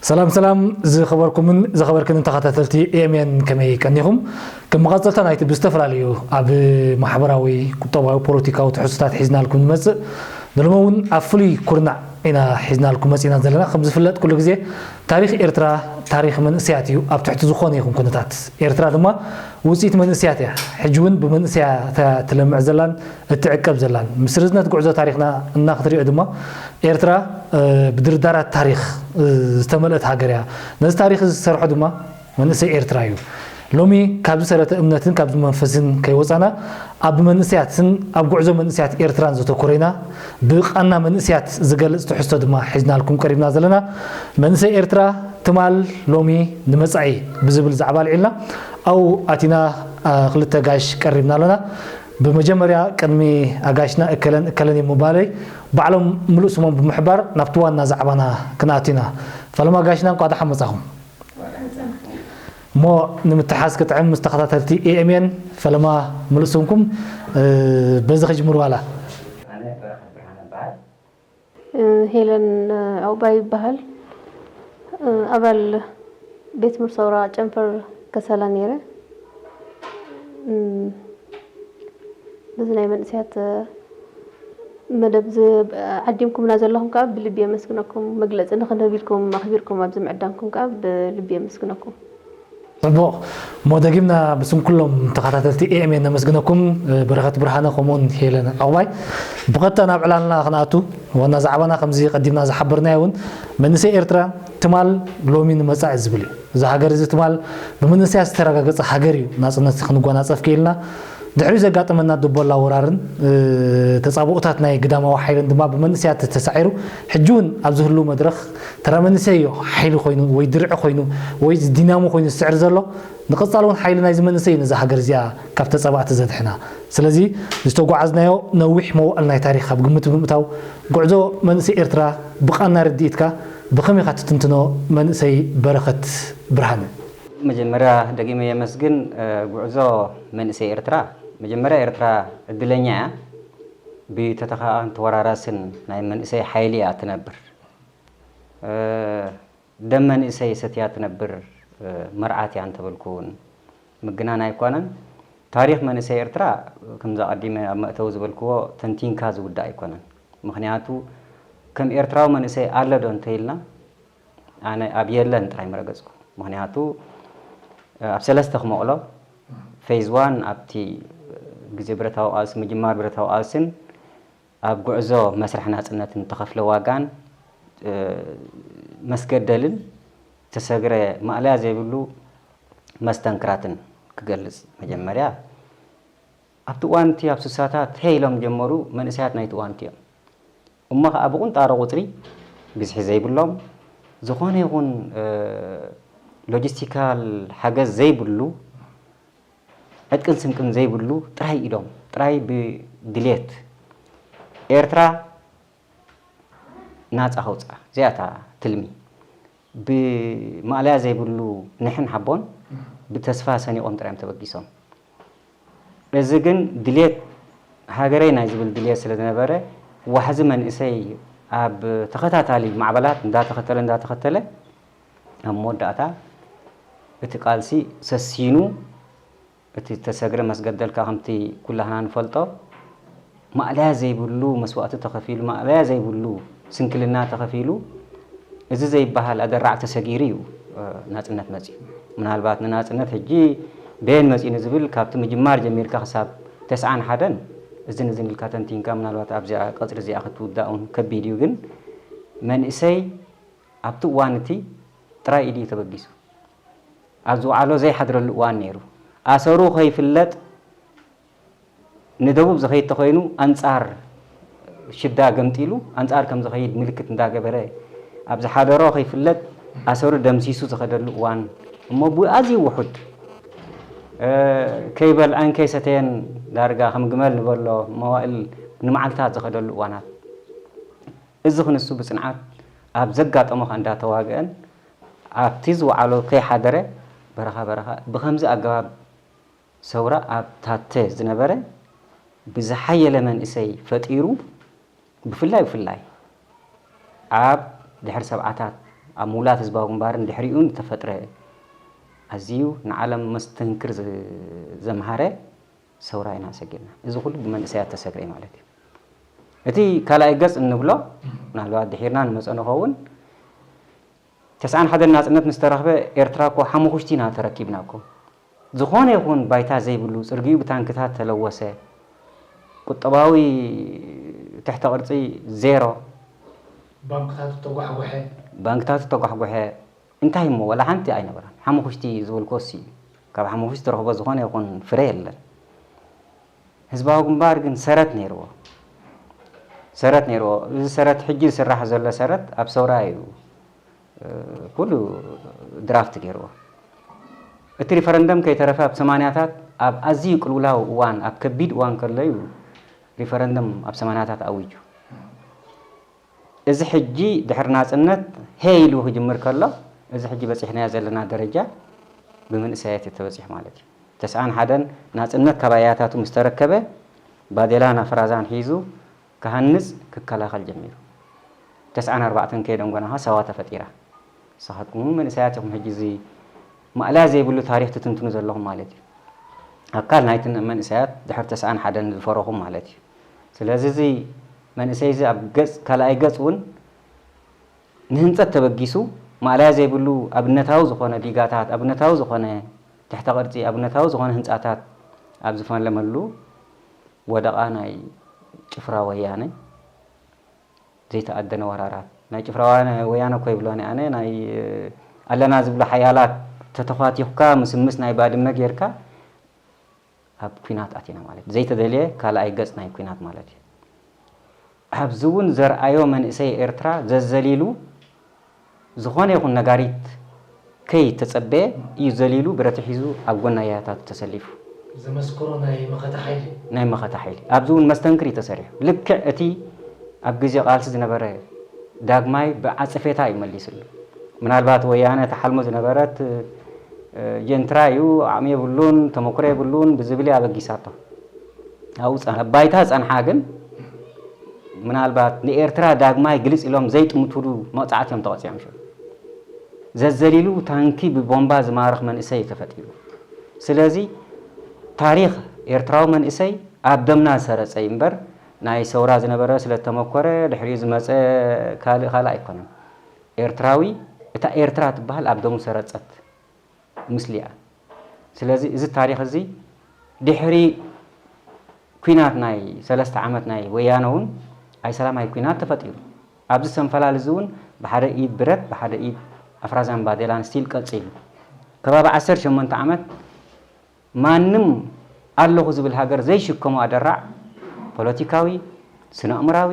ሰላም ሰላም ዝኸበርኩምን ዝኸበርክንን ተኸታተልቲ ኤኤምኤን፣ ከመይ ቀኒኹም? ከም መቐጸልታ ናይቲ ብዝተፈላለዩ ኣብ ማሕበራዊ፣ ቁጠባዊ፣ ፖለቲካዊ ትሕዝቶታት ሒዝናልኩም ንመጽእ። ንሎሚ እውን ኣብ ፍሉይ ኩርናዕ ኢና ሒዝናልኩም መጺእና ዘለና። ከም ዝፍለጥ ኩሉ ግዜ ታሪኽ ኤርትራ ታሪኽ መንእሰያት እዩ፣ ኣብ ትሕቲ ዝኾነ ይኹን ኩነታት። ኤርትራ ድማ ውጽኢት መንእሰያት እያ። ሕጂ እውን ብመንእሰያት እያ ትለምዕ ዘላን እትዕቀብ ዘላን። ምስ ርዝነት ጉዕዞ ታሪኽና እና ክትሪኦ ድማ ኤርትራ ብድርዳራት ታሪኽ ዝተመልአት ሃገር እያ። ነዚ ታሪኽ እዚ ዝሰርሖ ድማ መንእሰይ ኤርትራ እዩ። ሎሚ ካብዚ ሰረተ እምነትን ካብዚ መንፈስን ከይወጻና ኣብ መንእሰያትን ኣብ ጉዕዞ መንእሰያት ኤርትራን ዘተኮረ ኢና። ብቓና መንእሰያት ዝገልጽ ትሕዝቶ ድማ ሒዝናልኩም ቀሪብና ዘለና። መንእሰይ ኤርትራ ትማል ሎሚ ንመጻኢ ብዝብል ዛዕባ ኣልዒልና ኣብኡ ኣቲና ክልተ ጋሽ ቀሪብና ኣለና። ብመጀመርያ ቅድሚ ኣጋሽና እከለን እከለን እዮም ምባለይ ባዕሎም ምሉእ ስሞም ብምሕባር ናብቲ ዋና ዛዕባና ክንኣቱ ኢና። ፈለማ ኣጋሽና እንኳዕ ደሓን መጻኹም። እሞ ንምትሓዝ ክጥዕም ምስ ተኸታተልቲ ኤኤምኤን ፈለማ ምሉእ ስምኩም በዚ ክጅምር ዋላ። ሄለን ዑቕባይ ይበሃል። ኣባል ቤት ትምህርቲ ሰውራ ጨንፈር ከሰላ ነይረ። በዚ ናይ መንእሰያት መደብ ዓዲምኩምና ዘለኹም ከዓ ብልቢ የመስግነኩም። መግለፂ ንክንህብ ኢልኩም ኣኽቢርኩም ኣብዚ ምዕዳምኩም ከዓ ብልቢ የመስግነኩም። ጽቡቕ። እሞ ደጊምና ብስም ኩሎም ተኸታተልቲ ኤኤምኤን ነመስግነኩም። በረኸት ብርሃነ ከምኡውን ሄለን ዑቕባይ። ብቐጥታ ናብ ዕላልና ክንኣቱ፣ ዋና ዛዕባና ከምዚ ቀዲምና ዝሓበርናዮ እውን መንእሰይ ኤርትራ ትማል ሎሚ ንመጻኢ ዝብል እዩ። እዚ ሃገር እዚ ትማል ብመንእሰያት ዝተረጋገጸ ሃገር እዩ ናጽነት ክንጎናጸፍ ክኢልና። ድሕሪኡ ዘጋጠመና ደቦላ ወራርን ተጻብኦታት ናይ ግዳማዊ ሓይልን ድማ ብመንእሰያት ተሳዒሩ ሕጂ እውን ኣብ ዝህሉ መድረኽ ተራ መንእሰይ እዩ ሓይሊ ኮይኑ ወይ ድርዒ ኮይኑ ወይ ዲናሞ ኮይኑ ዝስዕር ዘሎ። ንቐጻሊ እውን ሓይሊ ናይዚ መንእሰይ እዩ ነዛ ሃገር እዚኣ ካብ ተጻባእቲ ዘድሕና። ስለዚ ዝተጓዓዝናዮ ነዊሕ መዋእል ናይ ታሪኽ ኣብ ግምት ብምእታው ጉዕዞ መንእሰይ ኤርትራ ብቓና ርድኢትካ ብኸመይ ኢኻ ትትንትኖ መንእሰይ በረኸት ብርሃነ? መጀመርያ ደጊመ የመስግን። ጉዕዞ መንእሰይ ኤርትራ መጀመርያ ኤርትራ ዕድለኛ እያ። ብተተኻኣን ተወራራስን ናይ መንእሰይ ሓይሊ እያ ትነብር። ደም መንእሰይ ሰትያ ትነብር መርዓት እያ እንተበልኩ እውን ምግናን ኣይኮነን። ታሪኽ መንእሰይ ኤርትራ ከምዚ ኣቐዲመ ኣብ መእተዊ ዝበልክዎ ተንቲንካ ዝውዳእ ኣይኮነን። ምኽንያቱ ከም ኤርትራዊ መንእሰይ ኣሎ ዶ እንተኢልና ኣነ ኣብ የለን ጥራይ ምረገጽኩ። ምኽንያቱ ኣብ ሰለስተ ክመቕሎ ፌዝ ዋን ኣብቲ ግዜ ብረታዊ ቃልሲ ምጅማር ብረታዊ ቃልስን ኣብ ጉዕዞ መስርሕ ናጽነትን እተኸፍለ ዋጋን መስገደልን እተሰግረ ማእለያ ዘይብሉ መስተንክራትን ክገልጽ። መጀመርያ ኣብቲ እዋን እቲ ኣብ ስሳታት ሄይ ኢሎም ዝጀመሩ መንእሰያት ናይቲ እዋን እቲ እዮም። እሞ ኸኣ ብቁንጣሮ ቁጽሪ ብዝሒ ዘይብሎም፣ ዝኾነ ይኹን ሎጂስቲካል ሓገዝ ዘይብሉ፣ ዕጥቅን ስንቅን ዘይብሉ ጥራይ ኢዶም ጥራይ ብድሌት ኤርትራ ናጻ ከውጽኣ እዚኣ እታ ትልሚ ብማእለያ ዘይብሉ ንሕን ሓቦን ብተስፋ ሰኒቖም ጥራይ እዮም ተበጊሶም። እዚ ግን ድሌት ሃገረይ ናይ ዝብል ድሌት ስለ ዝነበረ ዋሕዚ መንእሰይ ኣብ ተኸታታሊ ማዕበላት እንዳተኸተለ እንዳተኸተለ ኣብ መወዳእታ እቲ ቃልሲ ሰሲኑ እቲ ዝተሰግረ መስገደል ከኣ ከምቲ ኩላህና ንፈልጦ ማእለያ ዘይብሉ መስዋእቲ ተኸፊሉ፣ ማእለያ ዘይብሉ ስንክልና ተኸፊሉ፣ እዚ ዘይበሃል ኣደራዕ ተሰጊሩ እዩ ናጽነት መጺኡ። ምናልባት ንናጽነት ሕጂ በየን መጺኡ ንዝብል ካብቲ ምጅማር ጀሚርካ ክሳብ ተስዓን ሓደን እዝን እዝን ኢልካ ተንቲንካ ምናልባት ኣብዚኣ ቀጽሪ እዚኣ ክትውዳእ እውን ከቢድ እዩ። ግን መንእሰይ ኣብቲ እዋን እቲ ጥራይ ኢዱ እዩ ተበጊሱ። ኣብ ዝወዓሎ ዘይሓድረሉ እዋን ነይሩ። ኣሰሩ ከይፍለጥ ንደቡብ ዝኸይድ ተኾይኑ ኣንጻር ሽዳ ገምጢሉ ኣንጻር ከም ዝኸይድ ምልክት እንዳገበረ ኣብ ዝሓደሮ ከይፍለጥ ኣሰሩ ደምሲሱ ዝኸደሉ እዋን እሞ ብኣዝዩ ውሑድ ከይበልዐን ከይሰተየን ዳርጋ ከም ግመል ንበሎ መዋእል ንመዓልታት ዝኸደሉ እዋናት እዚ ክንሱ ብጽንዓት ኣብ ዘጋጠሞ ከኣ እንዳተዋግአን ኣብቲ ዝወዓሎ ከይሓደረ በረኻ በረኻ ብኸምዚ ኣገባብ ሰውራ ኣብ ታተ ዝነበረ ብዝሓየለ መንእሰይ ፈጢሩ ብፍላይ ብፍላይ ኣብ ድሕሪ ሰብዓታት ኣብ ምውላት ህዝባዊ ግንባርን ድሕሪኡን ዝተፈጥረ ኣዝዩ ንዓለም መስተንክር ዘ-፣ ዘምሃረ ሰውራ ኢና ሰጊርና። እዚ ኩሉ ብመንእሰያት ተሰግረ ማለት እዩ። እቲ ካልኣይ ገጽ እንብሎ፣ ምናልባት ድሒርና ንመጸ ንኸውን፣ ተስዓን ሓደን ናጽነት ምስ ተረኽበ፣ ኤርትራ እኮ ሓሙኹሽቲ ኢና ተረኪብና እኮ። ዝኾነ ይኹን ባይታ ዘይብሉ፣ ጽርግዩ ብታንክታት ተለወሰ፣ ቁጠባዊ ትሕተ ቅርጺ ዜሮ፣ ባንክታቱ ተጓሕጎሐ። ባንክታቱ ተጓሕጎሐ። እንታይ እሞ ዋላ ሓንቲ ኣይነበራን። ሓሙኹሽቲ ዝበልኩዎ እሱ እዩ። ካብ ሓሙኹሽቲ ትረኽቦ ዝኾነ ይኹን ፍረ የለን። ህዝባዊ ግንባር ግን ሰረት ነይርዎ። ሰረት ነይርዎ። እዚ ሰረት፣ ሕጂ ዝስራሕ ዘሎ ሰረት ኣብ ሰውራ እዩ፣ እ፣ ኩሉ ድራፍት ገይርዎ። እቲ ሪፈረንደም ከይተረፈ ኣብ ሰማንያታት ኣብ ኣዝዩ ቅልውላው እዋን፣ ኣብ ከቢድ እዋን ከሎ እዩ ሪፈረንደም ኣብ ሰማንያታት ኣዊጁ። እዚ ሕጂ ድሕሪ ናጽነት ሄ ኢሉ ክጅምር ከሎ፣ እዚ ሕጂ በጺሕናዮ ዘለና ደረጃ ብምንእሰያት እዩ ተበጺሑ ማለት እዩ። ተስዓን ሓደን ናጽነት ካብ ኣያታቱ ምስ ተረከበ፣ ባዴላን ኣፍራዛን ሒዙ ክሃንጽ፣ ክከላኸል ጀሚሩ። ተስዓን ኣርባዕተን ከይደንጎናኻ ሳዋ ተፈጢራ። ንስኻትኩም እውን መንእሰያት ኢኹም፣ ሕጂ እዚ ማእለያ ዘይብሉ ታሪኽ ትትንትኑ ዘለኹም ማለት እዩ። ኣካል ናይቲ መንእሰያት ድሕሪ ተስዓን ሓደን ዝፈረኹም ማለት እዩ። ስለዚ እዚ መንእሰይ እዚ ኣብ ገጽ፣ ካልኣይ ገጽ እውን ንህንጸት ተበጊሱ፣ ማእለያ ዘይብሉ ኣብነታዊ ዝኾነ ዲጋታት፣ ኣብነታዊ ዝኾነ ትሕተ ቅርጺ፣ ኣብነታዊ ዝኾነ ህንጻታት ኣብ ዝፈለመሉ ወደቓ ናይ ጭፍራ ወያነ፣ ዘይተኣደነ ወራራት። ናይ ጭፍራ ወያነ፣ ወያነ እኮ ይብሎን ኣነ፣ ናይ ኣለና ዝብሉ ሓያላት ተተዃቲኹካ፣ ምስምስ ናይ ባድመ ጌርካ ኣብ ኲናት ኣቲና ማለት እዩ። ዘይተደልየ ካልኣይ ገጽ ናይ ኲናት ማለት እዩ። ኣብዚ እውን ዘርኣዮ መንእሰይ ኤርትራ ዘዘሊሉ፣ ዝኾነ ይኹን ነጋሪት ከይተጸበየ እዩ ዘሊሉ፣ ብረት ሒዙ ኣብ ጎኒ ኣያታቱ ተሰሊፉ። ዘመስከሮ ናይ መኸተ ሓይሊ። ናይ መኸተ ሓይሊ። ኣብዚ እውን መስተንክር እዩ ተሰሪሑ። ልክዕ እቲ ኣብ ግዜ ቃልሲ ዝነበረ ዳግማይ ብዓጸፌታ እዩ መሊስሉ። ምናልባት ወያነ ትሓልሞ ዝነበረት፣ እ፣ ጀንትራ እዩ፣ ዓቕሚ የብሉን፣ ተመኩሮ የብሉን ብዝብል እያ ኣበጊሳቶ። ኣብኡ ጸ-፣ ኣብ ባይታ ጸንሓ ግን፣ ምናልባት ንኤርትራ ዳግማይ ግልጽ ኢሎም ዘይጥምቱሉ መቕጻዕቲ እዮም ተቐጺዖም ሽዑ። ዘዘሊሉ ታንኪ ብቦምባ ዝማርኽ መንእሰይ እዩ ተፈጢሩ። ስለዚ ታሪኽ ኤርትራዊ መንእሰይ ኣብ ደምና ዝሰረጸ እዩ እምበር፣ ናይ ሰውራ ዝነበረ ስለ ዝተመኮረ ድሕሪኡ ዝመጸ ካልእ ካልእ ኣይኮነን። ኤርትራዊ፣ እታ ኤርትራ ትበሃል ኣብ ደሙ ሰረጸት። ምስሊኣ። ስለዚ እዚ ታሪኽ እዚ ድሕሪ ኲናት ናይ ሰለስተ ዓመት ናይ ወያነ እውን ኣይሰላማይ ኲናት ተፈጢሩ። ኣብዚ ሰንፈላል እዚ እውን ብሓደ ኢድ ብረት፣ ብሓደ ኢድ ኣፍራዛን ባዴላን ስቲል ቀጺሉ። ከባቢ ዓሰርተ ሸሞንተ ዓመት ማንም ኣለኹ ዝብል ሃገር ዘይሽከሞ ኣደራዕ ፖለቲካዊ፣ ስነ-ኣእምራዊ፣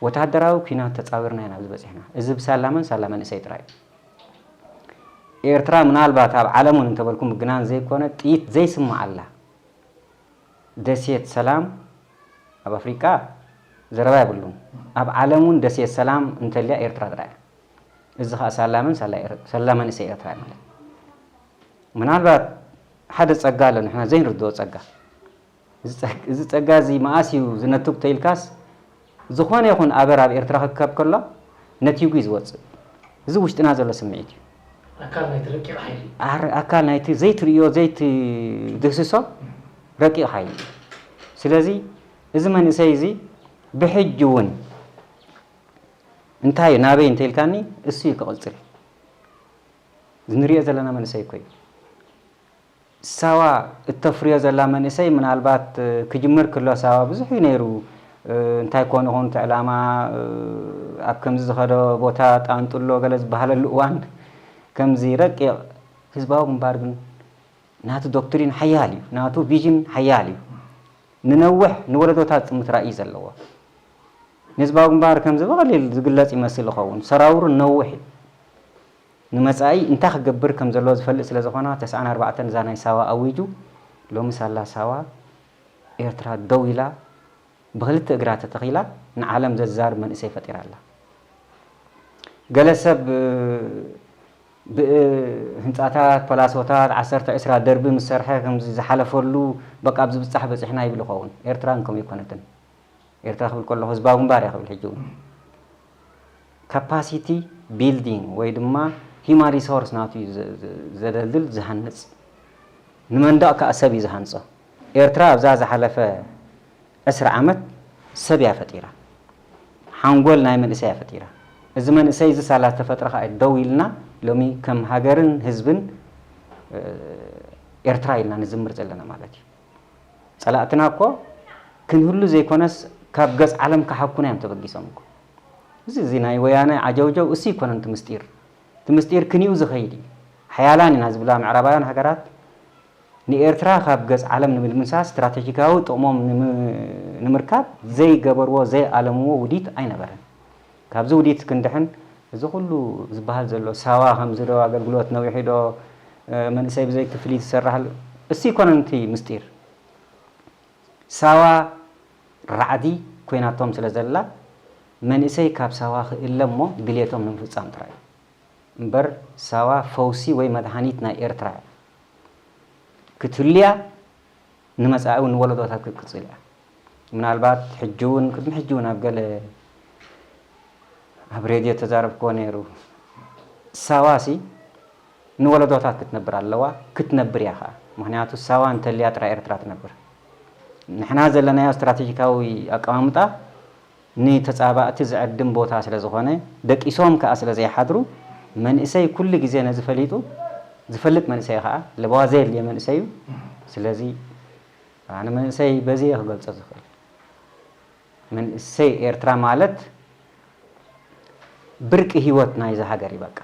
ወተሃደራዊ ኲናት ተጻዊርና ኢና ኣብዚ በጺሕና። እዚ ብሳላ መን? ሳላ መንእሰይ ጥራይ እዩ። ኤርትራ ምናልባት ኣብ ዓለም እውን እንተበልኩም ምግናን ዘይኮነ፣ ጥይት ዘይስምዓላ ደሴት ሰላም ኣብ ኣፍሪቃ ዘረባ የብሉን። ኣብ ዓለም እውን ደሴት ሰላም እንተልያ ኤርትራ ጥራይ እያ። እዚ ኸኣ ሳላ መን? ሳላ ኤር-፣ ሳላ መንእሰይ ኤርትራ እዩ ማለት። ምናልባት ሓደ ጸጋ ኣሎ ንሕና ዘይንርድኦ ጸጋ። እዚ ጸግ-፣ እዚ ጸጋ እዚ መኣስ እዩ ዝነቱግ ተኢልካስ፣ ዝኾነ ይኹን ኣበር ኣብ ኤርትራ ክከብ ከሎ ነቲጉ እዩ ዝወጽእ። እዚ ውሽጥና ዘሎ ስምዒት እዩ። ኣካል ናይቲ ረቂቕ ሓይሊ። ኣር-፣ ኣካል ናይቲ ዘይትርእዮ፣ ዘይትድህስሶ ረቂቕ ሓይሊ እዩ። ስለዚ እዚ መንእሰይ እዚ ብሕጂ እውን እንታይ እዩ፣ ናበይ እንተኢልካኒ፣ እሱ እዩ ክቕጽል። እዚ ንሪኦ ዘለና መንእሰይ እኮ እዩ። ሳዋ እተፍርዮ ዘላ መንእሰይ ምናልባት፣ እ፣ ክጅምር ክሎ ሳዋ ብዙሕ እዩ ነይሩ። እ፣ እንታይ ኮን ይኹን እቲ ዕላማ፣ እ፣ ኣብ ከምዚ ዝኸዶ ቦታ ጣንጡሎ ገለ ዝበሃለሉ እዋን ከምዚ ረቂቕ ህዝባዊ ግንባር ግን ናቱ ዶክትሪን ሓያል እዩ፣ ናቱ ቪዥን ሓያል እዩ። ንነውሕ ንወለዶታት ዝጥምት ራእይ ዘለዎ። ንህዝባዊ ግንባር ከምዚ ብቐሊል ዝግለጽ ይመስል ይኸውን፣ ሰራውሩ ነውሕ እዩ። ንመጻኢ እንታይ ክገብር ከም ዘለዎ ዝፈልጥ ስለ ዝኾነ፣ ተስዓን ኣርባዕተን እዛ ናይ ሳዋ ኣዊጁ፣ ሎሚ ሳላ ሳዋ ኤርትራ ደው ኢላ፣ ብኽልተ እግራ ተተኺላ፣ ንዓለም ዘዛርብ መንእሰይ ፈጢራ ኣላ። ገለ ሰብ፣ ብ-፣ ህንጻታት፣ ፓላሶታት፣ ዓሰርተ ዕስራ ደርቢ ምስ ሰርሐ፣ ከምዚ ዝሓለፈሉ፣ በቃ ኣብዚ ብጻሕ በጺሕና ይብል ይኸውን። ኤርትራ ግን ከምኡ ኣይኮነትን። ኤርትራ ክብል ከለኹ ህዝባዊ ግንባር እያ ክብል ሕጂ እውን። capacity building ወይ ድማ human resource ናቱ እዩ ዘ- ዘ- ዘደልድል፣ ዝሃንጽ። ንመንደቕ ከኣ ሰብ እዩ ዝሃንጾ። ኤርትራ ኣብዛ ዝሓለፈ ዕስራ ዓመት ሰብ እያ ፈጢራ። ሓንጎል ናይ መንእሰይ እያ ፈጢራ። እዚ መንእሰይ እዚ ሳላ ዝተፈጥረ ከኣ ደው ኢልና ሎሚ ከም ሃገርን ህዝብን ኤርትራ ኢልና ንዝምር ዘለና ማለት እዩ። ጸላእትና እኮ ክንህሉ ዘይኮነስ ካብ ገጽ ዓለም ክሓኩና እዮም ተበጊሶም እኮ። እዚ እዚ ናይ ወያነ ዓጀውጀው እሱ ይኮነን እቲ ምስጢር። እቲ ምስጢር ክንዩ ዝኸይድ እዩ። ሓያላን ኢና ዝብላ ምዕራባውያን ሃገራት ንኤርትራ ካብ ገጽ ዓለም ንምድምሳስ ስትራቴጂካዊ ጥቕሞም ንምርካብ ዘይገበርዎ ዘይኣለምዎ ውዲት ኣይነበረን። ካብዚ ውዲት ክንድሕን እዚ ኩሉ ዝበሃል ዘሎ ሳዋ ከምዚ ዶ ኣገልግሎት ነዊሑ ዶ መንእሰይ ብዘይ ክፍሊት ዝሰራሕሉ እሱ ይኮነን እቲ ምስጢር። ሳዋ ራዕዲ ኮይናቶም ስለ ዘላ መንእሰይ ካብ ሳዋ ክእለ እሞ ድልየቶም ንምፍጻም ጥራይ እምበር ሳዋ ፈውሲ ወይ መድሃኒት ናይ ኤርትራ ክትህልያ ንመጻኢ እውን ንወለዶታት ክትቅጽል እያ። ምናልባት ሕጂ እውን ቅድሚ ሕጂ እውን ኣብ ገለ ኣብ ሬድዮ ተዛረብክዎ ነይሩ። ሳዋ ሲ ንወለዶታት ክትነብር ኣለዋ፣ ክትነብር እያ ከዓ። ምክንያቱ ሳዋ እንተልያ ጥራይ ኤርትራ ትነብር። ንሕና ዘለናዮ ስትራቴጂካዊ ኣቀማምጣ ንተጻባእቲ ዝዕድም ቦታ ስለ ዝኾነ ደቂሶም ከዓ ስለ ዘይሓድሩ መንእሰይ ኩሉ ግዜ ነዚ ፈሊጡ ዝፈልጥ መንእሰይ ከዓ ለበዋ ዘየድልየ መንእሰይ እዩ። ስለዚ ኣነ መንእሰይ በዚ እየ ክገልጾ ዝኽእል። መንእሰይ ኤርትራ ማለት ብርቂ ህይወት ናይዛ ሃገር እዩ። በቃ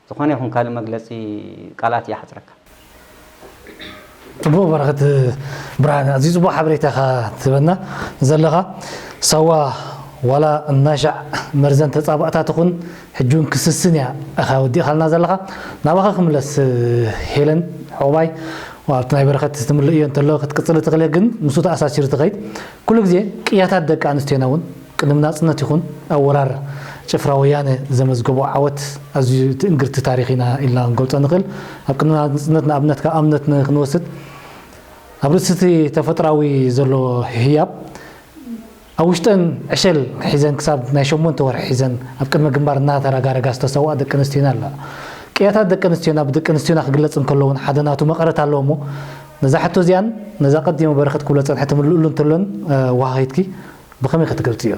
ዝኾነ ይኹን ካልእ መግለጺ ቃላት ይሓጽረካ። ጽቡቕ በረኸት ብርሃነ፣ ኣዝዩ ጽቡቕ ሓበሬታ ኢኻ ትህበና ዘለኻ። ሳዋ ዋላ እናሻዕ መርዘን ተጻባእታ ትኹን ሕጂ እውን ክስስን እያ ኢኻ ወዲእኻልና ዘለኻ። ናባኻ ክምለስ ሄለን ዑቕባይ፣ ኣብቲ ናይ በረኸት ትምልእዮ እንተሎ ክትቅጽል ትኽእል፣ ግን ምስኡ ተኣሳሲሩ ትኸይድ። ኩሉ ግዜ ቅያታት ደቂ ኣንስትዮና እውን ቅድሚ ናጽነት ይኹን ኣብ ወራር ጭፍራ ወያነ ዘመዝገቦ ዓወት ኣዝዩ ትእንግርቲ ታሪኽ ኢና ኢልና ክንገልጾ ንኽእል። ኣብ ቅድሚ ናጽነት ንኣብነት ካብ ኣብነት ን- ክንወስድ ኣብ ርእሲ እቲ ተፈጥራዊ ዘሎ ህያብ ኣብ ውሽጠን ዕሸል ሒዘን ክሳብ ናይ ሸሞንተ ወርሒ ሒዘን ኣብ ቅድሚ ግንባር እናተረጋረጋ ዝተሰውኣ ደቂ ኣንስትዮና ኣለዋ። ቅያታት ደቂ ኣንስትዮና ብደቂ ኣንስትዮና ክግለጽ እንከሎ እውን ሓደ ናቱ መቐረት ኣለዎ እሞ ነዛ ሕቶ እዚኣን ነዛ ቀዲመ በረኸት ክብሎ ዝጸንሐ ትምልእሉ እንተሎን ዋሃይትኪ ብኸመይ ክትገልጽዮ?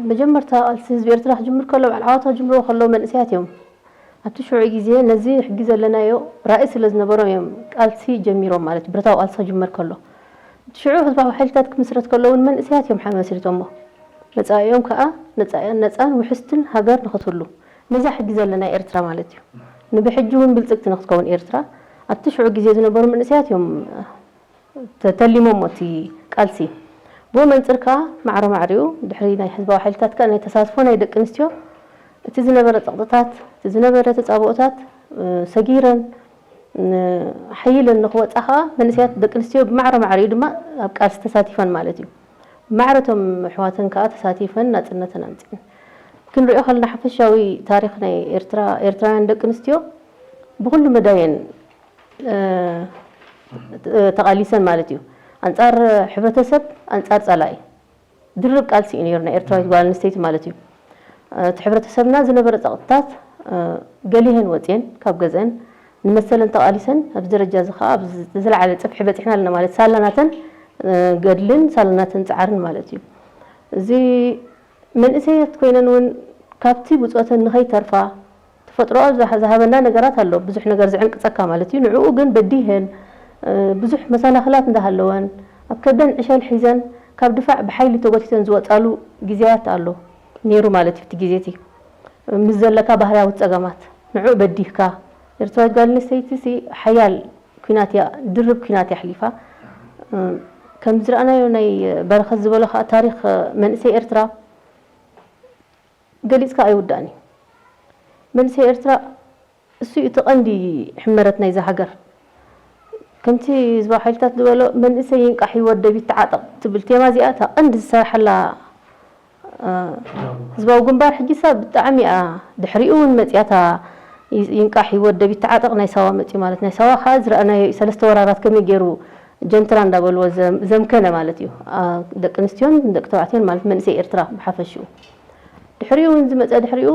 መጀመርታ ቃልሲ ህዝቢ ኤርትራ ክጅምር ከሎ በዓል ዓወት ክጅምርዎ ከለዉ መንእሰያት እዮም። ኣብቲ ሽዑ ግዜ ነዚ ሕጊ ዘለናዮ ራእይ ስለ ዝነበሮም እዮም ቃልሲ ጀሚሮም ማለት እዩ። ብረታዊ ቃልሲ ክጅመር ከሎ እቲ ሽዑ ህዝባዊ ሓይልታት ክምስረት ከሎ እውን መንእሰያት እዮም ሓ መስሪቶሞ። መጻኢኦም ከኣ ነጻ- ነጻን ውሕስትን ሃገር ንኽትህሉ ነዛ ሕጊ ዘለና ኤርትራ ማለት እዩ። ንብሕጂ እውን ብልጽግቲ ንክትከውን ኤርትራ ኣብቲ ሽዑ ግዜ ዝነበሩ መንእሰያት እዮም ተተሊሞሞ እቲ ቃልሲ። ብኡ መንፅር ከዓ ማዕረ ማዕሪኡ ድሕሪ ናይ ህዝባዊ ሓይልታት ከዓ ናይ ተሳትፎ ናይ ደቂ ኣንስትዮ እቲ ዝነበረ ፀቕጥታት እቲ ዝነበረ ተፃብኦታት ሰጊረን ሓይለን ንክወፃ ከዓ መንእሰያት ደቂ ኣንስትዮ ብማዕረ ማዕሪኡ ድማ ኣብ ቃልሲ ተሳቲፈን ማለት እዩ። ማዕረ እቶም ኣሕዋተን ከዓ ተሳቲፈን ናፅነተን ኣምፅኤን። ክንሪኦ ከለና ሓፈሻዊ ታሪክ ናይ ኤርትራ ኤርትራውያን ደቂ ኣንስትዮ ብኩሉ መዳየን ተቓሊሰን ማለት እዩ። ኣንጻር ሕብረተሰብ ኣንጻር ጸላኢ ድርብ ቃልሲ እዩ ነይሩ ናይ ኤርትራዊት ጓል ኣንስተይቲ ማለት እዩ። እቲ ሕብረተሰብና ዝነበረ ጸቕጥታት ገሊሀን ወጽየን ካብ ገዝአን ንመሰለን ተቓሊሰን ኣብዚ ደረጃ እዚ ከኣ ኣብዚ ዝለዓለ ጽፍሒ በጺሕና ኣለና ማለት ሳላ ናተን ገድልን ሳላ ናተን ጻዕርን ማለት እዩ። እዚ መንእሰያት ኮይነን እውን ካብቲ ብጾተን ንኸይተርፋ ተፈጥሮኣ ዝሃበና ነገራት ኣሎ ብዙሕ ነገር ዝዕንቅጸካ ማለት እዩ ንዕኡ ግን በዲሀን ብዙሕ መሰናኽላት እንዳሃለወን ኣብ ከብደን ዕሸል ሒዘን ካብ ድፋዕ ብሓይሊ ተጎቲተን ዝወጻሉ ግዜያት ኣሎ ነይሩ ማለት እዩ እቲ ግዜ እቲ ምስ ዘለካ ባህርያዊ ጸገማት ንዕኡ በዲህካ ኤርትራዊት ጓል ኣንስተይቲ ሓያል ኩናት እያ ድርብ ኩናት እያ ኣሕሊፋ ከም ዝረኣናዮ ናይ በረኸት ዝበሎ ከዓ ታሪክ መንእሰይ ኤርትራ ገሊጽካ ኣይውዳእን እዩ። መንእሰይ ኤርትራ እሱ እዩ እቲ ቀንዲ ሕመረት ናይዛ ሃገር። ከምቲ ህዝባዊ ሓይልታት ዝበሎ መንእሰይ ይንቃሕ ይወደብ ይተዓጠቕ ትብል ቴማ እዚኣ እታ ቀንዲ ዝሰርሓላ ህዝባዊ ግንባር ሕጂ ሳ ብጣዕሚ እያ ድሕሪኡ እውን መፅያታ ይንቃሕ ይወደብ ይተዓጠቕ ናይ ሳዋ መፅዩ ማለት ናይ ሳዋ ከዓ ዝረኣናዮ እዩ ሰለስተ ወራራት ከመይ ገይሩ ጀንትራ እንዳበልዎ ዘምከነ ማለት እዩ ደቂ ኣንስትዮን ደቂ ተባዕትዮን ማለት መንእሰይ ኤርትራ ብሓፈሽኡ ድሕሪኡ እውን ዝመፀ ድሕሪኡ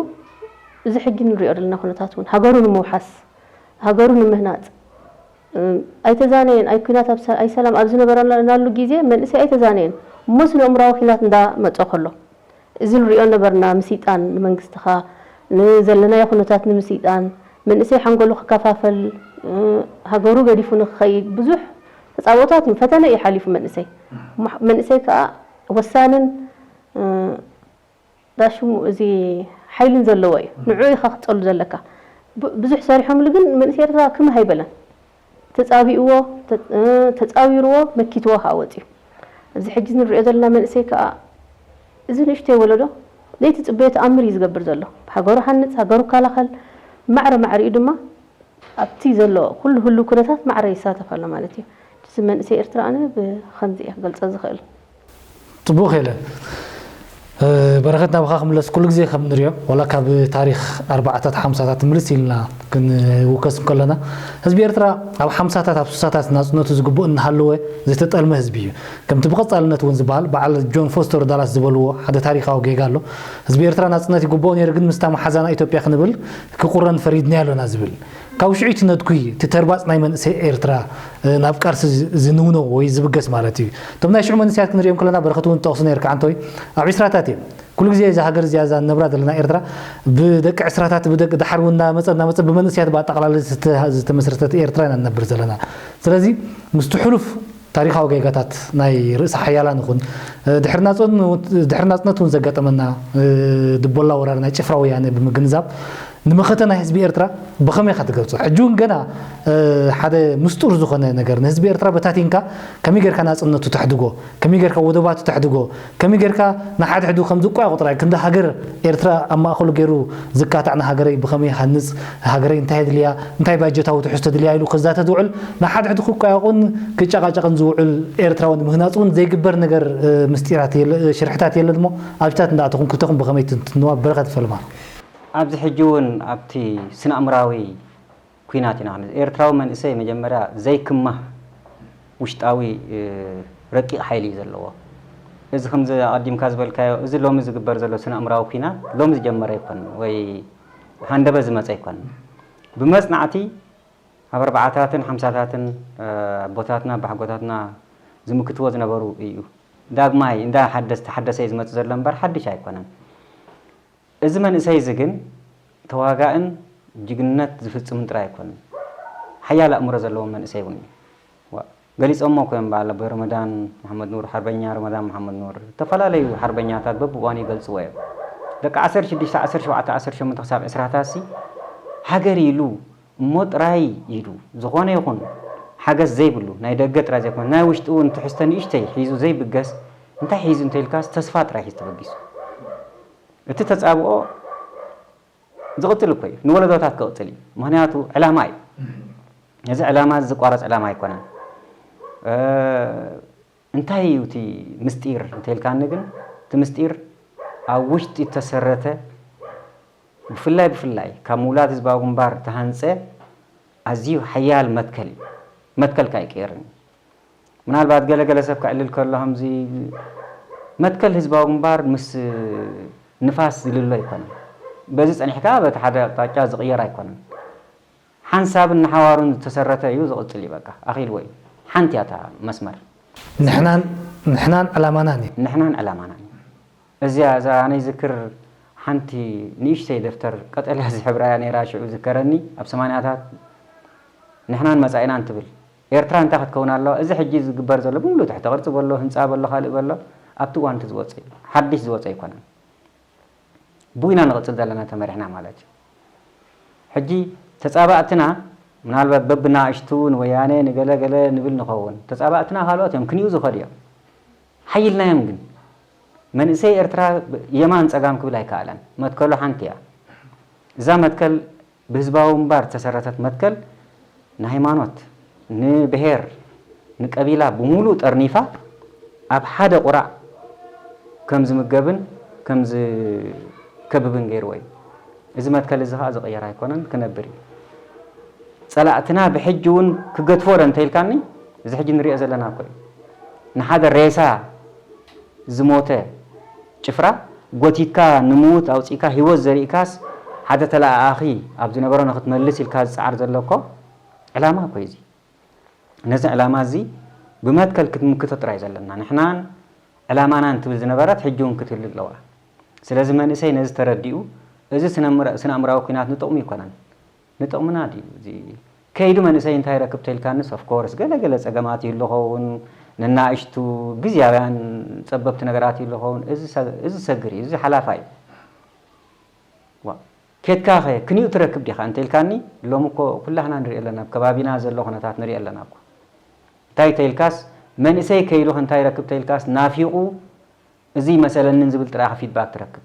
እዚ ሕጂ ንሪኦ ዘለና ኩነታት እውን ሃገሩ ንምውሓስ፣ ሃገሩ ንምህናፅ፣ እም፣ ኣይተዛነየን። ኣይ ኩናት ኣብ ሰ-፣ ኣይ ሰላም ኣብ ዝነበረናሉ ግዜ መንእሰይ ኣይተዛነየን። እሞ ስነ ኣእምራዊ ኩናት እንዳመፀ ከሎ፣ እዚ ንሪኦ ነበርና፣ ምስይጣን ንመንግስትኻ፣ ንዘለናዮ ኩነታት ንምስይጣን፣ መንእሰይ ሓንጎሉ ክከፋፈል፣ እ፣ ሃገሩ ገዲፉ ንክኸይድ ብዙሕ ተፃብኦታት እዩ፣ ፈተነ እዩ ሓሊፉ መንእሰይ። ማ-፣ መንእሰይ ከዓ ወሳንን፣ እ፣ ዳሽሙ እዚ ሓይልን ዘለዎ እዩ። ንዕኡ ኢኻ ክትጸሉ ዘለካ። ብ-፣ ብዙሕ ሰሪሖምሉ ግን መንእሰይ ኤርትራ ክምህ ኣይበለን። ተጻቢእዎ፣ ተ-፣ እ፣ ተጻዊርዎ፣ መኪትዎ ከዓ ወጺኡ። እዚ ሕጂ ንሪኦ ዘለና መንእሰይ ከዓ፣ እዚ ንእሽተይ ወለዶ ዘይትጽበዮ ተኣምር እዩ ዝገብር ዘሎ። ሃገሩ ሃንጽ፣ ሃገሩ ከላኸል፣ ማዕረ ማዕሪኡ ድማ ኣብቲ ዘሎ ኩሉ ህሉው ኩነታት ማዕረ ይሳተፍ ኣሎ ማለት እዩ። እዚ መንእሰይ ኤርትራ ኣነ ብኸምዚ እየ ክገልጾ ዝኽእል። ጽቡቕ ሄለ። እ፣ በረኸት ናብኻ ክምለስ፣ ኩሉ ግዜ ከም ንሪኦ፣ ዋላ ካብ ታሪኽ ኣርባዓታት ሓምሳታት ምልስ ኢልና ክንውከስ እንከለና፣ ህዝቢ ኤርትራ ኣብ ሓምሳታት ኣብ ስሳታት ናጽነቱ ዝግብኦ እናሃለወ ዝተጠልመ ህዝቢ እዩ። ከምቲ ብቐጻልነት እውን ዝበሃል፣ በዓል ጆን ፎስተር ዳላስ ዝበልዎ ሓደ ታሪኻዊ ጌጋ ኣሎ። ህዝቢ ኤርትራ ናጽነት ይግብኦ ነይሩ፣ ግን ምስታ መሓዛና ኢትዮጵያ ክንብል ክቁረን ፈሪድናዮ ኣለና ዝብል። ካብ ሽዑ ትነድኩ እዩ እቲ ተርባጽ ናይ መንእሰይ ኤርትራ፣ እ፣ ናብ ቃልሲ ዝ-፣ ዝንውኖ ወይ ዝብገስ ማለት እዩ። እቶም ናይ ሽዑ መንእሰያት ክንሪኦም ከለና፣ በረኸት እውን ትጠቕሶ ነይርካ፣ ዓንተወይ፣ ኣብ ዕስራታት እዮም። ኩሉ ግዜ እዛ ሃገር እዚኣ፣ እዛ ንነብራ ዘለና ኤርትራ፣ ብደቂ ዕስራታት፣ ብደቂ፣ ደሓር እውን እናመጸ፣ እናመጸ፣ ብመንእሰያት ብኣጠቓላሊ ዝተ-፣ ዝተመስረተት ኤርትራ ኢና ንነብር ዘለና። ስለዚ ምስቲ ሕሉፍ ታሪኻዊ ጌጋታት ናይ ርእሰ ሓያላን ይኹን፣ እ፣ ድሕሪ ናጽን-፣ ድሕሪ ናጽነት እውን ዘጋጠመና፣ እ፣ ድቦላ ወራር ናይ ጭፍራ ወያነ ብምግንዛብ፣ ንመኸተ ናይ ህዝቢ ኤርትራ ብኸመይ ኢኻ ትገልጾ? ሕጂ እውን ገና፣ እ፣ ሓደ ምስጡር ዝኾነ ነገር ንህዝቢ ኤርትራ በታቲንካ ከመይ ጌርካ ናጽነቱ ተሕድጎ? ከመይ ጌርካ ወደባቱ ተሕድጎ? ከመይ ጌርካ ንሓድሕዱ ከም ዝቋየቑ ጥራይ፣ ክንዲ ሃገር ኤርትራ ኣብ ማእከሉ ገይሩ ዝካታዕ፣ ንሃገረይ ብኸመይ ሃንጽ፣ ሃገረይ እንታይ የድልያ፣ እንታይ ባጀታዊ ትሕዝቶ ድልያ ኢሉ ክዛተ ዝውዕል፣ ንሓድሕዱ ክቋየቑን ክጨቃጨቕን ዝውዕል ኤርትራዊ ንምህናጽ እውን ዘይግበር ነገር፣ እ፣ ምስጢራት የለ-፣ እ፣ ሽርሕታት የለን እሞ፣ ኣብታት እንዳኣተኹም ክልተኹም ብኸመይ ትንትንዋ? በረኸት ፈልማ። ኣብዚ ሕጂ እውን ኣብቲ ስነ ኣእምራዊ ኲናት ኢና ክንብል። ኤርትራዊ መንእሰይ መጀመርያ ዘይክማህ ውሽጣዊ፣ እ፣ ረቂቕ ሓይሊ እዩ ዘለዎ። እዚ ከምዚ ኣቐዲምካ ዝበልካዮ፣ እዚ ሎሚ ዝግበር ዘሎ ስነ ኣእምራዊ ኲናት ሎሚ ዝጀመረ ኣይኮነን ወይ ሃንደበት ዝመጸ ኣይኮነን። ብመጽናዕቲ ኣብ ኣርባዓታትን ሓምሳታትን፣ እ፣ ኣቦታትና ኣቦሓጎታትና ዝምክትዎ ዝነበሩ እዩ። ዳግማይ እንዳ ሓደስ-፣ ተሓደሰ እዩ ዝመጽእ ዘሎ እምበር ሓድሽ ኣይኮነን። እዚ መንእሰይ እዚ ግን ተዋጋእን ጅግንነት ዝፍጽምን ጥራይ ኣይኮነን። ሓያል ኣእምሮ ዘለዎ መንእሰይ እውን እዩ። ዋ-፣ ገሊጾሞ እኮ እዮም በዓል ኣቦይ ረመዳን መሓመድ ኑር፣ ሓርበኛ ረመዳን መሓመድ ኑር። ዝተፈላለዩ ሓርበኛታት በብእዋኑ ይገልጽዎ እዮም። ደቂ ዓሰርተ ሽዱሽተ፣ ዓሰርተ ሸውዓተ፣ ዓሰርተ ሸሞንተ ክሳብ ዕስራታት ሲ ሃገር ኢሉ እሞ ጥራይ ኢሉ ዝኾነ ይኹን ሓገዝ ዘይብሉ፣ ናይ ደገ ጥራይ ዘይኮነ፣ ናይ ውሽጢ እውን ትሕዝቶ ንእሽተይ ሒዙ ዘይብገስ፣ እንታይ ሒዙ እንተኢልካስ ተስፋ ጥራይ ሒዙ ተበጊሱ። እቲ ተጻብኦ ዝቕጽል እኮ እዩ፣ ንወለዶታት ክቕጽል እዩ። ምኽንያቱ ዕላማ እዩ። እዚ ዕላማ እዚ ዝቋረጽ ዕላማ ኣይኮነን። እ፣ እንታይ እዩ እቲ ምስጢር እንተኢልካኒ ግን፣ እቲ ምስጢር ኣብ ውሽጢ እተሰረተ፣ ብፍላይ፣ ብፍላይ ካብ ምውላድ ህዝባዊ ግንባር እተሃንጸ ኣዝዩ ሓያል መትከል እዩ። መትከል ከኣ ኣይቅየርን እዩ። ምናልባት ገለ ገለ ሰብ ከዕልል ከሎ ከምዚ መትከል ህዝባዊ ግንባር ምስ ንፋስ ዝልሎ ኣይኮነን። በዚ ጸኒሕካ በቲ ሓደ ኣቕጣጫ ዝቕየር ኣይኮነን። ሓንሳብን ንሓዋሩን ዝተሰረተ እዩ፣ ዝቕጽል እዩ። በቃ ኣኺልዎ እዩ። ሓንቲ እያ እታ መስመር። ንሕናን፣ ንሕናን ዕላማናን እዩ። ንሕናን ዕላማናን እዩ። እዚኣ፣ እዛ ኣነ ይዝክር ሓንቲ ንእሽተይ ደፍተር ቀጠልያ ዝሕብራ እያ ነይራ፣ ሽዑ ዝከረኒ ኣብ ሰማንያታት ንሕናን መጻኢናን ትብል። ኤርትራ እንታይ ክትከውን ኣለዋ? እዚ ሕጂ ዝግበር ዘሎ ብምሉእ ትሕተ ቅርጺ በሎ፣ ህንጻ በሎ፣ ካልእ በሎ፣ ኣብቲ እዋን እቲ ዝወጸ እዩ። ሓድሽ ዝወጸ ኣይኮነን። ብኡ ኢና ንቕጽል ዘለና ተመሪሕና ማለት እዩ። ሕጂ ተጻባእትና ምናልባት በብናእሽቱ ንወያነ ንገለ ገለ ንብል ንኸውን። ተጻባእትና ካልኦት እዮም፣ ክንዩ ዝኸዱ እዮም። ሓይልናዮም ግን መንእሰይ ኤርትራ የማን ጸጋም ክብል ኣይከኣለን። መትከሉ ሓንቲ እያ። እዛ መትከል ብህዝባዊ ግንባር ዝተሰረተት መትከል ንሃይማኖት፣ ንብሄር፣ ንቀቢላ ብምሉእ ጠርኒፋ ኣብ ሓደ ቁራዕ ከም ዝምገብን ከም ዝከብብን ገይርዎ እዩ። እዚ መትከል እዚ ኸኣ ዝቕየር ኣይኮነን፣ ክነብር እዩ። ጸላእትና ብሕጂ እውን ክገድፎ ዶ እንተኢልካኒ፣ እዚ ሕጂ ንሪኦ ዘለና እኮ እዩ። ንሓደ ሬሳ ዝሞተ ጭፍራ ጎቲካ ንምውት ኣውፂካ ህይወት ዘሪእካስ ሓደ ተለኣኣኺ ኣብ ዝነበሮ ንክትመልስ ኢልካ ዝፀዓር ዘሎ እኮ ዕላማ እኮ እዩ እዚ። ነዚ ዕላማ እዚ ብመትከል ክትምክቶ ጥራይ ዘለና ንሕናን ዕላማናን ትብል ዝነበረት ሕጂ እውን ክትህሉ ኣለዋ። ስለዚ መንእሰይ ነዚ ተረዲኡ እዚ ስነ ኣእምራዊ ኩናት ንጥቕሙ ይኮነን። ንጥቕምና ድዩ እዚ ከይዱ መንእሰይ እንታይ ረክብ ተልካንስ of course ገለ ገለ ጸገማት ይህሉ ኸውን፣ ንናእሽቱ ግዝያውያን ጸበብቲ ነገራት ይህሉ ኸውን። እዚ ሰግር እዩ፣ እዚ ሓላፋ እዩ። ዋ ኬድካ ኸ ክንዩ ትረክብ ዲኻ እንተልካኒ፣ ሎም እኮ ኩላህና ንሪኢ ኣለና፣ ኣብ ከባቢና ዘሎ ኩነታት ንሪኢ ኣለና እኮ። እንታይ ተልካስ መንእሰይ ከይዱ እንታይ ረክብ ተልካስ ናፊቑ እዚ መሰለንን ዝብል ጥራኻ ፊድባክ ትረክብ።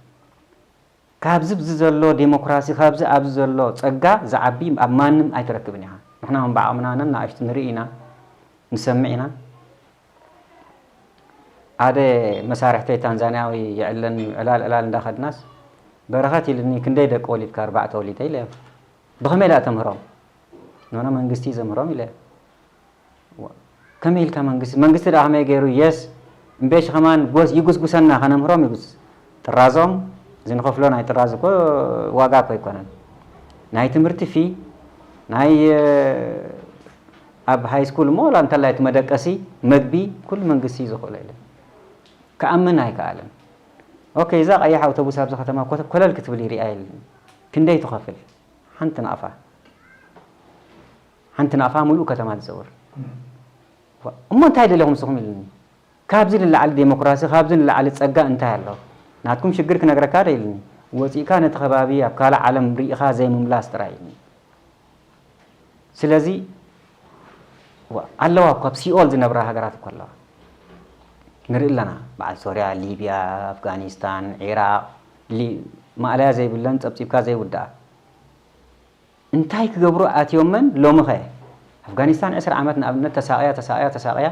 ካብዚ ብዚ ዘሎ ዴሞክራሲ ካብዚ ኣብዚ ዘሎ ጸጋ ዝዓቢ ኣብ ማንም ኣይትረክብን ኢኻ። ንሕና እውን ብዓቕምና ነናእሽቱ ንርኢ ኢና፣ ንሰምዕ ኢና። ሓደ መሳርሕተይ ታንዛንያዊ ይዕለኒ፣ ዕላል ዕላል እንዳኸድናስ በረኸት ኢልኒ፣ ክንደይ ደቂ ወሊድካ? ኣርባዕተ ወሊደ ኢለ። ብኸመይ ደኣ ተምህሮም? ኖኖ መንግስቲ ዘምህሮም ኢለ። ከመይ ኢልካ መንግስቲ መንግስቲ ደኣ ከመይ ገይሩ የስ እምቤሽ ከማን ጎስ ይጉስጉሰና ከነምህሮም ይጉስ ጥራዞም ዝንኸፍሎ ናይ ጥራዝ እኮ ዋጋ እኮ ኣይኮነን ናይ ትምህርቲ ፊ ናይ ኣብ ሃይ ስኩል እሞ ላ እንተላይ እቲ መደቀሲ መግቢ ኩሉ መንግስቲ እዩ ዝኽእሎ ኢለ ክኣምን ኣይከኣልን ኦኬ እዛ ቀያሕ ኣውቶቡስ ኣብዚ ከተማ ኮለል ክትብል ይሪኣ የለን ክንደይ ትኸፍል ሓንቲ ናቕፋ ሓንቲ ናቕፋ ሙሉእ ከተማ ትዘውር። እሞ እንታይ ደሊኹም ንስኹም ኢሉኒ። ካብዚ ንላዕሊ ዴሞክራሲ፣ ካብዚ ንላዕሊ ጸጋ እንታይ ኣሎ? ናትኩም ሽግር ክነግረካ ዶ ኢሉኒ። ወጺእካ ነቲ ከባቢ ኣብ ካልእ ዓለም ርኢኻ ዘይምምላስ ጥራይ ኢሉኒ። ስለዚ ኣለዋ እኮ ኣብ ሲኦል ዝነብራ ሃገራት እኮ ኣለዋ። ንርኢ ኣለና በዓል ሶርያ፣ ሊብያ፣ ኣፍጋኒስታን፣ ዒራቕ፣ ማእለያ ዘይብለን ጸብጺብካ ዘይውድኣ። እንታይ ክገብሩ ኣትዮመን ሎምኸ ኣፍጋኒስታን ዕስራ ዓመት ንኣብነት ተሳቕያ ተሳቕያ ተሳቕያ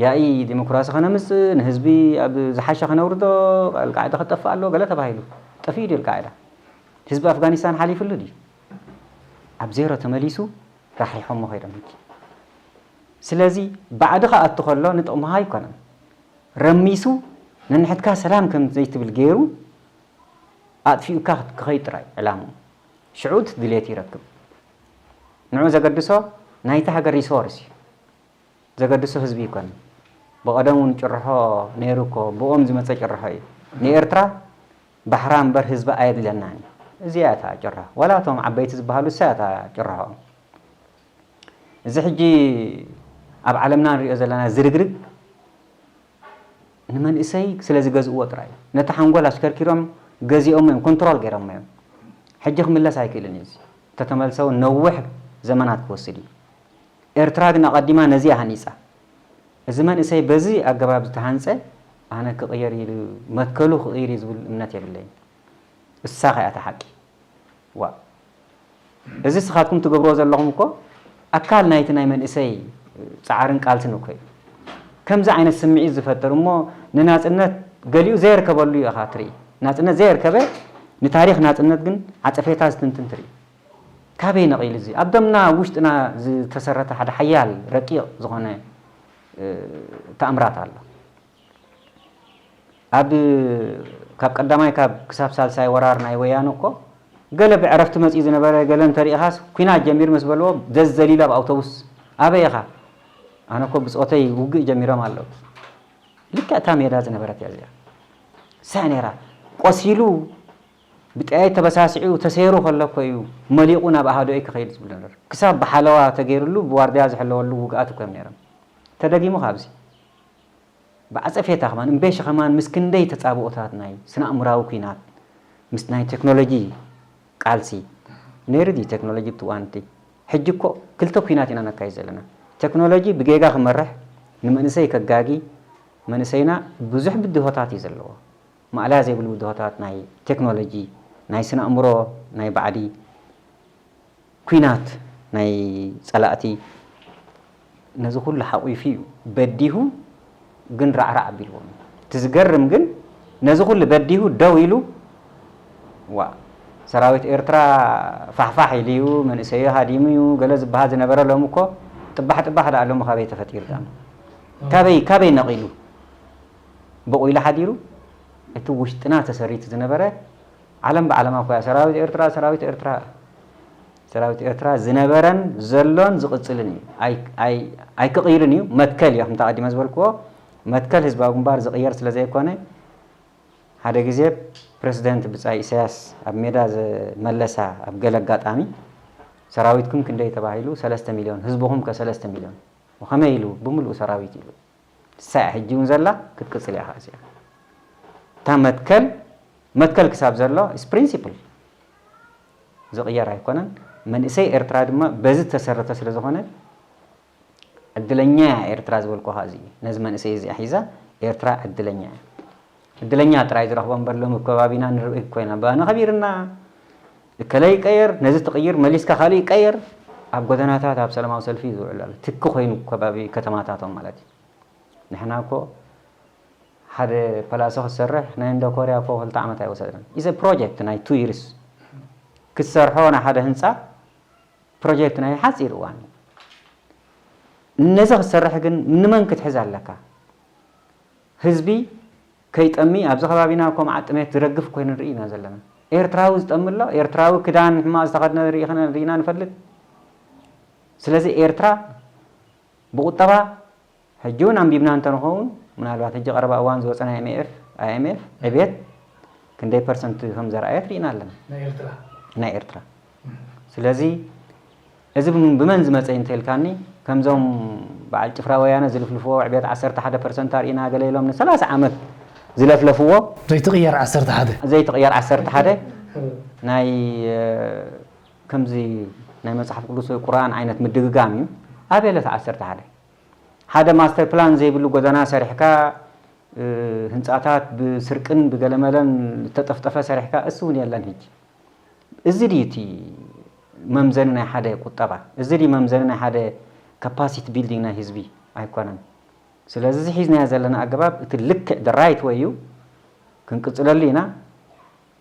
ያኢ ዲሞክራሲ ከነምፅእ ንህዝቢ ኣብ ዝሓሸ ከነውርዶ ኣልቃዕዳ ክጠፍእ ኣለዎ ገለ ተባሂሉ ጠፊኡ ድዩ ኣልቃዕዳ ህዝቢ ኣፍጋኒስታን ሓሊፍሉ ድዩ ኣብ ዜሮ ተመሊሱ ራሕሪሖሞ ከይዶም ሕጂ ስለዚ ባዕዲ ክኣቱ ከሎ ንጥቕምኻ ኣይኮነን ረሚሱ ነንሕድካ ሰላም ከም ዘይትብል ገይሩ ኣጥፊኡካ ክኸይድ ጥራይ ዕላምኡ ሽዑ እቲ ድሌት ይረክብ ንዑ ዘገድሶ ናይቲ ሃገር ሪሶርስ እዩ ዘገድሶ ህዝቢ ይኮን ብቐደም እውን ጭርሖ ነይሩ እኮ ብኦም ዝመፀ ጭርሖ እዩ ንኤርትራ ባሕራ እምበር ህዝቢ ኣየድለናን እዩ እዚኣ እታ ጭርሖ ዋላ እቶም ዓበይቲ ዝበሃሉ እሳ እታ ጭርሖ እዚ ሕጂ ኣብ ዓለምና ንሪኦ ዘለና ዝርግርግ ንመንእሰይ ስለ ዝገዝእዎ ጥራይ እዩ። ነቲ ሓንጎል ኣሽከርኪሮም ገዚኦሞ እዮም፣ ኮንትሮል ገይሮሞ እዮም። ሕጂ ክምለስ ኣይክእልን እዩ እዚ። እንተተመልሰ እውን ነዊሕ ዘመናት ክወስድ እዩ። ኤርትራ ግን ኣቐዲማ ነዚኣ ሃኒጻ። እዚ መንእሰይ በዚ ኣገባብ ዝተሃንጸ ኣነ ክቕየር ኢሉ መትከሉ ክቕይር እዩ ዝብል እምነት የብለይን። እሳ ከያ እታ ሓቂ። ዋእ እዚ ስኻትኩም ትገብርዎ ዘለኹም እኮ ኣካል ናይቲ ናይ መንእሰይ ጻዕርን ቃልስን እኮ እዩ። ከምዚ ዓይነት ስምዒት ዝፈጥር እሞ ንናጽነት ገሊኡ ዘየርከበሉ እዩ ኢኻ ትርኢ። ናጽነት ዘየርከበ ንታሪኽ ናጽነት ግን ዓጸፌታ ዝትንትን ትርኢ። ካበይ ነቒሉ እዚ ኣብ ደምና ውሽጥና ዝተሰረተ ሓደ ሓያል ረቂቕ ዝኾነ ተኣምራት ኣሎ። ኣብ ካብ ቀዳማይ ካብ ክሳብ ሳልሳይ ወራር ናይ ወያነ እኮ ገለ ብዕረፍቲ መጺኡ ዝነበረ ገለ እንተሪኢኻስ ኩናት ጀሚሩ ምስ በልዎ ዘዘሊሉ ኣብ ኣውቶቡስ ኣበይ ኢኻ ኣነ እኮ ብጾተይ ውግእ ጀሚሮም ኣለዉ ልክዕ እታ ሜዳ ዝነበረት እያ እዚኣ ሳዕ ነይራ ቆሲሉ ብጥያይ ተበሳሲዑ ተሰይሩ ከሎ እኮ እዩ መሊቑ ናብ ኣሃዶይ ክኸይድ ዝብል ነበር ክሳብ ብሓለዋ ተገይርሉ ብዋርድያ ዝሕለወሉ ውግኣት እኮ እዮም ነይሮም ተደጊሙ ካብዚ ብዓጸፌታ ከማን እምቤሽ ከማን ምስ ክንደይ ተጻብኦታት ናይ ስነ ኣእምራዊ ኲናት ምስ ናይ ቴክኖሎጂ ቃልሲ ነይሩ ድዩ ቴክኖሎጂ ብትዋንቲ ሕጂ እኮ ክልተ ኲናት ኢና ነካይድ ዘለና ቴክኖሎጂ ብጌጋ ክመርሕ ንመንእሰይ ከጋጊ መንእሰይና ብዙሕ ብድሆታት እዩ ዘለዎ ማእለያ ዘይብሉ ብድሆታት ናይ ቴክኖሎጂ ናይ ስነ ኣእምሮ ናይ ባዕዲ ኲናት ናይ ጸላእቲ ነዚ ኩሉ ሓቒፉ እዩ በዲሁ ግን ራዕራዕ ኣቢልዎም እዩ። እቲ ዝገርም ግን ነዚ ኩሉ በዲሁ ደው ኢሉ ዋእ ሰራዊት ኤርትራ ፋሕፋሕ ኢሉ እዩ መንእሰዩ ሃዲሙ እዩ ገለ ዝበሃል ዝነበረ ሎሚ እኮ ጥባሕ ጥባሕ ደኣ ሎሚ ካበይ ተፈጢሩ ደኣ ካበይ ካበይ ነቒሉ ብቑ ኢሉ ሓዲሩ እቲ ውሽጥና ተሰሪቱ ዝነበረ ዓለም ብዓለማ እኮ እያ ሰራዊት ኤርትራ፣ ሰራዊት ኤርትራ፣ ሰራዊት ኤርትራ ዝነበረን ዘሎን ዝቕጽልን እዩ። ኣይ-፣ ኣይ-፣ ኣይክቕይርን እዩ። መትከል እዩ፣ ከምቲ ኣቐዲመ ዝበልክዎ፣ መትከል ህዝባዊ ግንባር ዝቕየር ስለ ዘይኮነ፣ ሓደ ግዜ ፕረሲደንት ብጻይ ኢሳያስ ኣብ ሜዳ ዘ-፣ መለሳ ኣብ ገለ ኣጋጣሚ፣ "ሰራዊትኩም ክንደይ?" ተባሂሉ፣ "ሰለስተ ሚልዮን፣ ህዝብኹም ከ ሰለስተ ሚልዮን?" "ከመይ?" ኢሉ፣ "ብምሉኡ ሰራዊት" ኢሉ። ንሳ እያ ሕጂ እውን ዘላ፣ ክትቅጽል እያ ከኣ እዚኣ። እታ መትከል፣ መትከል ክሳብ ዘሎ is principle ዝቕየር ኣይኮነን። መንእሰይ ኤርትራ ድማ በዚ ዝተሰረተ ስለ ዝኾነ፣ ዕድለኛ እያ ኤርትራ ዝበልኩ ከኣ እዚ እዩ። ነዚ መንእሰይ እዚኣ ሒዛ ኤርትራ ዕድለኛ እያ። ዕድለኛ ጥራይ ዝረኽቦ እምበር ሎሚ ኣብ ከባቢና ንርኢ ኮይና፣ ባና ከቢርና፣ እከለ ይቀየር፣ ነዚ ትቕይር፣ መሊስካ ካልእ ይቀየር፣ ኣብ ጎደናታት ኣብ ሰላማዊ ሰልፊ እዩ ዝውዕል ኣሎ። ትኪ ኮይኑ ከባቢ ከተማታቶም ማለት እዩ። ንሕና እኮ ሓደ ፓላሶ ክትሰርሕ ናይ እንዶ ኮርያ እኮ ክልተ ዓመት ኣይወሰደን። ኢዘ ፕሮጀክት ናይ ቱ ይርስ ክትሰርሖ ናይ ሓደ ህንጻ ፕሮጀክት ናይ ሓጺር እዋን እዩ። ነዚ ክትሰርሕ ግን ንመን ክትሕዝ ኣለካ? ህዝቢ ከይጠሚ ኣብዚ ከባቢና እኮ መዓት ጥሜት ዝረግፍ ኮይኑ ንርኢ ኢና ዘለና። ኤርትራዊ ዝጠሚ ኣሎ፣ ኤርትራዊ ክዳን ሕማቕ ዝተኸድነ ርኢ-፣ ርኢና ንፈልጥ። ስለዚ ኤርትራ ብቁጠባ ሕጂ እውን ኣንቢብና እንተንኸውን፣ ምናልባት ሕጂ ቀረባ እዋን ዝወፀ ናይ ኤምኤፍ፣ ኣይ ኤም ኤፍ ዕብየት ክንደይ ፐርሰንት ከም ዘርኣየት ርኢና ኣለና። ናይ ኤርትራ። ናይ ኤርትራ። ስለዚ እዚ ብም-፣ ብመን ዝመፀ እንተልካኒ፣ ከምዞም በዓል ጭፍራ ወያነ ዝልፍልፍዎ ዕብየት ዓሰርተ ሓደ ፐርሰንት ኣርኢና ገለ ኢሎም ንሰላሳ ዓመት ዝለፍለፍዎ ዘይትቕየር ዓሰርተ ሓደ። ዘይትቕየር ዓሰርተ ሓደ ናይ፣ እ፣ ከምዚ ናይ መጽሓፍ ቅዱስ ወይ ቁርኣን ዓይነት ምድግጋም እዩ። ኣበይ ኣለ እቲ ዓሰርተ ሓደ? ሓደ ማስተር ፕላን ዘይብሉ ጎደና ሰሪሕካ፣ እ፣ ህንጻታት ብስርቅን ብገለመለን ዝተጠፍጠፈ ሰሪሕካ፣ እሱ እውን የለን ሕጂ። እዚ ድዩ እቲ መምዘኒ ናይ ሓደ ቁጠባ? እዚ ድዩ መምዘኒ ናይ ሓደ ካፓሲቲ ቢልዲንግ ናይ ህዝቢ? ኣይኮነን። ስለዚ እዚ ሒዝናዮ ዘለና ኣገባብ እቲ ልክዕ the right way እዩ፣ ክንቅጽለሉ ኢና።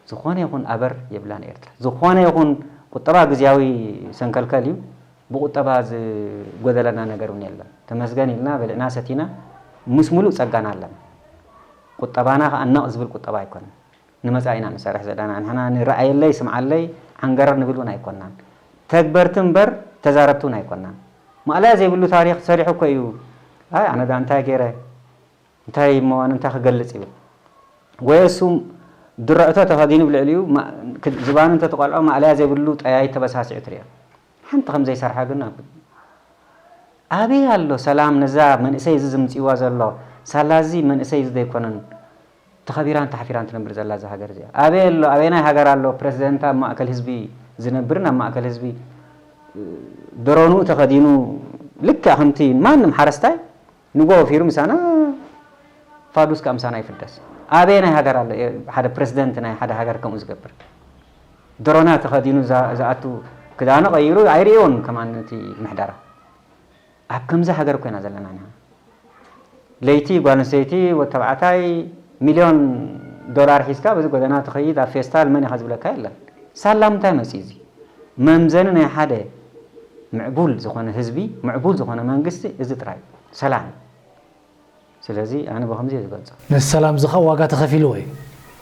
ዝኾነ ይኹን ኣበር የብላን ኤርትራ። ዝኾነ ይኹን ቁጠባ ግዝያዊ ሰንከልከል እዩ። ብቁጠባ ዝጎደለና ነገር እውን የለን። ተመስገን ኢልና በሊዕና ሰቲና ምስ ሙሉእ ጸጋና ኣለና። ቁጠባና ከኣ ነቕ ዝብል ቁጠባ ኣይኮነን። ንመጻኢ ኢና ንሰርሕ ዘለና። ንሕና ንረኣየለይ፣ ስምዓለይ፣ ዓንገረር ንብል እውን ኣይኮናን። ተግበርቲ እምበር ተዛረብቲ እውን ኣይኮናን። ማእለያ ዘይብሉ ታሪኽ ሰሪሑ እኮ እዩ። ኣይ፣ ኣነ ዳ እንታይ ገይረ? እንታይ እሞ ኣነ እንታይ ክገልጽ ይብል? ወይ እሱ ድርዕቶ ተኸዲኑ ብልዕሊኡ ማ-፣ ክ-፣ ዝባኑ እንተተቆልዖ ማእለያ ዘይብሉ ጠያይ ተበሳሲዑ ትሪኦ። ሓንቲ ከም ዘይሰርሓ ግን ኣብ-፣ ኣበይ ኣሎ ሰላም ነዛ መንእሰይ እዚ ዝምጽእዋ ዘሎ? ሳላ እዚ መንእሰይ እዚ ዘይኮነን ተኸቢራን ተሓፊራን ትነብር ዘላ እዛ ሃገር እዚኣ? ኣበይ ኣሎ? ኣበየናይ ሃገር ኣሎ ፕረሲደንት ኣብ ማእከል ህዝቢ ዝነብርን ኣብ ማእከል ህዝቢ፣ እ፣ ድሮኑ ተኸዲኑ ልክዕ ከምቲ ማንም ሓረስታይ ንጎ ወፊሩ ምሳና ፋዱስ ከኣ ምሳና ይፍደስ። ኣበየናይ ሃገር ኣሎ፣ እ፣ ሓደ ፕረሲደንት ናይ ሓደ ሃገር ከምኡ ዝገብር? ድሮና ተኸዲኑ ዝኣ-፣ ዝኣቱ ክዳኑ ቀይሩ ኣይርእዮን ከማን እቲ ምሕደራ። ኣብ ከምዚ ሃገር ኮይና ዘለና ኢና። ለይቲ ጓል ኣንስተይቲ ወዲ ተባዕታይ ሚልዮን ዶላር ሒዝካ በዚ ጎደና ትኸይድ፣ ኣብ ፌስታል መን ኢኻ ዝብለካ የለን። ሳላ ምንታይ መጽዩ እዚ? መምዘኒ ናይ ሓደ ምዕቡል ዝኾነ ህዝቢ፣ ምዕቡል ዝኾነ መንግስቲ እዚ ጥራይ እዩ። ሰላም እዩ። ስለዚ ኣነ ብኸምዚ እየ ዝገልጾ። ነዚ ሰላም እዚ ኸኣ ዋጋ ተኸፊልዎ እዩ።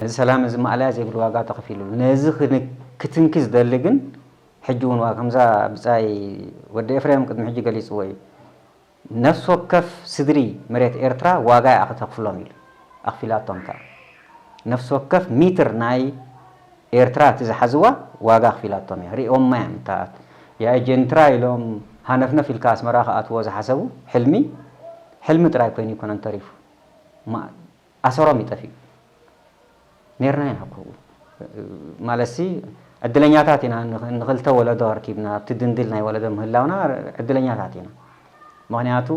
ነዚ ሰላም እዚ ማእለያ ዘይብሉ ዋጋ ተኸፊሉ። ነዚ ክን-፣ ክትንኪ ዝደሊ ግን ሕጂ እውን ዋ-፣ ከምዛ ብጻይ ወዲ ኤፍሬም ቅድሚ ሕጂ ገሊጽዎ እዩ። ነፍሲ ወከፍ ስድሪ መሬት ኤርትራ ዋጋ እያ ከተኽፍሎም ኢሉ። ኣኽፊላቶም ከኣ። ነፍሲ ወከፍ ሚትር ናይ ኤርትራ እቲ ዝሓዝዋ ዋጋ ኣኽፊላቶም እያ። ሪኦማ እዮም እታ የኣጀንትራ ኢሎም ሃነፍነፍ ኢልካ ኣስመራ ክኣትዎ ዝሓሰቡ ሕልሚ፣ ሕልሚ ጥራይ ኮይኑ ኣይኮነን ተሪፉ። ማ-፣ ኣሰሮም ይጠፍኡ። ኔርና ኢና እኮ። ማለትሲ ዕድለኛታት ኢና፣ ንኽ-፣ ንኽልተ ወለዶ ኣርኪብና፣ ኣብቲ ድንድል ናይ ወለዶ ምህላውና ዕድለኛታት ኢና። ምኽንያቱ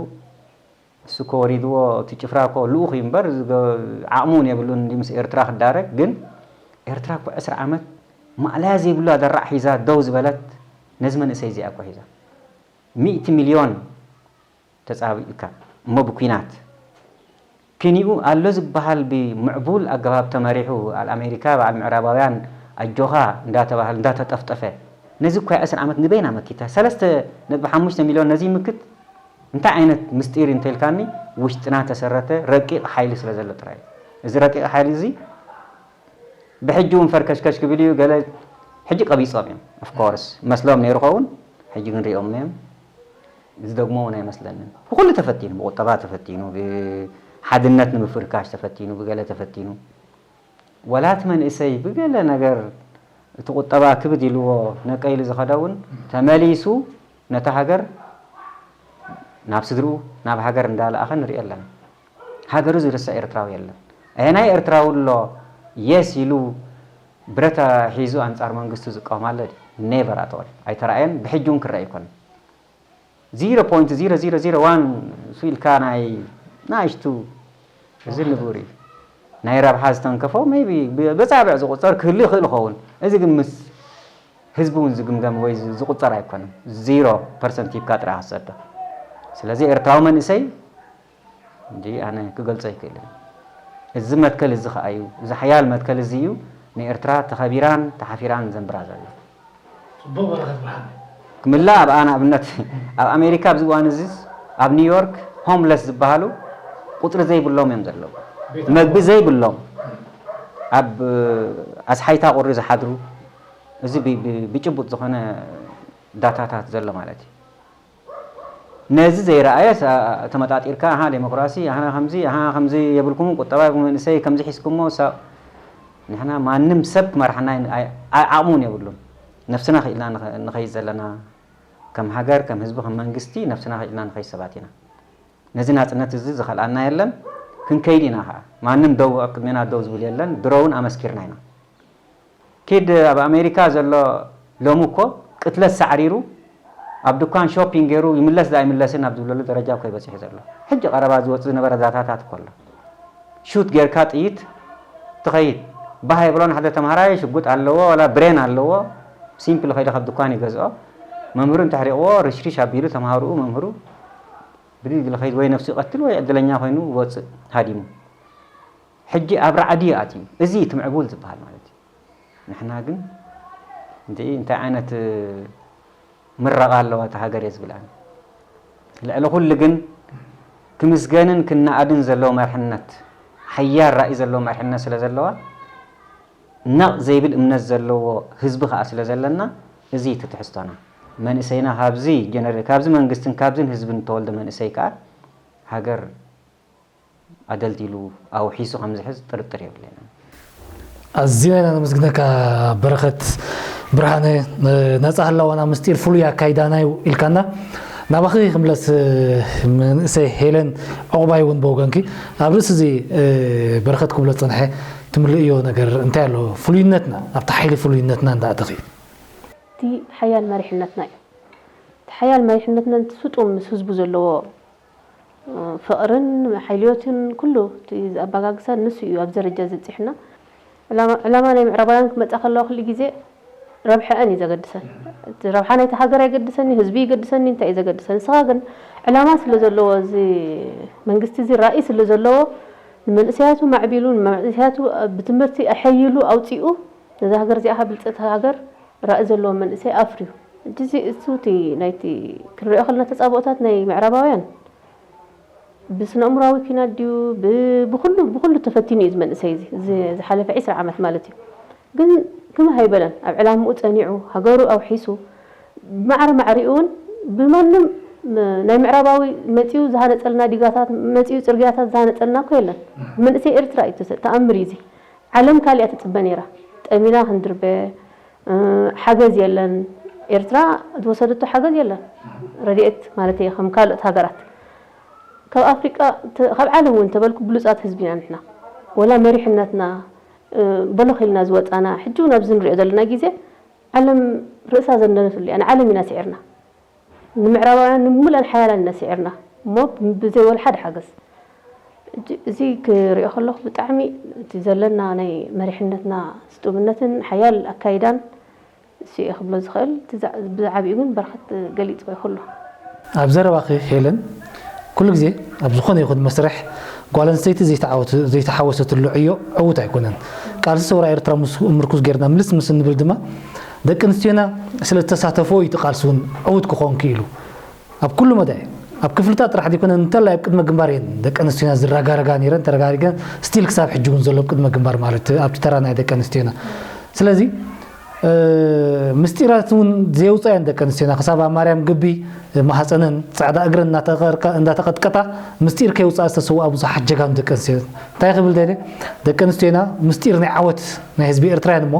እሱ እኮ ወሪድዎ፣ እቲ ጭፍራ እኮ ልኡኽ እዩ እምበር፣ ዝገ-፣ ዓቕሚ እውን የብሉን እንዲ ምስ ኤርትራ ክዳረግ። ግን ኤርትራ እኮ ዕስራ ዓመት ማእለያ ዘይብሉ ኣደራዕ ሒዛ ደው ዝበለት ነዚ መንእሰይ እዚኣ እኮ ሒዛ። ሚእቲ ሚልዮን ተጻቢእካ እሞ ብኲናት። ክንዩ ኣሎ ዝበሃል ብምዕቡል ኣገባብ ተመሪሑ፣ በዓል ኣሜሪካ፣ በዓል ምዕራባውያን ኣጆኻ እንዳተባህለ፣ እንዳተጠፍጠፈ። ነዚ እኮ ዕስራ ዓመት ንበይና መኪታ፣ ሰለስተ ነጥቢ ሓሙሽተ ሚልዮን ነዚ ይምክት? እንታይ ዓይነት ምስጢር እንተልካኒ፣ ውሽጥና ተሰረተ ረቂቕ ሓይሊ ስለ ዘሎ ጥራይ እዩ። እዚ ረቂቕ ሓይሊ እዚ ብሕጂ እውን ፈርከሽከሽ ክብል እዩ። ገለ ሕጂ ቀቢጾም እዮም። Of course መስሎም ነይሩ ኸውን፣ ሕጂ ግን ሪኦም እዮም። ዝደግሞ እውን ኣይመስለንን። ብኹሉ ተፈቲኑ፣ ብቁጠባ ተፈቲኑ፣ ብሓድነት ንምፍርካሽ ተፈቲኑ፣ ብገለ ተፈቲኑ። ወላ እቲ መንእሰይ ብገለ ነገር እቲ ቁጠባ ክብድ ኢልዎ ነቀ ኢሉ ዝኸደ እውን ተመሊሱ ነታ ሃገር ናብ ስድርኡ ናብ ሃገር እንዳለኣኸ ንሪኦ ኣለና። ሃገሩ ዝርስዕ ኤርትራዊ የለን። ኣየናይ ኤርትራዊ ኣሎ የስ ኢሉ ብረት ሒዙ ኣንጻር መንግስቱ ዝቃወም ኣሎ ድዩ? Never at all ኣይተራእየን፣ ብሕጂ እውን ክረአ ኣይኮነን። ዜሮ ፖይንት ዜሮ ዜሮ ዜሮ ዋን ሱ ኢልካ ናይ ናእሽቱ እዚ ንቡር እዩ። ናይ ረብሓ ዝተንከፎ maybe ብኣጻብዕ ዝቑጸር ክህሉ ይኽእል ይኸውን። እዚ ግን ምስ ህዝቢ እውን ዝግምገም ወይ ዝቑጸር ኣይኮነን። ዜሮ ፐርሰንት ሂብካ ጥራይ ክትሰዶ። ስለዚ ኤርትራዊ መንእሰይ እንጂ ኣነ ክገልጾ ኣይክእልን። እዚ መትከል እዚ ኸኣ እዩ፣ እዚ ሓያል መትከል እዚ እዩ ንኤርትራ ተኸቢራን ተሓፊራን ዘንብራ ዘሎ። ጽቡቕ በረኸት ብርሃን። ክምላእ ኣብ ኣነ ኣብነት ኣብ ኣሜሪካ ኣብዚ እዋን እዚ ኣብ ኒውዮርክ ሆምለስ ዝበሃሉ ቁጽሪ ዘይብሎም እዮም ዘለዉ። መግቢ ዘይብሎም ኣብ ኣስሓይታ ቁሪ ዝሓድሩ፣ እዚ ብ- ብ- ብጭቡጥ ዝኾነ ዳታታት ዘሎ ማለት እዩ። ነዚ ዘይረኣየ ተመጣጢርካ ኣሃ ዴሞክራሲ ኣሃ ከምዚ ኣሃ ከምዚ የብልኩምን ቁጠባ መንእሰይ ከምዚ ሒዝኩሞ ሳ ንሕና ማንም ሰብ ክመርሓና ኣይ- ኣይ- ዓቕሚ እውን የብሉን። ነፍስና ክኢልና ንኸ- ንኸይድ ዘለና ከም ሃገር ከም ህዝቢ ከም መንግስቲ ነፍስና ክኢልና ንኸይድ ሰባት ኢና። ነዚ ናፅነት እዚ ዝኸልኣና የለን። ክንከይድ ኢና ከዓ ማንም ደው ኣብ ቅድሜና ደው ዝብል የለን። ድሮ እውን ኣመስኪርና ኢና። ኪድ ኣብ ኣሜሪካ ዘሎ ሎሚ እኮ ቅትለት ሳዕሪሩ ኣብ ድኳን ሾፒንግ ገይሩ ይምለስ ዳ ኣይምለስን ኣብ ዝብለሉ ደረጃ እኮ ይበፅሑ ዘሎ። ሕጂ ቀረባ ዝወፅ ዝነበረ ዳታታት እኮ ኣሎ። ሹት ጌርካ ጥይት ትኸይድ ባህ የብሎን። ሓደ ተምሃራይ ሽጉጥ ኣለዎ ዋላ ብሬን ኣለዎ። ሲምፕል ከይደ ካብ ድኳን ይገዝኦ። መምህሩ እንተሕሪቕዎ ርሽሪሽ ኣቢሉ ተምሃርኡ መምህሩ ብድግ ኢሉ ከይድ ወይ ነፍሱ ይቐትል ወይ ዕድለኛ ኮይኑ ይወፅእ ሃዲሙ። ሕጂ ኣብ ራዕዲ እዩ ኣትዩ። እዚ እዩ እቲ ምዕቡል ዝበሃል ማለት እዩ። ንሕና ግን እንተ እንታይ ዓይነት ምረቓ ኣለዋ እታ ሃገር እየ ዝብል ኣነ። ልዕሊ ኩሉ ግን ክምስገንን ክነኣድን ዘለዎ መርሕነት ሓያል ራእይ ዘለዎ መርሕነት ስለ ዘለዋ ነቕ ዘይብል እምነት ዘለዎ ህዝቢ ከዓ ስለ ዘለና እዚ እዩ እቲ ትሕዝቶና። መንእሰይና ካብዚ ጀነሬ ካብዚ መንግስትን ካብዝን ህዝብን ተወልደ መንእሰይ ከዓ ሃገር ኣደልዲሉ ኣውሒሱ ከምዝሕዝ ጥርጥር የብለይን። ኣዚና ኢና ነመስግነካ በረኸት ብርሃነ፣ ነፃ ህላወና ምስጢር ፍሉይ ኣካይዳና እዩ ኢልካና። ናባኺ ክምለስ መንእሰይ ሄለን ዕቑባይ እውን ብወገንኪ ኣብ ርእሲ እዚ በረኸት ክብሎ ዝፀንሐ ትምልእዮ ነገር እንታይ ኣሎ? ፍሉይነትና ኣብቲ ሓይሊ ፍሉይነትና እንዳእተኺ። እቲ ሓያል መሪሕነትና እዩ። እቲ ሓያል መሪሕነትና ነቲ ስጡም ምስ ህዝቡ ዘለዎ ፍቕርን ሓልዮትን ኩሉ እቲ ኣበጋግሳ ንሱ እዩ ኣብዚ ደረጃ ዘብፂሑና። ዕላማ ናይ ምዕራባውያን ክመፃ ከለዋ ኩሉ ግዜ ረብሐአን እዩ ዘገድሰን። እቲ ረብሓ ናይቲ ሃገር ኣይገድሰኒ፣ ህዝቢ ይገድሰኒ፣ እንታይ እዩ ዘገድሰን? ንስኻ ግን ዕላማ ስለ ዘለዎ እዚ መንግስቲ እዚ ራእይ ስለ ዘለዎ ንመንእሰያቱ ማዕቢሉ ንመንእሰያቱ ብትምህርቲ ኣሐይሉ ኣውፂኡ ነዛ ሃገር እዚኣ ብልፅቲ ሃገር ራኢ ዘለዎ መንእሰይ ኣፍርዩ። ሕጂ እዚ እሱ እቲ ናይቲ ክንሪኦ ከለና ተፃብኦታት ናይ ምዕራባውያን ብስነ ኣእምራዊ ኪናት ድዩ ብኩሉ ብኩሉ ተፈቲኑ እዩ እዚ መንእሰይ እዚ እዚ ዝሓለፈ ዒስራ ዓመት ማለት እዩ። ግን ክምህ ኣይበለን ኣብ ዕላምኡ ፀኒዑ ሃገሩ ኣውሒሱ ብማዕረ ማዕሪኡ እውን ብማንም ናይ ምዕራባዊ መፂኡ ዝሃነፀልና ዲጋታት መፂኡ ፅርግያታት ዝሃነፀልና እኮ የለን። መንእሰይ ኤርትራ እዩ ተኣምር እዩ እዚ። ዓለም ካልእ እያ ትፅበ ነይራ። ጠሚና ክንድርበ ሓገዝ የለን። ኤርትራ ዝወሰደቶ ሓገዝ የለን። ረድኤት ማለት እየ ከም ካልኦት ሃገራት ካብ ኣፍሪቃ ካብ ዓለም እውን ተበልኩ ብሉፃት ህዝቢ ኢና ንሕና። ወላ መሪሕነትና በሎኽ ኢልና ዝወፃና ሕጂ እውን ኣብዚ ንሪኦ ዘለና ግዜ ዓለም ርእሳ ዘንደነትሉ እያ። ንዓለም ኢና ስዒርና። ንምዕራባውያን ንምሉኣን ሓያላን ኢና ስዒርና እሞ ብዘይ ወላ ሓደ ሓገዝ። እዚ ክሪኦ ከለኹ ብጣዕሚ እቲ ዘለና ናይ መሪሕነትና ስጡምነትን ሓያል ኣካይዳን እሱ እየ ክብሎ ዝኽእል። ብዛዕባኡ ግን በረኸት ገሊፅዎ ይኽእሉ። ኣብ ዘረባኺ ሄለን ኩሉ ግዜ ኣብ ዝኾነ ይኹን መስርሕ ጓል ኣንስተይቲ ዘይተሓወሰትሉ ዕዮ ዕዉት ኣይኮነን። ቃልሲ ሰውራ ኤርትራ ምስ ምርኩዝ ጌርና ምልስ ምስ እንብል ድማ ደቂ ኣንስትዮና ስለ ዝተሳተፎ እዩ እቲ ቃልሲ እውን ዕዉት ክኾን ክኢሉ። ኣብ ኩሉ መዳይ ኣብ ክፍልታት ጥራሕ ዘይኮነ እንተላይ ኣብ ቅድመ ግንባር እየን ደቂ ኣንስትዮና ዝረጋረጋ ነይረን፣ ተረጋሪገን፣ ስቲል ክሳብ ሕጂ እውን ዘሎ ኣብ ቅድመ ግንባር ማለት ኣብቲ ተራ ናይ ደቂ ኣንስትዮና። ስለዚ ምስጢራት እውን ዘየውፅኣየን ደቂ ኣንስትዮና ክሳብ ኣብ ማርያም ግቢ ማህፀነን ፃዕዳ እግረን እንዳተቐጥቀጣ ምስጢር ከይውፅኣ ዝተሰውኣ ብዙሓት ጀጋኑ ደቂ ኣንስትዮ። እንታይ ክብል ደልየ፣ ደቂ ኣንስትዮና ምስጢር ናይ ዓወት ናይ ህዝቢ ኤርትራውያን እሞ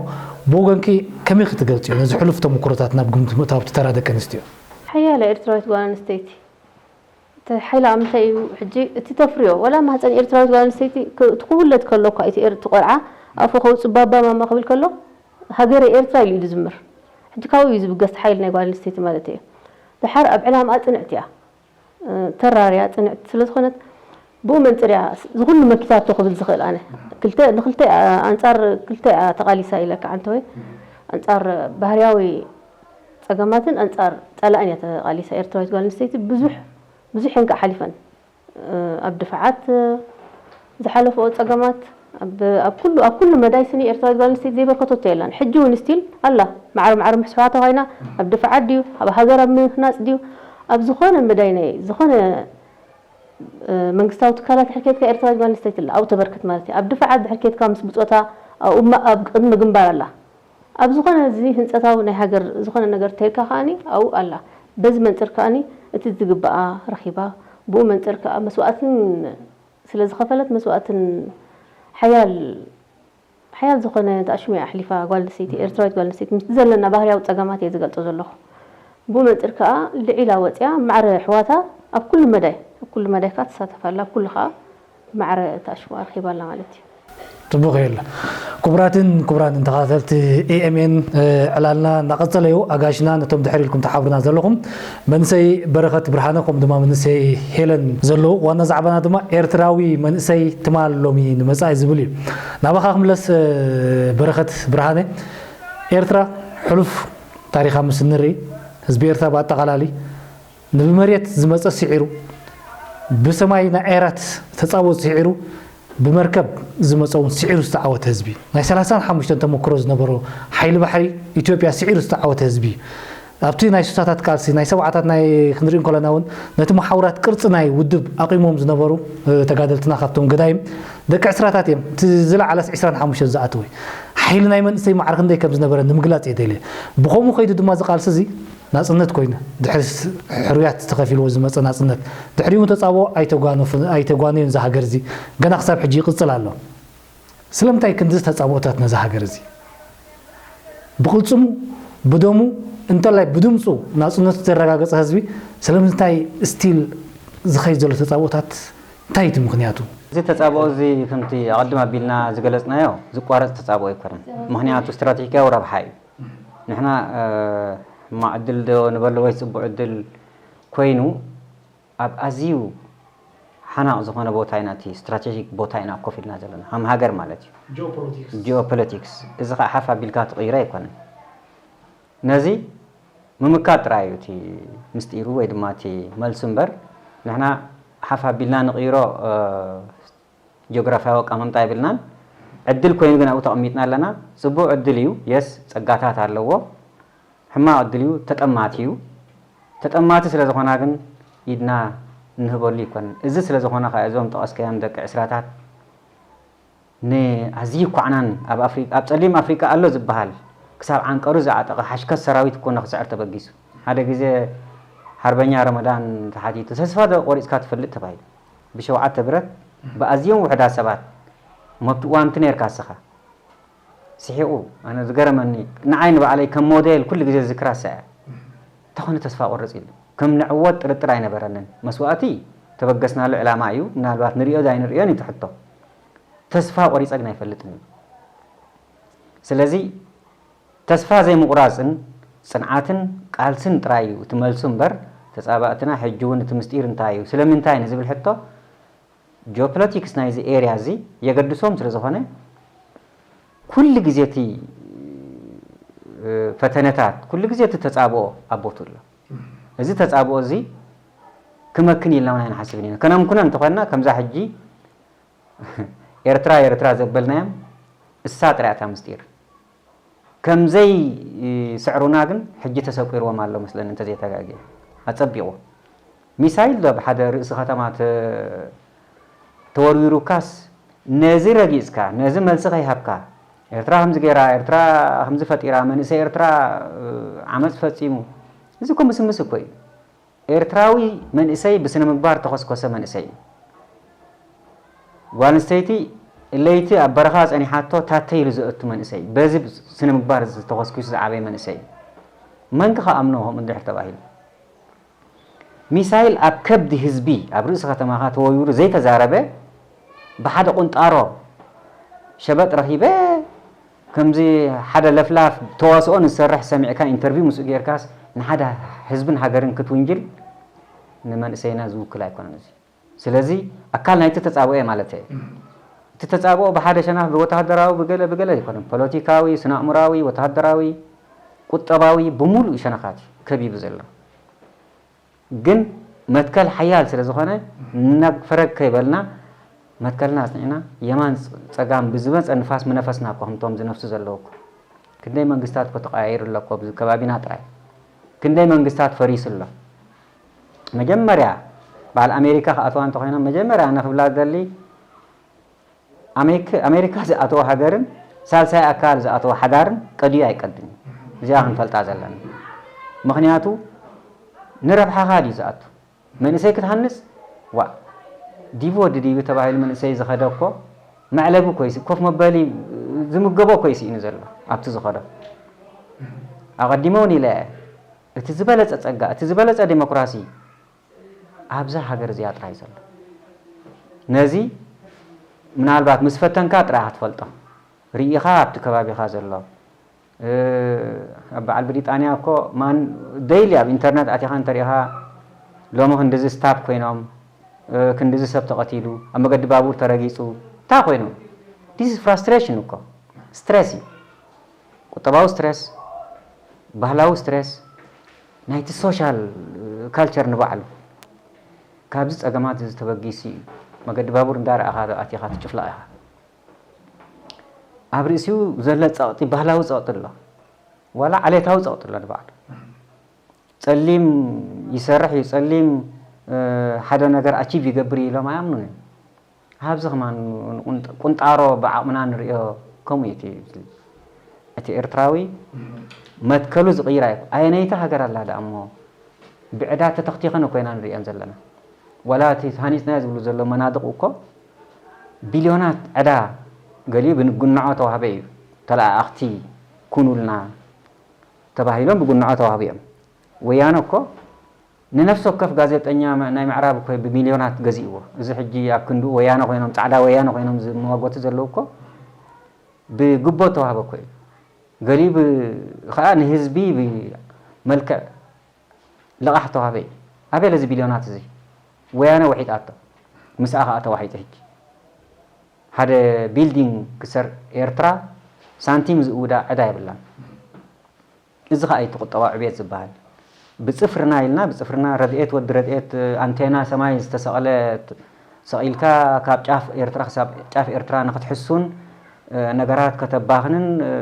ብወገንኪ ከመይ ክትገልፅዮ ነዚ ሕሉፍ ተመክሮታት ናብ ግምት ምእታው ኣብቲ ተራ ደቂ ኣንስትዮ? ሓያለ ኤርትራዊት ጓል ኣንስተይቲ እቲ ሓይላ ምንታይ እዩ ሕጂ እቲ ተፍርዮ ወላ ማህፀን ኤርትራዊት ጓል ኣንስተይቲ ክ- እቲ ክውለድ ከሎ እኳ እቲ ኤር- እቲ ቆልዓ ኣፉ ከውፅእ ባባ ማማ ክብል ከሎ ሃገረ ኤርትራ ኢሉ እዩ ዝዝምር። ሕጂ ካብኡ እዩ ዝብገስ ሓይሊ ናይ ጓል ኣንስተይቲ ማለት እዩ። ድሓር ኣብ ዕላምኣ ፅንዕቲ እያ። ተራርያ ፅንዕቲ ስለዝኾነት ብኡ መንፅር እያ ዝኹሉ መኪታቶ ክብል ዝኽእል ኣነ። ክልተ ንክልተ ኣንፃር ክልተ እያ ተቓሊሳ ኢለካ ዓንተወይ ኣንፃር ባህርያዊ ፀገማትን ኣንፃር ፀላእን እያ ተቓሊሳ ኤርትራዊት ጓል ኣንስተይቲ ብዙሕ ብዙሕ እየን ከዓ ሓሊፈን ኣብ ድፋዓት ዝሓለፈኦ ፀገማት ኣብ ኣብ ኩሉ ኣብ ኩሉ መዳይ ስኒ ኤርትራዊት ጓል ኣንስተይቲ ዘይበርከተቶ የላን ሕጂ እውን ስቲል ኣላ ማዕረ ማዕረ ምሕስዋታ ኮይና ኣብ ድፋዓት ድዩ ኣብ ሃገር ኣብ ምህናፅ ድዩ ኣብ ዝኾነ መዳይ ናይ ዝኾነ መንግስታዊ ትካላት ድሕር ከድካ ኤርትራዊት ጓል ኣንስተይቲ ኣላ ኣብኡ ተበርክት ማለት እዩ ኣብ ድፋዓት ድሕር ከድካ ምስ ብፆታ ኣብኡ ኣብ ቅድሚ ግንባር ኣላ ኣብ ዝኾነ እዚ ህንፀታዊ ናይ ሃገር ዝኾነ ነገር ተልካ ከኣኒ ኣብኡ ኣላ በዚ መንፅር ከኣኒ እቲ ዝግበኣ ረኺባ ብኡ መንፅር ከኣ መስዋእትን ስለ ዝኸፈለት መስዋእትን ሓያል ሓያል ዝኾነ ተኣሽሙ እያ ኣሕሊፋ ጓል ኣንስተይቲ ኤርትራዊት ጓል ኣንስተይቲ ምስቲ ዘለና ባህርያዊ ፀገማት እየ ዝገልፆ ዘለኹ ብኡ መንፅር ከኣ ልዒላ ወፅያ ማዕረ ኣሕዋታ ኣብ ኩሉ መዳይ ኣብ ኩሉ መዳይ ከኣ ትሳተፍ ኣላ ኣብ ኩሉ ከኣ ማዕረ ተኣሽሙ ኣርኺባ ኣላ ማለት እዩ። ጽቡቕ የለ። ክቡራትን ክቡራንን ተኸታተልቲ ኤ ኤም ኤን ዕላልና እናቐጸለ እዩ። ኣጋይሽና ነቶም ድሕር ኢልኩም ትሓብሩና ዘለኹም መንእሰይ በረኸት ብርሃነ ከምኡ ድማ መንእሰይ ሄለን ዘለዉ ዋና ዛዕባና ድማ ኤርትራዊ መንእሰይ ትማል ሎሚ ንመጻኢ ዝብል እዩ። ናባኻ ክምለስ በረኸት ብርሃነ ኤርትራ ሕሉፍ ታሪኻ ምስ እንርኢ ህዝቢ ኤርትራ ብኣጠቓላሊ ንብመሬት ዝመጸ ስዒሩ፣ ብሰማይ ናይ ኣየራት ተጻብኦት ስዒሩ፣ ብመርከብ ዝመጸ እውን ስዒሩ ዝተዓወተ ህዝቢ እዩ። ናይ ሰላሳን ሓሙሽተን ተመክሮ ዝነበሮ ሓይሊ ባሕሪ ኢትዮጵያ ስዒሩ ዝተዓወተ ህዝቢ እዩ። ኣብቲ ናይ ስሳታት ቃልሲ፣ ናይ ሰብዓታት ናይ ክንርኢ እንከለና እውን ነቲ መሓውራት ቅርጺ ናይ ውድብ ኣቒሞም ዝነበሩ ተጋደልትና ካብቶም ገዳይም ደቂ ዕስራታት እዮም። እቲ ዝለዓለስ ዕስራን ሓሙሽተን ዝኣተወ እዩ። ሓይሊ ናይ መንእሰይ ማዕረ ክንደይ ከም ዝነበረ ንምግላጽ እየ ደልየ። ብኸምኡ ከይዱ ድማ እዚ ቃልሲ እዚ ናጽነት ኮይኑ ድሕሪ ሕሩያት ተኸፊልዎ ዝመጸ ናጽነት ድሕሪኡ ተጻብኦ ኣይተጓነፉ ኣይተጓነዩን እዚ ሃገር እዚ ገና ክሳብ ሕጂ ይቕጽል ኣሎ። ስለምንታይ ክንድዚ ተጻብኦታት ነዚ ሃገር እዚ ብቕልጽሙ ብደሙ እንተላይ ብድምጹ ናጽነቱ ዘረጋገጸ ህዝቢ ስለምንታይ ስቲል ዝኸይድ ዘሎ ተጻብኦታት እንታይ እቲ ምኽንያቱ? እዚ ተጻብኦ እዚ ከምቲ ኣቐድም ኣቢልና ዝገለጽናዮ ዝቋረጽ ተጻብኦ ኣይኮነን። ምኽንያቱ ስትራቴጂካዊ ረብሓ እዩ። ንሕና ሕማቕ ዕድል ዶ ንበሎ ወይ ፅቡቕ ዕድል ኮይኑ ኣብ ኣዝዩ ሓናቕ ዝኾነ ቦታ ኢና እቲ ስትራቴጂክ ቦታ ኢና ኮፍ ኢልና ዘለና ከም ሃገር ማለት እዩ ጂኦፖለቲክስ እዚ ከዓ ሓፍ ኣቢልካ ትቕይሮ ኣይኮነን ነዚ ምምካት ጥራይ እዩ እቲ ምስጢሩ ወይ ድማ እቲ መልሱ እምበር ንሕና ሓፍ ኣቢልና ንቕይሮ ጂኦግራፍያዊ ኣቀማምጣ የብልናን። ዕድል ኮይኑ ግን ኣብኡ ተቐሚጥና ኣለና። ፅቡቕ ዕድል እዩ። የስ ፀጋታት ኣለዎ። ሕማቕ ዕድል እዩ። ተጠማቲ እዩ። ተጠማቲ ስለ ዝኾና ግን ኢድና እንህበሉ ይኮን። እዚ ስለ ዝኾነ ከዓ እዞም ጠቐስከዮም ደቂ ዕስራታት ንኣዝዩ ኳዕናን ኣብ ኣፍሪቃ ኣብ ፀሊም ኣፍሪቃ ኣሎ ዝበሃል ክሳብ ዓንቀሩ ዝዓጠቐ ሓሽከት ሰራዊት እኮ ንኽስዕር ተበጊሱ። ሓደ ግዜ ሓርበኛ ረመዳን ተሓቲቱ ተስፋ ዶ ቆሪፅካ ትፈልጥ ተባሂሉ። ብሸውዓተ ብረት ብኣዝዮም ውሑዳት ሰባት መብትእዋንቲ ነርካ እስኻ ስሒቑ ኣነ ዝገረመኒ ንዓይ ንባዕለይ ከም ሞዴል ኩሉ ግዜ ዝክራ ሰ ተኾነ ተስፋ ቆርጽ ኢሉ ከም ንዕወት ጥርጥር ኣይነበረንን መስዋእቲ ተበገስናሉ ዕላማ እዩ ምናልባት ንሪኦ ዳይንሪኦን እዩ ትሕቶ ተስፋ ቆሪጸ ግን ኣይፈልጥን እዩ ስለዚ ተስፋ ዘይምቑራጽን ጽንዓትን ቃልስን ጥራይ እዩ እቲ መልሱ እምበር ተጻባእትና ሕጂ እውን እቲ ምስጢር እንታይ እዩ ስለምንታይ ንዝብል ሕቶ ጂኦፖለቲክስ ናይዚ ኤርያ እዚ የገድሶም ስለ ዝኾነ ኩሉ ግዜ እቲ ፈተነታት ኩሉ ግዜ እቲ ተጻብኦ ኣብ ቦቱ ኣሎ እዚ ተጻብኦ እዚ ክመክን ኢልና እውን ኣይንሓስብን ኢና ከነምኩኖ እንተኾንና ከምዛ ሕጂ ኤርትራ ኤርትራ ዘበልናዮም እሳ ጥራይ እታ ምስጢር ከም ዘይስዕሩና ግን ሕጂ ተሰቂርዎም ኣሎ መስለኒ እንተዘይተጋግየ ኣጸቢቑ ሚሳይል ዶ ብሓደ ርእሲ ከተማ ተ- ተወርዊሩካስ፣ ነዚ ረጊጽካ፣ ነዚ መልሲ ከይሃብካ፣ ኤርትራ ከምዚ ገይራ፣ ኤርትራ ከምዚ ፈጢራ፣ መንእሰይ ኤርትራ ዓመጽ ፈጺሙ፣ እዚ እኮ ምስምስ እኮ እዩ። ኤርትራዊ መንእሰይ ብስነ ምግባር ተኾስኮሰ መንእሰይ እዩ። ጓል ኣንስተይቲ ለይቲ ኣብ በረኻ ጸኒሓቶ ታተይ ኢሉ ዘእቱ መንእሰይ፣ በዚ ስነ ምግባር ዝተኾስኪሱ ዝዓበየ መንእሰይ እዩ። መን ክኣምኖ ከምኡ እንድሕር ተባሂሉ? ሚሳይል ኣብ ከብዲ ህዝቢ ኣብ ርእሲ ከተማኻ ተወርዊሩ ዘይተዛረበ፣ ብሓደ ቁንጣሮ ሸበጥ ረኺበ፣ ከምዚ ሓደ ለፍላፍ ተዋስኦ ንዝሰርሕ ሰሚዕካ፣ ኢንተርቪው ምስኡ ጌርካስ፣ ንሓደ ህዝብን ሃገርን ክትውንጅል ንመንእሰይና ዝውክል ኣይኮነን እዚ። ስለዚ ኣካል ናይቲ ተጻብኦ እየ ማለት እየ። እቲ ተጻብኦ ብሓደ ሸነኽ ብወተሃደራዊ ብገለ ብገለ ኣይኮነን። ፖለቲካዊ፣ ስነ ኣእምራዊ፣ ወተሃደራዊ፣ ቁጠባዊ፣ ብምሉእ ሸነኻት እዩ ከቢቡ ዘሎ። ግን መትከል ሓያል ስለ ዝኾነ፣ ናብ ፈረግ ከይበልና መትከልና ኣጽኒዕና፣ የማን ጸጋም ብዝመጸ ንፋስ ምነፈስና እኮ፣ ከምቶም ዝነፍሱ ዘለዉ እኮ። ክንደይ መንግስታት እኮ ተቐያይሩ ኣሎ እኮ ኣብዚ ከባቢና ጥራይ። ክንደይ መንግስታት ፈሪሱ ኣሎ። መጀመርያ በዓል ኣሜሪካ ክኣትዋ እንተኾይኖም፣ መጀመርያ ኣነ ክብላ ዝደሊ፣ ኣሜክ- ኣሜሪካ ዝኣተወ ሃገርን ሳልሳይ ኣካል ዝኣተወ ሓዳርን ቀድዩ ኣይቀድም እዩ። እዚኣ ክንፈልጣ ዘለና። ምኽንያቱ ንረብሓኻ ድዩ ዝኣቱ? መንእሰይ ክትሃንጽ? ዋ፣ ዲቮ ድዲቢ ተባሂሉ መንእሰይ ዝኸደ እኮ መዕለቢ ኮይሲ፣ ኮፍ መበሊ ዝምገቦ ኮይሲ እዩ ዘሎ ኣብቲ ዝኸዶ። ኣቐዲመ እውን ኢለ እየ፣ እቲ ዝበለጸ ጸጋ፣ እቲ ዝበለጸ ዴሞክራሲ ኣብዛ ሃገር እዚኣ ጥራይ ዘሎ። ነዚ ምናልባት ምስ ፈተንካ ጥራይ ኢኻ ትፈልጦ። ርኢኻ ኣብቲ ከባቢኻ ዘሎ። እ፣ ኣብ በዓል ብሪጣንያ እኮ ማን ደይሊ ኣብ ኢንተርነት ኣቲኻ እንተሪኢኻ ሎሚ ክንድዚ ስታፕ ኮይኖም፣ እ፣ ክንድዚ ሰብ ተቐቲሉ፣ ኣብ መገዲ ባቡር ተረጊጹ፣ እንታይ ኮይኖም? This is frustration እኮ። ስትረስ እዩ። ቁጠባዊ ስትረስ፣ ባህላዊ ስትረስ፣ ናይቲ ሶሻል ካልቸር ንባዕሉ። ካብዚ ጸገማት እዚ ተበጊሱ እዩ። መገዲ ባቡር እንዳረኣኻ ኣቲኻ ትጭፍለቕ ኢኻ። ኣብ ርእሲኡ ዘሎ ጸቕጢ፣ ባህላዊ ጸቕጢ ኣሎ። ዋላ ዓሌታዊ ጸቕጢ ኣሎ ንባዕሉ። ጸሊም ይሰርሕ እዩ፣ ጸሊም፣ እ፣ ሓደ ነገር ኣቺቭ ይገብር እዩ ኢሎም ኣይኣምኑን እዮም። ኣብዚ ከማን ቁንጥ- ቁንጣሮ ብዓቕምና ንርእዮ ከምኡ እዩ እቲ፣ እቲ ኤርትራዊ መትከሉ ዝቕይር ኣይኮ-፣ ኣየነይቲ ሃገር ኣላ ደኣ እሞ ብዕዳ ተተኽቲኸን እኮ ኢና ንርእየን ዘለና። ዋላ እቲ ሃኒጽናዮ ዝብሉ ዘሎ መናድቕ እኮ ቢልዮናት ዕዳ ገሊኡ ብጉንዖ ተዋህበ እዩ። ተለኣኣኽቲ ኩኑልና ተባሂሎም ብጉንዖ ተዋህቡ እዮም። ወያነ እኮ ንነፍሲ ወከፍ ጋዜጠኛ መ- ናይ ምዕራብ እኮ ብሚልዮናት ገዚእዎ። እዚ ሕጂ ኣብ ክንድኡ ወያነ ኮይኖም፣ ጻዕዳ ወያነ ኮይኖም ዝመዋጎቱ ዘለዉ እኮ ብግቦ ተዋህበ እኮ እዩ። ገሊኡ ብ- ኸኣ ንህዝቢ ብመልክዕ ልቓሕ ተዋህበ እዩ። ኣበይ ለዚ ቢልዮናት እዚ? ወያነ ወሒጣቶ። ምስኣ ኸኣ ተዋሒጡ ሕጂ። ሓደ ቢልዲንግ ክሰር ኤርትራ ሳንቲም ዝእውዳ ዕዳ የብላን። እዚ ኸኣ እዩ እቲ ቁጠባዊ ዕብየት ዝበሃል። ብጽፍርና ኢልና፣ ብጽፍርና ረድኤት፣ ወዲ ረድኤት፣ ኣንቴና ሰማይ ዝተሰቕለ ሰቒልካ ካብ ጫፍ ኤርትራ ክሳብ ጫፍ ኤርትራ ንኽትሕሱን፣ እ፣ ነገራት ከተባኽንን፣ እ፣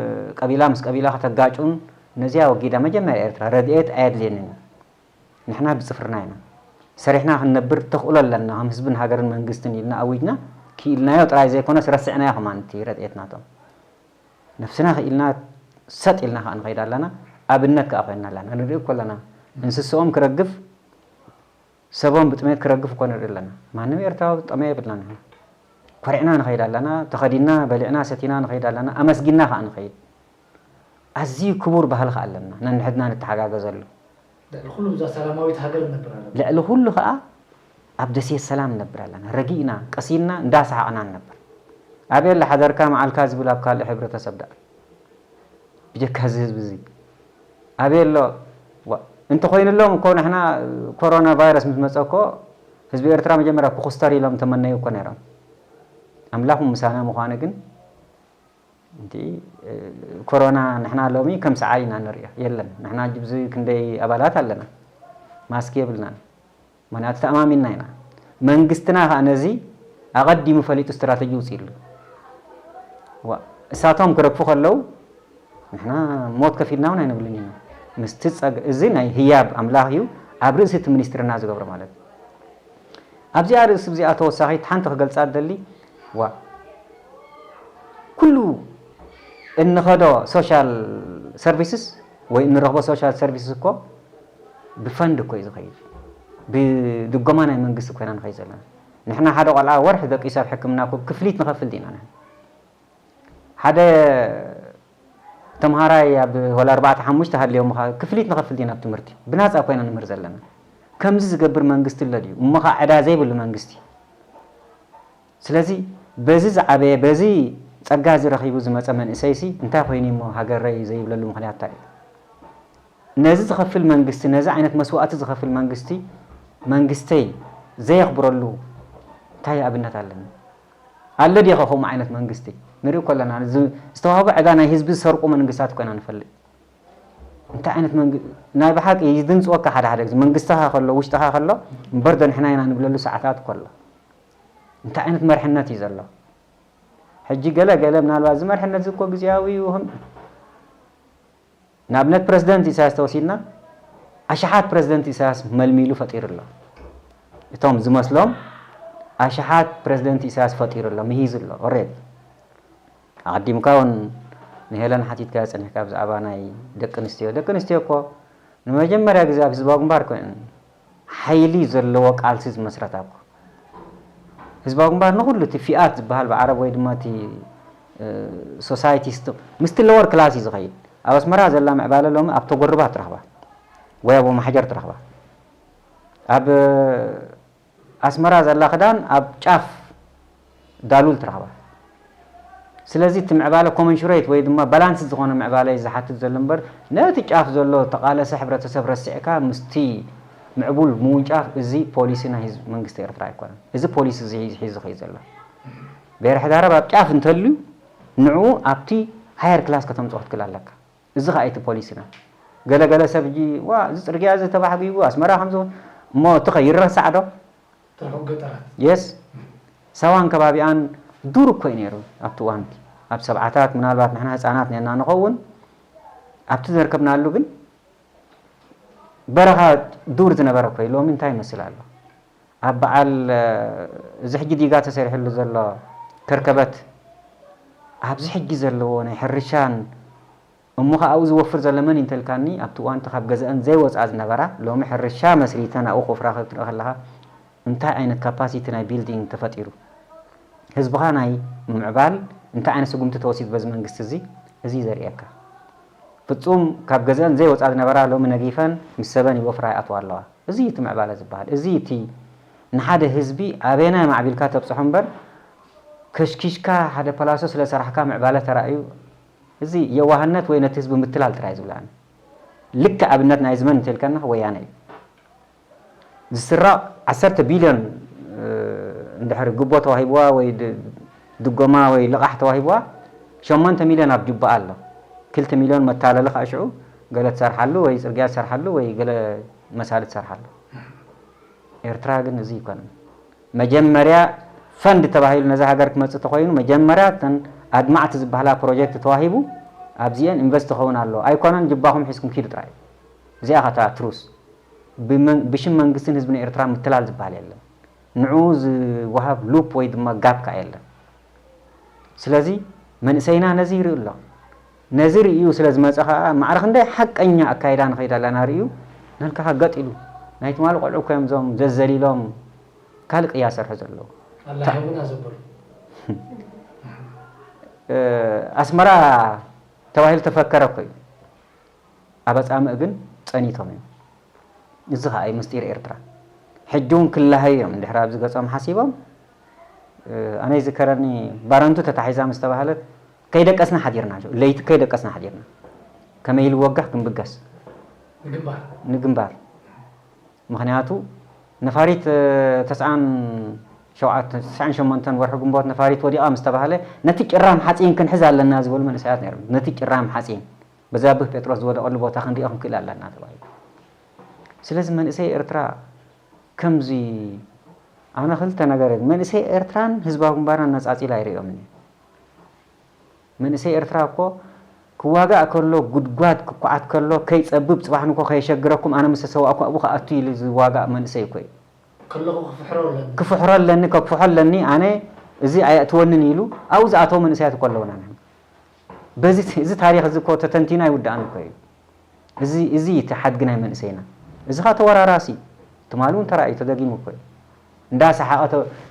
ቀቢላ ምስ ቀቢላ ከተጋጩን፣ ነዚኣ ወጊዳ መጀመርያ ኤርትራ ረድኤት ኣየድልየንን እዩ። ንሕና ብጽፍርና ኢና። ሰሪሕና ክንነብር ተኽእሎ ኣለና፣ ከም ህዝብን ሃገርን መንግስትን ኢልና ኣዊጅና፣ ክኢልናዮ ጥራይ ዘይኮነስ ረሲዕናዮ ከማን እቲ ረድኤት ናቶም። ነፍስና ክኢልና ሰጥ ኢልና ከኣ ንኸይድ ኣለና፣ ኣብነት ከኣ ኮይንና ኣለና። ንርኢ እኮ ኣለና፣ እንስስኦም ክረግፍ፣ ሰቦም ብጥሜት ክረግፍ እኮ ንርኢ ኣለና። ማንም ኤርትራዊ ጠመየ የብልናን ንሕና። ኮሪዕና ንኸይድ ኣለና፣ ተኸዲንና፣ በሊዕና፣ ሰቲና ንኸይድ ኣለና፣ ኣመስጊንና ከኣ ንኸይድ። ኣዝዩ ክቡር ባህሊ ከኣ ኣለና፣ ነንሕድና ንተሓጋገዘሉ። ልዕሊ ኩሉ እዛ ሰላማዊት ሃገር ንነብር ኣለና። ልዕሊ ኩሉ ከኣ ኣብ ደሴት ሰላም ንነብር ኣለና። ረጊእና፣ ቀሲንና፣ እንዳሰሓቕና ንነብር። ኣበይ ኣሎ ሓደርካ መዓልካ ዝብል ኣብ ካልእ ሕብረተሰብ ደኣ? ብጀካ እዚ ህዝቢ እዚ ኣበይ ኣሎ? ዋ፣ እንተኾይኑሎም እኮ ንሕና ኮሮና ቫይረስ ምስ መጸ እኮ ህዝቢ ኤርትራ መጀመርያ ክኹስተር ኢሎም ተመነዩ እኮ ነይሮም። ኣምላኽ ምሳና ምዃኑ ግን፣ እቲ፣ እ፣ ኮሮና ንሕና ሎሚ ከም ሰዓል ኢና ንርእዮ። የለን፣ ንሕና ሕጂ ብዚ ክንደይ ኣባላት ኣለና፣ ማስክ የብልናን። ምኽንያቱ ተኣማሚንና ኢና። መንግስትና ከኣ ነዚ ኣቐዲሙ ፈሊጡ ስትራተጂ ውጺእሉ። ዋ፣ እሳቶም ክረግፉ ከለዉ ንሕና ሞት ከፊልና እውን ኣይንብልን ኢና። ምስቲ ጸግ-፣ እዚ ናይ ህያብ ኣምላኽ እዩ ኣብ ርእሲ እቲ ሚኒስትርና ዝገብሮ ማለት እዩ። ኣብዚኣ ርእሲ እዚኣ ተወሳኺት ሓንቲ ክገልጻ ደሊ ዋ ኩሉ እንኸዶ ሶሻል ሰርቪስስ ወይ እንረኽቦ ሶሻል ሰርቪስስ እኮ ብፈንድ እኮ እዩ ዝኸይድ። ብድጎማ ናይ መንግስቲ ኮይና ንኸይድ ዘለና። ንሕና ሓደ ቆልዓ ወርሒ ደቂሱ ኣብ ሕክምና እኮ ክፍሊት ንኸፍል ዲና ንሕና? ሓደ ተምሃራይ ኣብ ወላ ኣርባዕተ ሓሙሽተ ሃልዮም ኸዓ ክፍሊት ንኸፍል ዲና ኣብ ትምህርቲ? ብናጻ ኮይና ንምህር ዘለና። ከምዚ ዝገብር መንግስቲ ኣሎ ድዩ? እሞ ኸዓ ዕዳ ዘይብሉ መንግስቲ። ስለዚ በዚ ዝዓበየ፣ በዚ ጸጋ እዚ ረኺቡ ዝመጸ መንእሰይሲ እንታይ ኮይኑ እሞ ሃገረይ ዘይብለሉ ምኽንያት እንታይ እዩ? ነዚ ዝኸፍል መንግስቲ፣ ነዚ ዓይነት መስዋእቲ ዝኸፍል መንግስቲ፣ መንግስተይ ዘየኽብረሉ እንታይ ኣብነት ኣለኒ? ኣሎ ድዩ ኸ ከምኡ ዓይነት መንግስቲ? ንርኢ እኮ ኣለና። ዝ-፣ ዝተዋህቦ ዕዳ ናይ ህዝቢ ዝሰርቁ መንግስታት እኮ ኢና ንፈልጥ። እንታይ ዓይነት መንግ-፣ ናይ ብሓቂ ይድንጽወካ ሓደ ሓደ ግዜ። መንግስትኻ ከሎ፣ ውሽጥኻ ከሎ፣ እምበር ዶ ንሕና ኢና ንብለሉ ሰዓታት እኮ ኣሎ። እንታይ ዓይነት መርሕነት እዩ ዘሎ? ሕጂ ገለ ገለ ምናልባት እዚ መርሕነት እዚ እኮ ግዝያዊ እዩ፣ ከም ንኣብነት ፕረዚደንት ኢሳያስ ተወሲድና፣ ኣሽሓት ፕረዚደንት ኢሳያስ መልሚሉ ፈጢሩ ኣሎ። እቶም ዝመስሎም ኣሽሓት ፕረዚደንት ኢሳያስ ፈጢሩ ኣሎ፣ ምሂዙ ኣሎ፣ ኦሬዲ። ኣቐዲምካ እውን ንሄለን ሓቲትካዮ ጸኒሕካ ብዛዕባ ናይ ደቂ ኣንስትዮ። ደቂ ኣንስትዮ እኮ ንመጀመርያ ግዜ ኣብ ህዝባዊ ግንባር ኮይነን ሓይሊ ዘለዎ ቃልሲ ዝመስረታ እኮ። ህዝባዊ ግንባር ንኹሉ እቲ ፊኣት ዝበሃል ብዓረብ ወይ ድማ እቲ፣ እ፣ ሶሳይቲ ስት-፣ ምስቲ ሎወር ክላስ እዩ ዝኸይድ። ኣብ ኣስመራ ዘላ ምዕባለ ሎሚ ኣብ ተጎርባ ትረኽባ ወይ ኣብ ወማሓጀር ትረኽባ። ኣብ ኣስመራ ዘላ ክዳን ኣብ ጫፍ ዳሉል ትረኽባ። ስለዚ እቲ ምዕባለ ኮመንሹሬት ወይ ድማ ባላንስ ዝኾነ ምዕባለ እዩ ዝሓትት ዘሎ እምበር፣ ነቲ ጫፍ ዘሎ ተቓለሰ ሕብረተሰብ ረሲዕካ ምስቲ ምዕቡል ምውንጫፍ፣ እዚ ፖሊሲ ናይ ህዝቢ መንግስቲ ኤርትራ ኣይኮነን። እዚ ፖሊሲ እዚ ሒዙ ሒዙ ዝኸይድ ዘሎ። ብሄረ ሕዳረብ ኣብ ጫፍ እንተልዩ፣ ንዕኡ ኣብቲ ሃየር ክላስ ከተምጽኦ ክትክእል ኣለካ። እዚ ኸኣ እቲ ፖሊሲና። ገለ ገለ ሰብ ሕጂ፣ "ዋ፣ እዚ ጽርግያ እዚ ተባሕጉ፣ ኣስመራ ከም ዝኾነ" እሞ እቲ ኸ ይረሳዕ ዶ? ትርሑቕ ገጠራት። የስ። ሳዋን ከባቢኣን ዱር እኮ እዩ ነይሩ ኣብቲ እዋን እቲ። ኣብ ሰብዓታት ምናልባት ንሕና ህጻናት ነና ንኸውን፣ ኣብቲ ዘርከብናሉ ግን በረኻ ዱር ዝነበረ እኮ እዩ። ሎሚ እንታይ ይመስል ኣሎ? ኣብ በዓል፣ እ፣ እዚ ሕጂ ዲጋ ተሰሪሕሉ ዘሎ ከርከበት፣ ኣብዚ ሕጂ ዘለዎ ናይ ሕርሻን እሞ ኸዓ ኣብኡ ዝወፍር ዘሎ መን እዩ እንተልካኒ፣ ኣብቲ እዋን እቲ ካብ ገዝአን ዘይወፅኣ ዝነበራ፣ ሎሚ ሕርሻ መስሪተን ኣብኡ ክወፍራ ክትርኢ ከለኻ፣ እንታይ ዓይነት ካፓሲቲ ናይ ቢልዲንግ ተፈጢሩ? ህዝብኻ ናይ ምምዕባል እንታይ ዓይነት ስጉምቲ ተወሲዱ በዚ መንግስቲ እዚ? እዚ እዩ ዘርእየካ። ፍጹም ካብ ገዝአን ዘይወፅኣ ዝነበራ፣ ሎሚ ነጊፈን ምስ ሰበን ይወፍራ ይኣትዋ ኣለዋ። እዚ እዩ እቲ ምዕባለ ዝበሃል። እዚ እቲ ንሓደ ህዝቢ ኣበየናይ ማዕቢልካ ተብፅሖ እምበር፣ ከሽኪሽካ ሓደ ፓላሶ ስለ ሰራሕካ ምዕባለ ተራእዩ፣ እዚ የዋህነት ወይ ነቲ ህዝቢ ምትላል ጥራይ ዝብላኒ። ልክዕ ኣብነት ናይዚ መን እንተልካኒ ወያነ እዩ። ዝስረቕ ዓሰርተ ቢልዮን፣ እ፣ እንድሕር ግቦ ተዋሂብዋ ወይ ድ-፣ ድጎማ ወይ ልቓሕ ተዋሂብዋ፣ ሸሞንተ ሚልዮን ኣብ ጁባኣ ኣሎ። ክልተ ሚልዮን መታለሊ ከዓ ሽዑ ገለ ትሰርሓሉ ወይ ጽርግያ ትሰርሓሉ ወይ ገለ መሳሊ ትሰርሓሉ። ኤርትራ ግን እዚ ኣይኮነን። መጀመርያ ፈንድ ተባሂሉ ነዛ ሃገር ክመጽእ ተኾይኑ፣ መጀመርያ እተን ኣድማዕቲ ዝበሃላ ፕሮጀክት ተዋሂቡ ኣብዚአን ኢንቨስት ክኸውን ኣለዎ። ኣይኮነን ጅባኹም ሒዝኩም ኪዱ ጥራይ። እዚኣ ኸታ ትሩስ። ብመን-፣ ብሽም መንግስትን ህዝብን ኤርትራ ምትላል ዝበሃል የለን። ንዕኡ ዝወሃብ ሉፕ ወይ ድማ ጋፕ ከኣ የለን። ስለዚ መንእሰይና ነዚ ይርኢ ኣሎ። ነዚ ርእዩ ስለ ዝመጸ ኸኣ ማዕረ ክንደይ ሓቀኛ ኣካይዳ ንኸይድ ኣለና ርእዩ ናልካ ኸኣ ገጥ ኢሉ። ናይ ትማሊ ቆልዑ እኮ እዮም እዞም ዘዘሊሎም ካልእ ቅያ ሰርሑ ዘለዉ። ኣላሂቡና ዘበሉ። እ፣ ኣስመራ ተባሂሉ ተፈከረ እኮ እዩ። ኣብ ኣጻምእ ግን ጸኒቶም እዮም። እዚ ኸኣ እዩ ምስጢር ኤርትራ። ሕጂ እውን ክላሃዩ እዮም እንድሕር ኣብዚ ገጾም ሓሲቦም። እ፣ ኣነ ይዝከረኒ ባረንቱ ተታሒዛ ምስ ተባህለት ከይደቀስና ሓዲርና፣ ለይቲ ከይደቀስና ሓዲርና። ከመይ ኢሉ ወጋሕ ክንብገስ? ንግንባር። ንግንባር። ምኽንያቱ ነፋሪት፣ እ፣ ተስዓን ሸውዓተ፣ ተስዓን ሸሞንተን ወርሒ ግንቦት ነፋሪት ወዲቓ ምስ ተባህለ ነቲ ጭራም ሓጺን ክንሕዝ ኣለና ዝበሉ መንእሰያት ነይሮም። ነቲ ጭራም ሓጺን በዛብህ ጴጥሮስ ዝወደቐሉ ቦታ ክንሪኦ ክንክእል ኣለና ተባሂሉ። ስለዚ መንእሰይ ኤርትራ ከምዚ ኣነ ክልተ ነገር፣ መንእሰይ ኤርትራን ህዝባዊ ግንባርን ኣነጻጺለ ኣይርእዮምን እየ። መንእሰይ ኤርትራ እኮ ክዋጋእ ከሎ፣ ጉድጓድ ክኳዓት ከሎ ከይጸብብ፣ ጽባሕ ንግሆ ከየሸግረኩም ኣነ ምስ ተሰዋእኩ ኣብኡ ክኣቱ ኢሉ ዝዋጋእ መንእሰይ እኮ እዩ። ክፍሕሮ ኣለኒ፣ ከክፍሖ ኣለኒ ኣነ፣ እዚ ኣየእትወንን ኢሉ ኣብኡ ዝኣተው መንእሰያት እኮ ኣለውና። በዚ እዚ ታሪኽ እዚ እኮ ተተንቲኑ ኣይውዳእን እኮ እዩ። እዚ እዚ እቲ ሓድጊ ናይ መንእሰይና። እዚ ኸኣ ተወራራሲ ትማሊ እውን ተራእዩ ተደጊሙ እኮ እዩ። እንዳሰሓቐ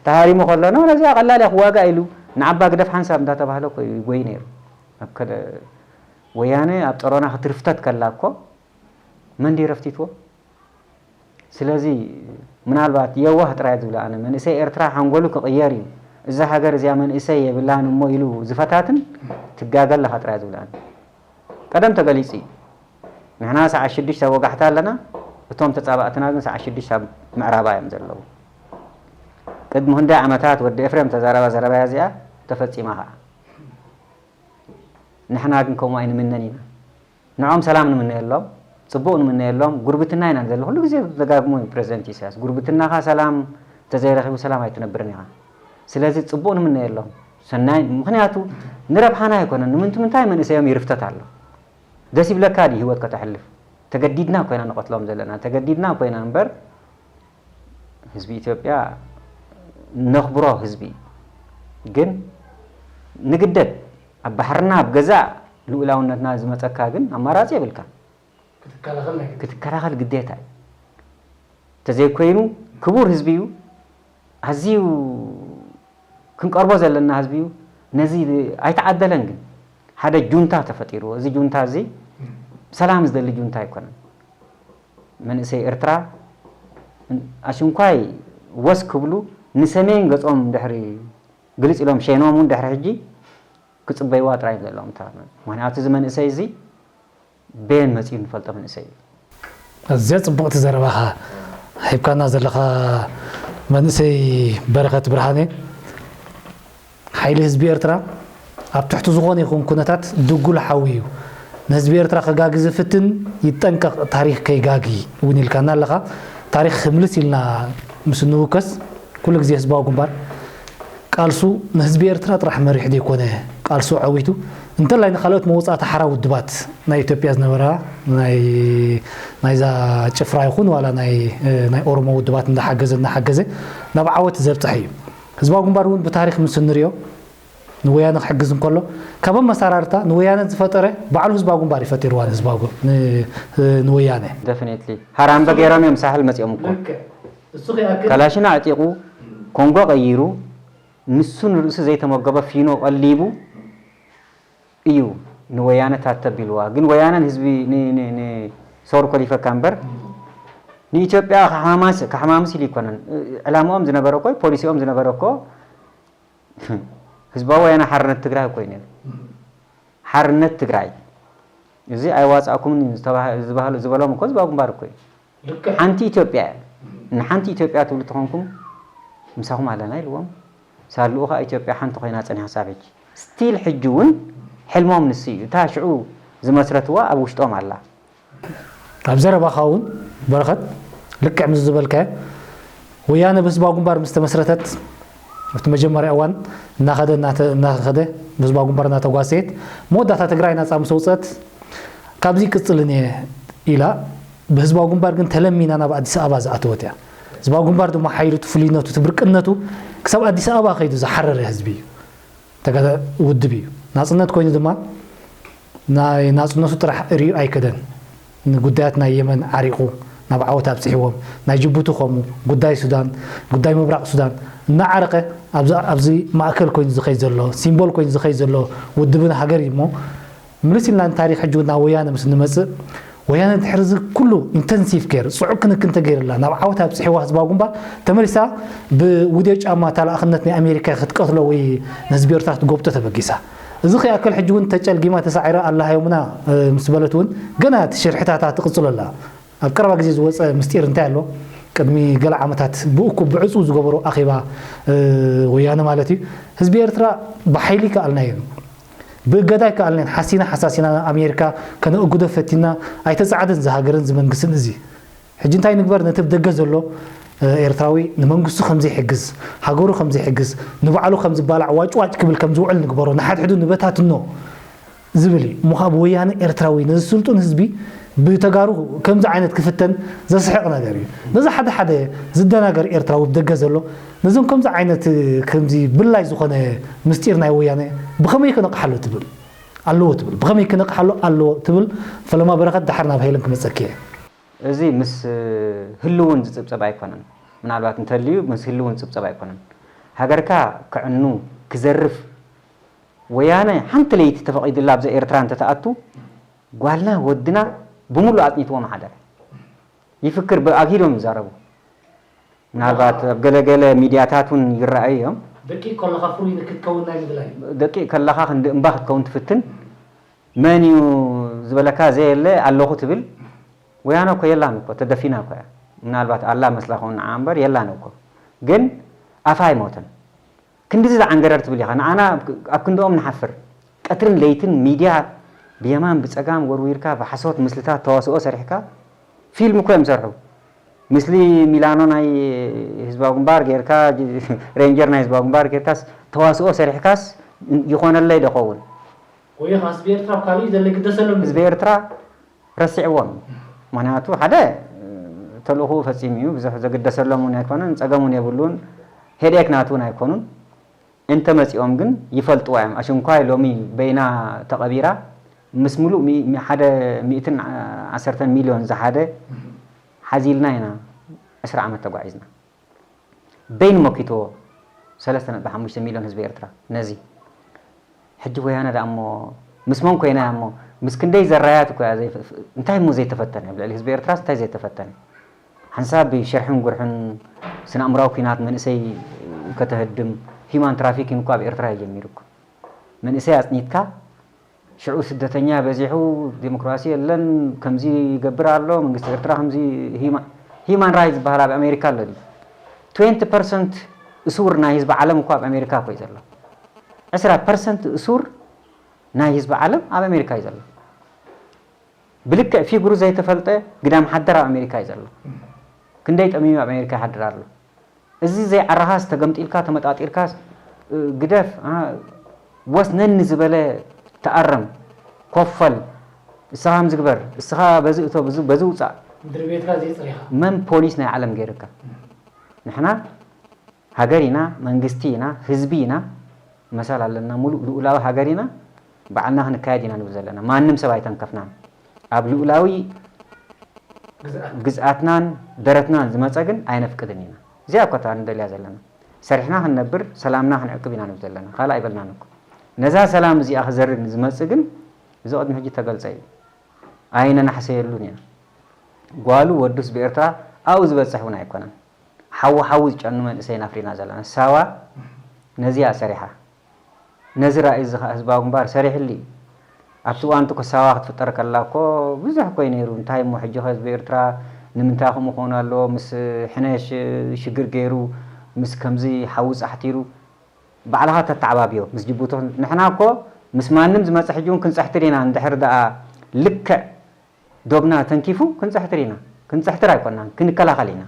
ተሃሪሙ ከሎ፣ ኖ፣ ነዚኣ ቀላል እያ ክዋጋእ ኢሉ ንዓባ ግደፍ ሓንሳብ እንዳተባህለ እኮ እዩ ይጎይ ነይሩ። ኣብ ከደ ወያነ ኣብ ጸሮና ክትርፍተት ከላ እኮ መን ድዩ ረፍቲትዎ? ስለዚ ምናልባት የዋህ ጥራይ ዝብለ ኣነ፣ መንእሰይ ኤርትራ ሓንጎሉ ክቕየር እዩ፣ እዛ ሃገር እዚኣ መንእሰይ የብላን እሞ ኢሉ ዝፈታትን ትጋገ ኣለኻ ጥራይ ዝብለ ኣነ። ቀደም ተገሊጹ እዩ። ንሕና ሰዓት ሽዱሽተ ወጋሕታ ኣለና፣ እቶም ተጻባእትና ግን ሰዓት ሽዱሽተ ኣብ ምዕራባ እዮም ዘለዉ። ቅድሚ ክንደይ ዓመታት ወዲ ኤፍሬም ተዛረባ ዘረባ እዚኣ ተፈጺማ ኸዓ። ንሕና ግን ከምኡ ኣይንምነን ኢና። ንዖም ሰላም ንምነየሎም፣ ጽቡቕ ንምነየሎም፣ ጉርብትና ኢና ንደሊ። ኩሉ ግዜ ደጋግሞ እዩ ፕረዚደንት ኢሳያስ። ጉርብትናኻ ሰላም እንተዘይረኺቡ ሰላም ኣይትነብርን ኢኻ። ስለዚ ጽቡቕ ንምነየሎም። ሰናይ፣ ምኽንያቱ ንረብሓና ኣይኮነን። ንምንት-፣ ምንታይ መንእሰዮም ይርፍተት ኣሎ? ደስ ይብለካ ድዩ ህይወት ከተሕልፍ? ተገዲድና ኮይና ንቐትሎም ዘለና። ተገዲድና ኮይና እምበር ህዝቢ ኢትዮጵያ ነኽብሮ ህዝቢ እዩ። ግን ንግደድ ኣብ ባሕርና ኣብ ገዛእ ልኡላውነትና ዝመጸካ ግን ኣማራጺ የብልካ። ክትከላኸል ናይ ግድን። ክትከላኸል ግዴታ እዩ። ተዘይኮይኑ ክቡር ህዝቢ እዩ። ኣዝዩ ክንቀርቦ ዘለና ህዝቢ እዩ። ነዚ ኣይተዓደለን ግን ሓደ ጁንታ ተፈጢርዎ። እዚ ጁንታ እዚ ሰላም ዝደሊ ጁንታ ኣይኮነን። መንእሰይ ኤርትራ ኣሽንኳይ ወስ ክብሉ ንሰሜን ገጾም ድሕሪ ግልጽ ኢሎም ሸይኖም እውን ድሕሪ ሕጂ ክጽበይዋ ጥራይ ዘለዎም። እታ ምኽንያቱ እዚ መንእሰይ እዚ ቤን መጺኡ ንፈልጦ መንእሰይ እዩ። ኣዝያ ጽቡቕቲ ዘረባኻ ሂብካና ዘለኻ መንእሰይ በረኸት ብርሃነ። ሓይሊ ህዝቢ ኤርትራ ኣብ ትሕቲ ዝኾነ ይኹን ኩነታት ድጉል ሓዊ እዩ። ንህዝቢ ኤርትራ ከጋጊ ዝፍትን ይጠንቀቕ፣ ታሪኽ ከይጋጊ እውን ኢልካና ኣለኻ። ታሪኽ ክምልስ ኢልና ምስ እንውከስ ኩሉ ግዜ ህዝባዊ ግንባር ቃልሱ ንህዝቢ ኤርትራ ጥራሕ መሪሕ ዘይኮነ ቃልሱ ዓዊቱ እንተላይ ንካልኦት መውጻእቲ ሓራ ውድባት ናይ ኢትዮጵያ ዝነበራ ናይ ናይዛ ጭፍራ ይኹን ዋላ ናይ ናይ ኦሮሞ ውድባት እንዳሓገዘ እንዳሓገዘ ናብ ዓወት ዘብጽሐ እዩ። ህዝባዊ ግንባር እውን ብታሪኽ ምስ እንሪኦ ንወያነ ክሕግዝ እንከሎ ካብ ኣመሰራርታ ንወያነ ዝፈጠረ ባዕሉ ህዝባዊ ግንባር እዩ ፈጢርዋ ንህዝባዊ ግ- ን- ንወያነ። ደፊኒትሊ ሃራምበ ገይሮም እዮም ሳሕል መፂኦም እኮ። ልክዕ። እሱ ከይኣክል ካላሽን ኣዕጢቑ ኮንጎ ቀይሩ ንሱ ንርእሱ ዘይተመገበ ፊኖ ቀሊቡ እዩ ንወያነ ታተ ቢልዋ። ግን ወያነን ህዝቢ ን- ን- ን- ሰውር ኮሊፈካ እምበር ንኢትዮጵያ ከሓማስ ከሓማምስ ኢሉ ይኮነን። ዕላምኦም ዝነበረ እኮ ፖሊሲኦም ዝነበረ እኮ ህዝባዊ ወያነ ሓርነት ትግራይ እኮ እዩ ነይሩ። ሓርነት ትግራይ እዚ ኣይዋፃእኩምን እዩ ዝተባህ- ዝበሃሉ ዝበሎም እኮ ህዝባዊ ግንባር እኮ እዩ። ልክዕ። ሓንቲ ኢትዮጵያ እያ። ንሓንቲ ኢትዮጵያ ትብሉ ተኾንኩም ምሳኹም ኣለና ኢልዎም። ሳልኡ ከዓ ኢትዮጵያ ሓንቲ ኮይና ፀኒሓ ሳብ ሕጂ ስቲል ሕጂ እውን ሕልሞም ንሱ እዩ። እታ ሽዑ ዝመስረትዋ ኣብ ውሽጦም ኣላ። ኣብ ዘረባኻ እውን በረኸት ልክዕ ምስ ዝበልካዮ ወያነ ብህዝባዊ ግንባር ምስ ተመስረተት ኣብቲ መጀመርያ እዋን እናኸደ እናተ- እናኸደ ብህዝባዊ ግንባር እናተጓሰየት መወዳእታ ትግራይ ናፃ ምስ ኣውፅአት ካብዚ ይቅፅልን እየ ኢላ ብህዝባዊ ግንባር ግን ተለሚና ናብ ኣዲስ ኣበባ ዝኣተወት እያ። ህዝባዊ ግንባር ድማ ሓይሉ እቲ ፍሉይነቱ እቲ ብርቅነቱ ክሳብ ኣዲስ ኣበባ ከይዱ ዝሓረረ ህዝቢ እዩ። ተጋዳ ውድብ እዩ። ናፅነት ኮይኑ ድማ ናይ ናፅነቱ ጥራሕ ርእዩ ኣይከደን። ንጉዳያት ናይ የመን ዓሪቑ ናብ ዓወት ኣብፅሕዎም። ናይ ጅቡቲ ከምኡ፣ ጉዳይ ሱዳን፣ ጉዳይ ምብራቕ ሱዳን እናዓረቐ ኣብዚ ኣብዚ ማእከል ኮይኑ ዝኸይድ ዘሎ፣ ሲምቦል ኮይኑ ዝኸይድ ዘሎ ውድብን ሃገር እዩ እሞ ምልስ ኢልና ንታሪኽ ሕጂ እውን ናብ ወያነ ምስ እንመፅእ ወያነ ድሕሪ እዚ ኩሉ ኢንተንሲቭ ኬር ፅዑቅ ክንክን ተገይርላ ናብ ዓወት ኣብፅሕዋ ህዝባዊ ግንባር ተመሊሳ ብውድዮ ጫማ ተላእኽነት ናይ ኣሜሪካ ክትቀትሎ ወይ ንህዝቢ ኤርትራ ክትጎብጦ ተበጊሳ። እዚ ከይኣክል ሕጂ እውን ተጨልጊማ ተሳዒራ ኣላሃዮምና ምስ በለት እውን ገና እቲ ሽርሕታታ ትቕፅሎ ኣላ። ኣብ ቀረባ ግዜ ዝወፀ ምስጢር እንታይ ኣሎ? ቅድሚ ገለ ዓመታት ብእኩብ ብዕፁ ዝገበሮ ኣኼባ ወያነ ማለት እዩ ህዝቢ ኤርትራ ብሓይሊ ከኣልናዮ ብእገዳ ኣይከኣልናን ሓሲና ሓሳሲና ኣሜሪካ ከነእግዶ ፈቲና ኣይተፃዕደን ዝሃገርን ዝመንግስትን እዚ ሕጂ እንታይ ንግበር ነቲ ብደገ ዘሎ ኤርትራዊ ንመንግስቱ ከምዘይሕግዝ ሃገሩ ከምዘይሕግዝ ንባዕሉ ከምዝባላዕ ዋጭዋጭ ክብል ከምዝውዕል ንግበሮ ንሓድሕዱ ንበታትኖ ዝብል እዩ እሞ ካብ ወያነ ኤርትራዊ ነዚ ስልጡን ህዝቢ ብተጋሩ ከምዚ ዓይነት ክፍተን ዘስሕቕ ነገር እዩ። ነዚ ሓደ ሓደ ዝደናገር ኤርትራዊ ብደገ ዘሎ ነዞም ከምዚ ዓይነት ከምዚ ብላይ ዝኾነ ምስጢር ናይ ወያነ ብኸመይ ክነቕሓሉ ትብል ኣለዎ ትብል ብኸመይ ክነቕሓሉ ኣለዎ ትብል። ፈለማ በረኸት፣ ደሓር ናብ ሄለን ክመጸኪ እየ። እዚ ምስ ህልውን ዝጽብጸብ ኣይኮነን። ምናልባት እንተልዩ ምስ ህልውን ዝጽብጸብ ኣይኮነን። ሃገርካ ክዕኑ ክዘርፍ ወያነ ሓንቲ ለይቲ ተፈቒዱላ ኣብዛ ኤርትራ እንተተኣቱ ጓልና ወድና ብምሉእ ኣጽኒትዎ ምሓደረ። ይፍክር ኣግሂዶም ይዛረቡ። ምናልባት ኣብ ገለገለ ሚድያታት እውን ይረኣዩ እዮም። ደቂቕ ከለኻ ፍሩይ ክትከውን ናይ ምድላይ። ደቂቕ ከለኻ ክንዲ እምባ ክትከውን ትፍትን። መን እዩ ዝበለካ ዘየለ ኣለኹ ትብል። ወያነ እኮ የላን እኮ ተደፊና እኮ እያ። ምናልባት ኣላ መስላ ኸውን ንዓ እምበር የላን እኮ። ግን ኣፋ ኣይሞተን። ክንድዚ ዝዓንገረር ትብል ኢኻ። ንዓና ኣብ ክንድኦም ንሓፍር። ቀትርን ለይትን ሚድያ ብየማን ብጸጋም ወርዊርካ ብሓሶት ምስልታት ተዋስኦ ሰሪሕካ ፊልም እኮ እዮም ሰርሑ። ምስሊ ሚላኖ ናይ ህዝባዊ ግንባር ጌርካ ሬንጀር ናይ ህዝባዊ ግንባር ጌርካስ ተዋስኦ ሰሪሕካስ ይኾነለይ ዶ ኸውን? ወይ ኻስ ብኤርትራ ኣብ ካልእ ዘሎ ይግደሰሎም ህዝቢ ኤርትራ ረሲዕዎም። ምክንያቱ ሓደ ተልእኹ ፈጺሙ እዩ። ብዙሕ ዘግደሰሎም እውን ኣይኮነን፣ ጸገም እውን የብሉን፣ ሄዴክ ናቱ እውን ኣይኮኑን። እንተ መጺኦም ግን ይፈልጥዋ እዮም። ኣሽንኳይ ሎሚ በይና ተቐቢራ ምስ ምሉእ ሓደ ሚእትን ዓሰርተን ሚልዮን ዝሓደ ሓዚልና ኢና ዕስራ ዓመት ተጓዒዝና። በይኑ መኪትዎ ሰለስተ ነጥቢ ሓሙሽተ ሚልዮን ህዝቢ ኤርትራ ነዚ ሕጂ ወያነ ደኣ እሞ ምስ መን ኮይና እያ እሞ ምስ ክንደይ ዘራያት እኮ እያ ዘይፈ- እንታይ እሞ ዘይተፈተነ ኣብ ልዕሊ ህዝቢ ኤርትራስ እንታይ ዘይተፈተነ ሓንሳብ ብሽርሕን ጉርሕን ስነ ኣእምራዊ ኩናት መንእሰይ ከተህድም ሂማን ትራፊኪን እኮ ኣብ ኤርትራ እዩ ጀሚሩ እኮ መንእሰይ ኣጽኒትካ ሽዑ ስደተኛ በዚሑ ዲሞክራሲ የለን ከምዚ ይገብር ኣሎ መንግስቲ ኤርትራ ከምዚ human rights ዝበሃል ኣብ ኣሜሪካ ኣሎ ድዩ twenty percent እሱር ናይ ህዝቢ ዓለም እኮ ኣብ ኣሜሪካ እኮ እዩ ዘሎ ዕስራ percent እሱር ናይ ህዝቢ ዓለም ኣብ ኣሜሪካ እዩ ዘሎ ብልክዕ ፊጉሩ ዘይተፈልጠ ግዳም ሓደር ኣብ ኣሜሪካ እዩ ዘሎ ክንደይ ጠሚሙ ኣብ ኣሜሪካ ይሓድር ኣሎ እዚ ዘይዓረኻስ ተገምጢልካ ተመጣጢርካስ ግደፍ ወስነኒ ዝበለ ተኣረም ኮፈል እስኻ ከምዚ ግበር እስኻ በዚ እቶ በዚ ውፃእ ድርቤትካ ዘይፅሪኻ መን ፖሊስ ናይ ዓለም ገይርካ ንሕና ሃገር ኢና መንግስቲ ኢና ህዝቢ ኢና መሳል ኣለና ሙሉእ ልኡላዊ ሃገር ኢና ባዕልና ክንካየድ ኢና ንብል ዘለና ማንም ሰብ ኣይተንከፍናን ኣብ ልኡላዊ ግዝኣትናን ደረትናን ዝመፀ ግን ኣይነፍቅድን ኢና እዚኣ እኮ እታ ንደልያ ዘለና ሰሪሕና ክንነብር ሰላምና ክንዕቅብ ኢና ንብል ዘለና ካልእ ኣይበልናን እኮ ነዛ ሰላም እዚኣ ክዘርግ ንዝመፅእ ግን እዚ ቅድሚ ሕጂ ተገልፀ እዩ ኣይነናሕሰየሉን ኢና ጓሉ ወዱስ ብኤርትራ ኣብኡ ዝበፅሕ እውን ኣይኮነን ሓዊ ሓዊ ዝጨኑ መንእሰይን ኣፍሪና ዘለና ሳዋ ነዚኣ ሰሪሓ ነዚ ራእይ እዚ ከዓ ህዝባዊ ግንባር ሰሪሕሉ እዩ ኣብቲ እዋንቲ ኮሳዋ ክትፍጠር ከላ እኮ ብዙሕ እኮ እዩ ነይሩ እንታይ እሞ ሕጂ ከ ህዝቢ ኤርትራ ንምንታይ ከምኡ ክኾኑ ኣለዎ ምስ ሕነሽ ሽግር ገይሩ ምስ ከምዚ ሓዊ ፃሕቲሩ ባዕልኻ ተተዓባብዮ ምስ ጅቡቲ ንሕና እኮ ምስ ማንም ዝመፀ ሕጂ እውን ክንፀሕትር ኢና እንድሕር ደኣ ልክዕ ዶብና ተንኪፉ ክንፅሕትር ኢና ክንፅሕትር ኣይኮናን ክንከላኸል ኢና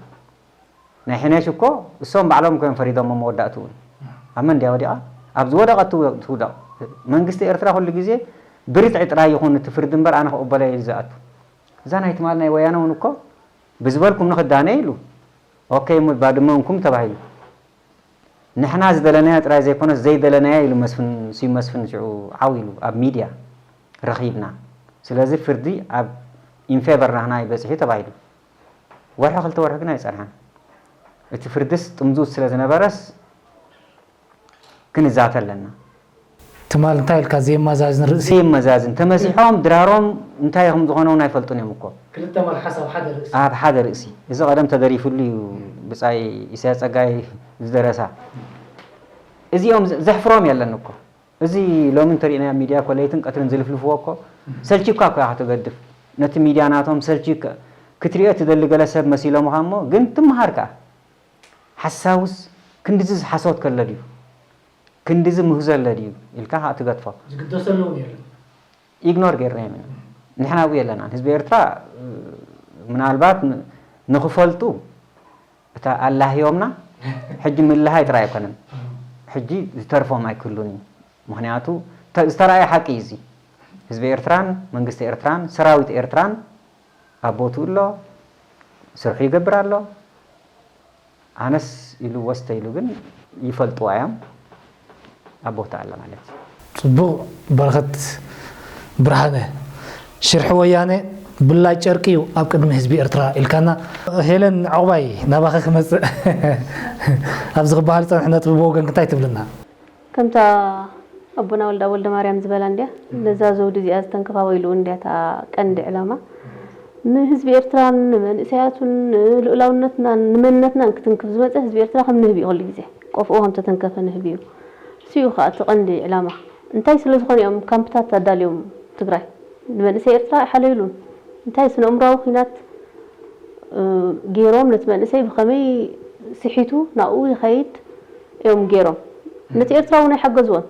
ናይ ሕነሽ እኮ እሶም ባዕሎም ኮይም ፈሪዶሞ መወዳእትኡ ኣብ መን ድያ ወዲቓ ኣብ ዝወደቐ ትውደቕ መንግስቲ ኤርትራ ኩሉ ግዜ ብርትዒ ጥራይ ይኹን እቲ ፍርዲ እምበር ኣነ ክቕበሎ ኢሉ ዝኣቱ እዛ ናይ ትማል ናይ ወያነ እውን እኮ ብዝበልኩም ንኽዳነ ኢሉ ኦኬ ባድመ እንኩም ተባሂሉ ንሕና ዝደለናዮ ጥራይ ዘይኮነስ ዘይደለናዮ ኢሉ መስፍን ስዩም መስፍን ሽዑ ዓው ኢሉ ኣብ ሚድያ ረኺብና ስለዚ ፍርዲ ኣብ ኢንፌቨር ናህና እዩ በፂሑ ተባሂሉ ወርሒ ክልተ ወርሒ ግን ኣይፀንሐን እቲ ፍርድስ ጥምዙዝ ስለ ዝነበረስ ክንዛተ ኣለና ትማል እንታይ ኢልካ ዘየመዛዝን ርእሲ ዘየመዛዝን ተመሲሖም ድራሮም እንታይ ከም ዝኾነ እውን ኣይፈልጡን እዮም እኮ ክልተ መልሓስ ኣብ ሓደ ርእሲ ኣብ ሓደ ርእሲ እዚ ቀደም ተደሪፍሉ እዩ ብፃይ ኢሳያስ ፀጋይ ዝደረሳ እዚኦም ዘሕፍሮም የለን እኮ እዚ ሎሚ እንተሪእናዮ ኣብ ሚድያ እኮ ለይትን ቀትርን ዝልፍልፍዎ እኮ ሰልቺካ እኮ ኢኻ ትገድፍ ነቲ ሚድያ ናቶም ሰልቺካ ክትሪኦ ትደሊ ገለ ሰብ መሲሎምኻ እሞ ግን ትመሃር ከኣ ሓሳውስ ክንድዚ ዝሓሶት ከሎ ድዩ ክንድዚ ምህዞ ኣሎ ድዩ ኢልካ ከዓ ትገድፎ። ዝግደሰሉ እውን የለን። ኢግኖር ገይርናዮም ኢና። ንሕና ኣብኡ የለናን። ህዝቢ ኤርትራ ምናልባት ንኽፈልጡ እታ ኣላህዮምና ሕጂ ምልሃይ ጥራይ ኣይኮነን። ሕጂ ዝተርፎም ኣይክህሉን እዩ። ምኽንያቱ ዝተረኣየ ሓቂ እዩ እዚ። ህዝቢ ኤርትራን መንግስቲ ኤርትራን ሰራዊት ኤርትራን ኣብ ቦትኡ ኣሎ፣ ስርሑ ይገብር ኣሎ። ኣነስ ኢሉ ወስተ ኢሉ ግን ይፈልጥዋ እዮም። ኣብ ቦታ ኣለ ማለት እዩ። ጽቡቕ። በረኸት ብርሃነ፣ ሽርሒ ወያነ ብላጭ ጨርቂ እዩ ኣብ ቅድሚ ህዝቢ ኤርትራ ኢልካና። ሄለን ዕቑባይ፣ ናባኺ ክመጽእ። ኣብዚ ክበሃል ዝጸንሐ ነጥቢ ብወገንኪ እንታይ ትብልና? ከምታ ኣቦና ወልዳ ወልደማርያም ዝበላ እንድያ፣ ነዛ ዘውዲ እዚኣ ዝተንከፋ ወይልኡ እንድያ እታ ቀንዲ ዕላማ። ንህዝቢ ኤርትራን ንመንእሰያቱን ንልኡላውነትናን ንመንነትናን ክትንክፍ ዝመጸ ህዝቢ ኤርትራ ከም ንህቢ እዩ፣ ኩሉ ግዜ ቆፍኡ ከም ተተንከፈ ንህቢ እዩ። እሱ እዩ ከኣ እቲ ቀንዲ ዕላማ። እንታይ ስለ ዝኾነ እዮም ካምፕታት ኣዳልዮም ትግራይ? ንመንእሰይ ኤርትራ ኣይሓለዩሉን። እንታይ ስነ ኣእምሮኣዊ ኲናት ገይሮም ነቲ መንእሰይ ብኸመይ ስሒቱ ናብኡ ይኸይድ እዮም ገይሮም። ነቲ ኤርትራ እውን ኣይሓገዝዎን።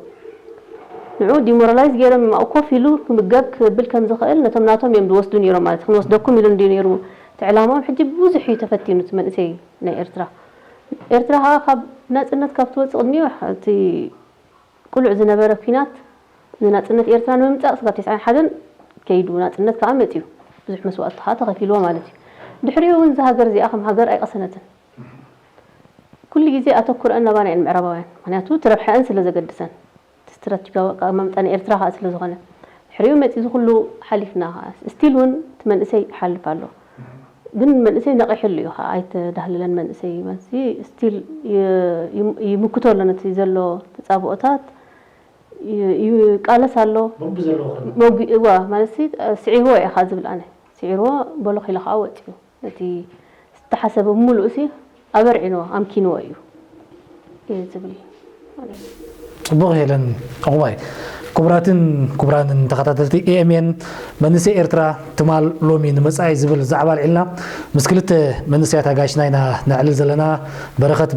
ንዑ ዲሞራላይዝ ገይሮም እዮም ኣብኡ ኮፍ ኢሉ ክምገብ ክብል ከም ዝኽእል ነቶም ናቶም እዮም ዝወስዱ ነይሮም ማለት እዩ። ክንወስደኩም ኢሉ እንድዩ ነይሩ እቲ ዕላማኦም። ሕጂ ብዙሕ እዩ ተፈቲኑ እቲ መንእሰይ ናይ ኤርትራ። ኤርትራ ከዓ ካብ ናጽነት ካብ ትወፅእ ቅድሚኡ እቲ ቅሉዕ ዝነበረ ኲናት ንናጽነት ኤርትራ ንምምጻእ ክሳብ ተስዓን ሓደን ከይዱ፣ ናጽነት ከኣ መጺኡ። ብዙሕ መስዋእቲ ከኣ ተኸፊልዎ ማለት እዩ። ድሕሪኡ እውን እዛ ሃገር እዚኣ ከም ሃገር ኣይቐሰነትን። ኩሉ ግዜ ኣተኩረአን ናባና እየን ምዕራባውያን። ምኽንያቱ እቲ ረብሐአን ስለ ዘገድሰን። እቲ ስትራቴጂካዊ ኣቀማምጣ ናይ ኤርትራ ከኣ ስለ ዝኾነ። ድሕሪኡ መጺኡ እዚ ኩሉ ሓሊፍና ከኣ። ስቲል እውን እቲ መንእሰይ ይሓልፍ ኣሎ። ግን መንእሰይ ነቒሕሉ እዩ ከኣ ኣይተዳህለለን መንእሰይ ማለት ስቲል ይምክቶ ኣሎ ነቲ ዘሎ ተጻብኦታት ይቃለስ ኣሎ። እዋ ማለት ስዒርዎ እየ ከኣ ዝብል ኣነ ስዒርዎ በሎ ኪሎ ከኣ ወፂኡ ነቲ ዝተሓሰበ ብምሉእ ሲ ኣበርዒንዎ ኣምኪንዎ እዩ እየ ዝብል። ጽቡቕ ሄለን ዕቑባይ። ክቡራትን ክቡራንን ተኸታተልቲ ኤኤምኤን መንእሰይ ኤርትራ ትማል ሎሚ ንመጻኢ ዝብል ዛዕባ ኣልዒልና ምስ ክልተ መንእሰያት ኣጋይሽና ኢና ነዕልል ዘለና። በረኸት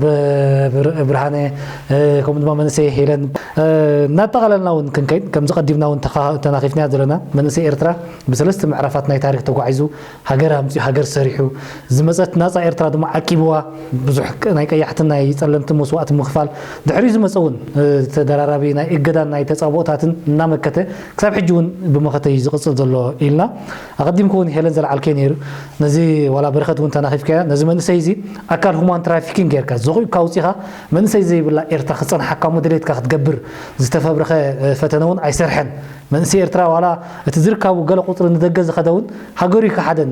ብርሃነ ከምኡ ድማ መንእሰይ ሄለን እናጠቓለልና እውን ክንከይድ ከምዚ ቀዲምና እውን ተናኺፍናያ ዘለና መንእሰይ ኤርትራ ብሰለስተ ምዕራፋት ናይ ታሪክ ተጓዒዙ ሃገር ኣምጺኡ ሃገር ሰሪሑ ዝመጸት ናጻ ኤርትራ ድማ ዓቂብዋ ብዙሕ ናይ ቀያሕትን ናይ ጸለምትን መስዋእቲ ምኽፋል ድሕሪኡ ዝመጸ እውን ተደራራቢ ናይ እገዳን ናይ ተጻብኦታትን እናመከተ ክሳብ ሕጂ እውን ብመኸተ እዩ ዝቕጽል ዘሎ ኢልና ኣቐዲምኩ እውን ሄለን ዘልዓልከዮ ነይሩ ነዚ ዋላ በረኸት እውን ተናኺፍካዮ ነዚ መንእሰይ እዚ ኣካል ሁማን ትራፊኪንግ ጌርካ ዘቑብካ ኣውጺኻ መንእሰይ ዘይብላ ኤርትራ ክጸንሓካ እሞ ድሌትካ ክትገብር ዝተፈብረኸ ፈተነ እውን ኣይሰርሐን መንእሰይ ኤርትራ ዋላ እቲ ዝርካቡ ገለ ቁጽሪ ንደገ ዝኸደ እውን ሃገሩ ይከሓደን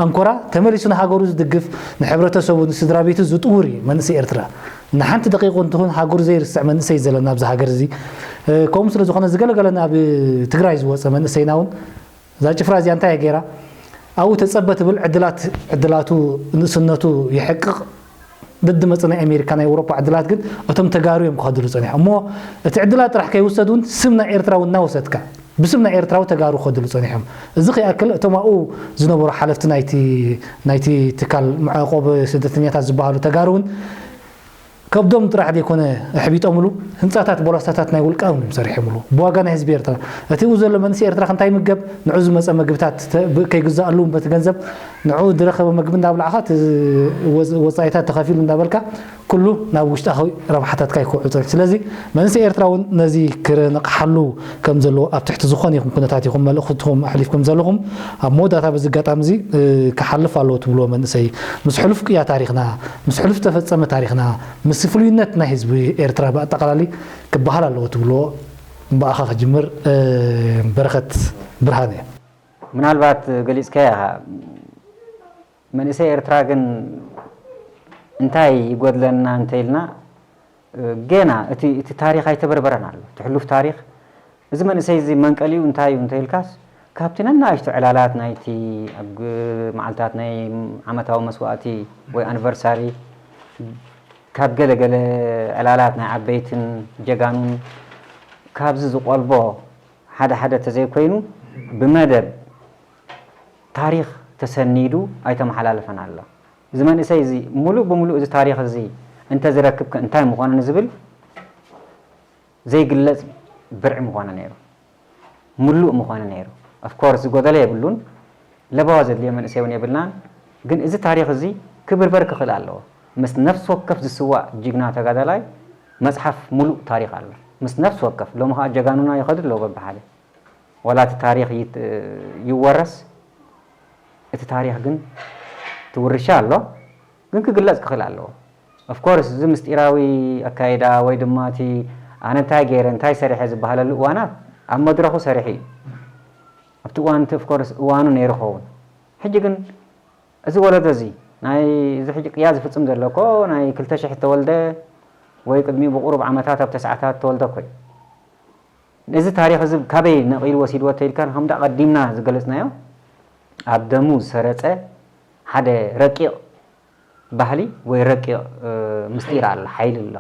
ኣንኮራ ተመሊሱ ንሃገሩ ዝድግፍ ንሕብረተሰቡ ንስድራ ቤቱ ዝጥውር እዩ መንእሰይ ኤርትራ ንሓንቲ ደቂቁ እንትኹን ሃገሩ ዘይርስዕ መንእሰይ ዘለና ኣብዚ ሃገር እዚ ከምኡ ስለ ዝኾነ ዝገለገለ ናብ ትግራይ ዝወፀ መንእሰይና እውን እዛ ጭፍራ እዚኣ እንታይ ገይራ ኣብኡ ተፀበ ትብል ዕድላት ዕድላቱ ንእስነቱ ይሕቅቕ ደድመፀ ናይ ኣሜሪካ ናይ ኤውሮጳ ዕድላት ግን እቶም ተጋሩ እዮም ክኸድሉ ፀኒሖም እሞ እቲ ዕድላት ጥራሕ ከይውሰድ እውን ስም ናይ ኤርትራ እውን እናወሰድካ ብስም ናይ ኤርትራዊ ተጋሩ ክኸድሉ ፀኒሖም እዚ ከይኣክል እቶም ኣብኡ ዝነበሩ ሓለፍቲ ናይቲ ናይቲ ትካል መዕቆብ ስደተኛታት ዝበሃሉ ተጋሩ እውን ከብዶም ጥራሕ ዘይኮነ ኣሕቢጦምሉ ህንፃታት ቦላስታታት ናይ ውልቃኦም እዮም ሰሪሖምሉ ብዋጋ ናይ ህዝቢ ኤርትራ እቲ ኡ ዘሎ መንእሰይ ኤርትራ ክንታይ ምገብ ንዑ ዝመፀ መግብታት ከይግዛኣሉ በቲ ገንዘብ ንዑ ዝረኸበ መግቢ እንዳብላዕኻ ወፃኢታት ተኸፊሉ እንዳበልካ ኩሉ ናብ ውሽጣዊ ረብሓታትካ ይክውዕል ፀኒሑ ስለዚ መንእሰይ ኤርትራ እውን ነዚ ክነቕሓሉ ከም ዘለዎ ኣብ ትሕቲ ዝኾነ ይኹን ኩነታት ኢኹም መልእኽትኹም ኣሕሊፍኩም ዘለኹም ኣብ መወዳእታ በዚ ኣጋጣሚ እዚ ክሓልፍ ኣለዎ ትብልዎ መንእሰይ ምስ ሕሉፍ ቅያ ታሪኽና ምስ ሕሉፍ ዝተፈፀመ ታሪኽና ምስ ፍሉይነት ናይ ህዝቢ ኤርትራ ብኣጠቓላሊ ክበሃል ኣለዎ ትብልዎ ብኣኻ ክጅምር በረኸት ብርሃነ ምናልባት ገሊፅካያ ኢኻ መንእሰይ ኤርትራ ግን እንታይ ይጎድለና እንተኢልና ጌና እቲ እቲ ታሪኽ ኣይተበርበረን ኣሎ እቲ ሕሉፍ ታሪኽ እዚ መንእሰይ እዚ መንቀሊኡ እንታይ እዩ እንተኢልካስ ካብቲ ነናእሽቱ ዕላላት ናይቲ ኣብ መዓልታት ናይ ዓመታዊ መስዋእቲ ወይ ኣኒቨርሳሪ ካብ ገለ ገለ ዕላላት ናይ ዓበይትን ጀጋኑን ካብዚ ዝቆልቦ ሓደ ሓደ ተዘይኮይኑ ብመደብ ታሪኽ ተሰኒዱ ኣይተመሓላለፈን ኣሎ። እዚ መንእሰይ እዚ ሙሉእ ብሙሉእ እዚ ታሪኽ እዚ እንተዝረክብ ከ እንታይ ምኾነ ንዝብል ዘይግለፅ ብርዒ ምኾነ ነይሩ። ሙሉእ ምኾነ ነይሩ። Of course ዝጎደለ የብሉን። ለበዋ ዘድልዮ መንእሰይ እውን የብልናን። ግን እዚ ታሪኽ እዚ ክብርበር ክኽእል ኣለዎ። ምስ ነፍሲ ወከፍ ዝስዋእ ጅግና ተጋዳላይ መፅሓፍ ሙሉእ ታሪኽ ኣሎ። ምስ ነፍሲ ወከፍ ሎሚ ከዓ ጀጋኑና ይኸዱ ኣለዉ በብሓደ። ዋላ እቲ ታሪኽ ይወረስ እቲ ታሪኽ ግን ትውርሻ ኣሎ፣ ግን ክግለጽ ክኽእል ኣለዎ። Of course እዚ ምስጢራዊ ኣካይዳ ወይ ድማ እቲ ኣነ እንታይ ገይረ እንታይ ሰሪሐ ዝበሃለሉ እዋናት ኣብ መድረኹ ሰሪሑ እዩ። ኣብቲ እዋን እቲ of course እዋኑ ነይሩ ኸውን። ሕጂ ግን እዚ ወለዶ እዚ ናይ እዚ ሕጂ ቅያ ዝፍጽም ዘሎ እኮ ናይ ክልተ ሽሕ ተወልደ ወይ ቅድሚኡ ብቁሩብ ዓመታት ኣብ ተስዓታት ተወልደ እኮ እዩ። እዚ ታሪኽ እዚ ካበይ ነቒሉ ወሲድዎ ተኢልካ ንኸምዳ ቀዲምና ዝገለጽናዮ ኣብ ደሙ ዝሰረጸ ሓደ ረቂቕ ባህሊ ወይ ረቂቕ ምስጢር ኣሎ፣ ሓይሊ ኣሎ።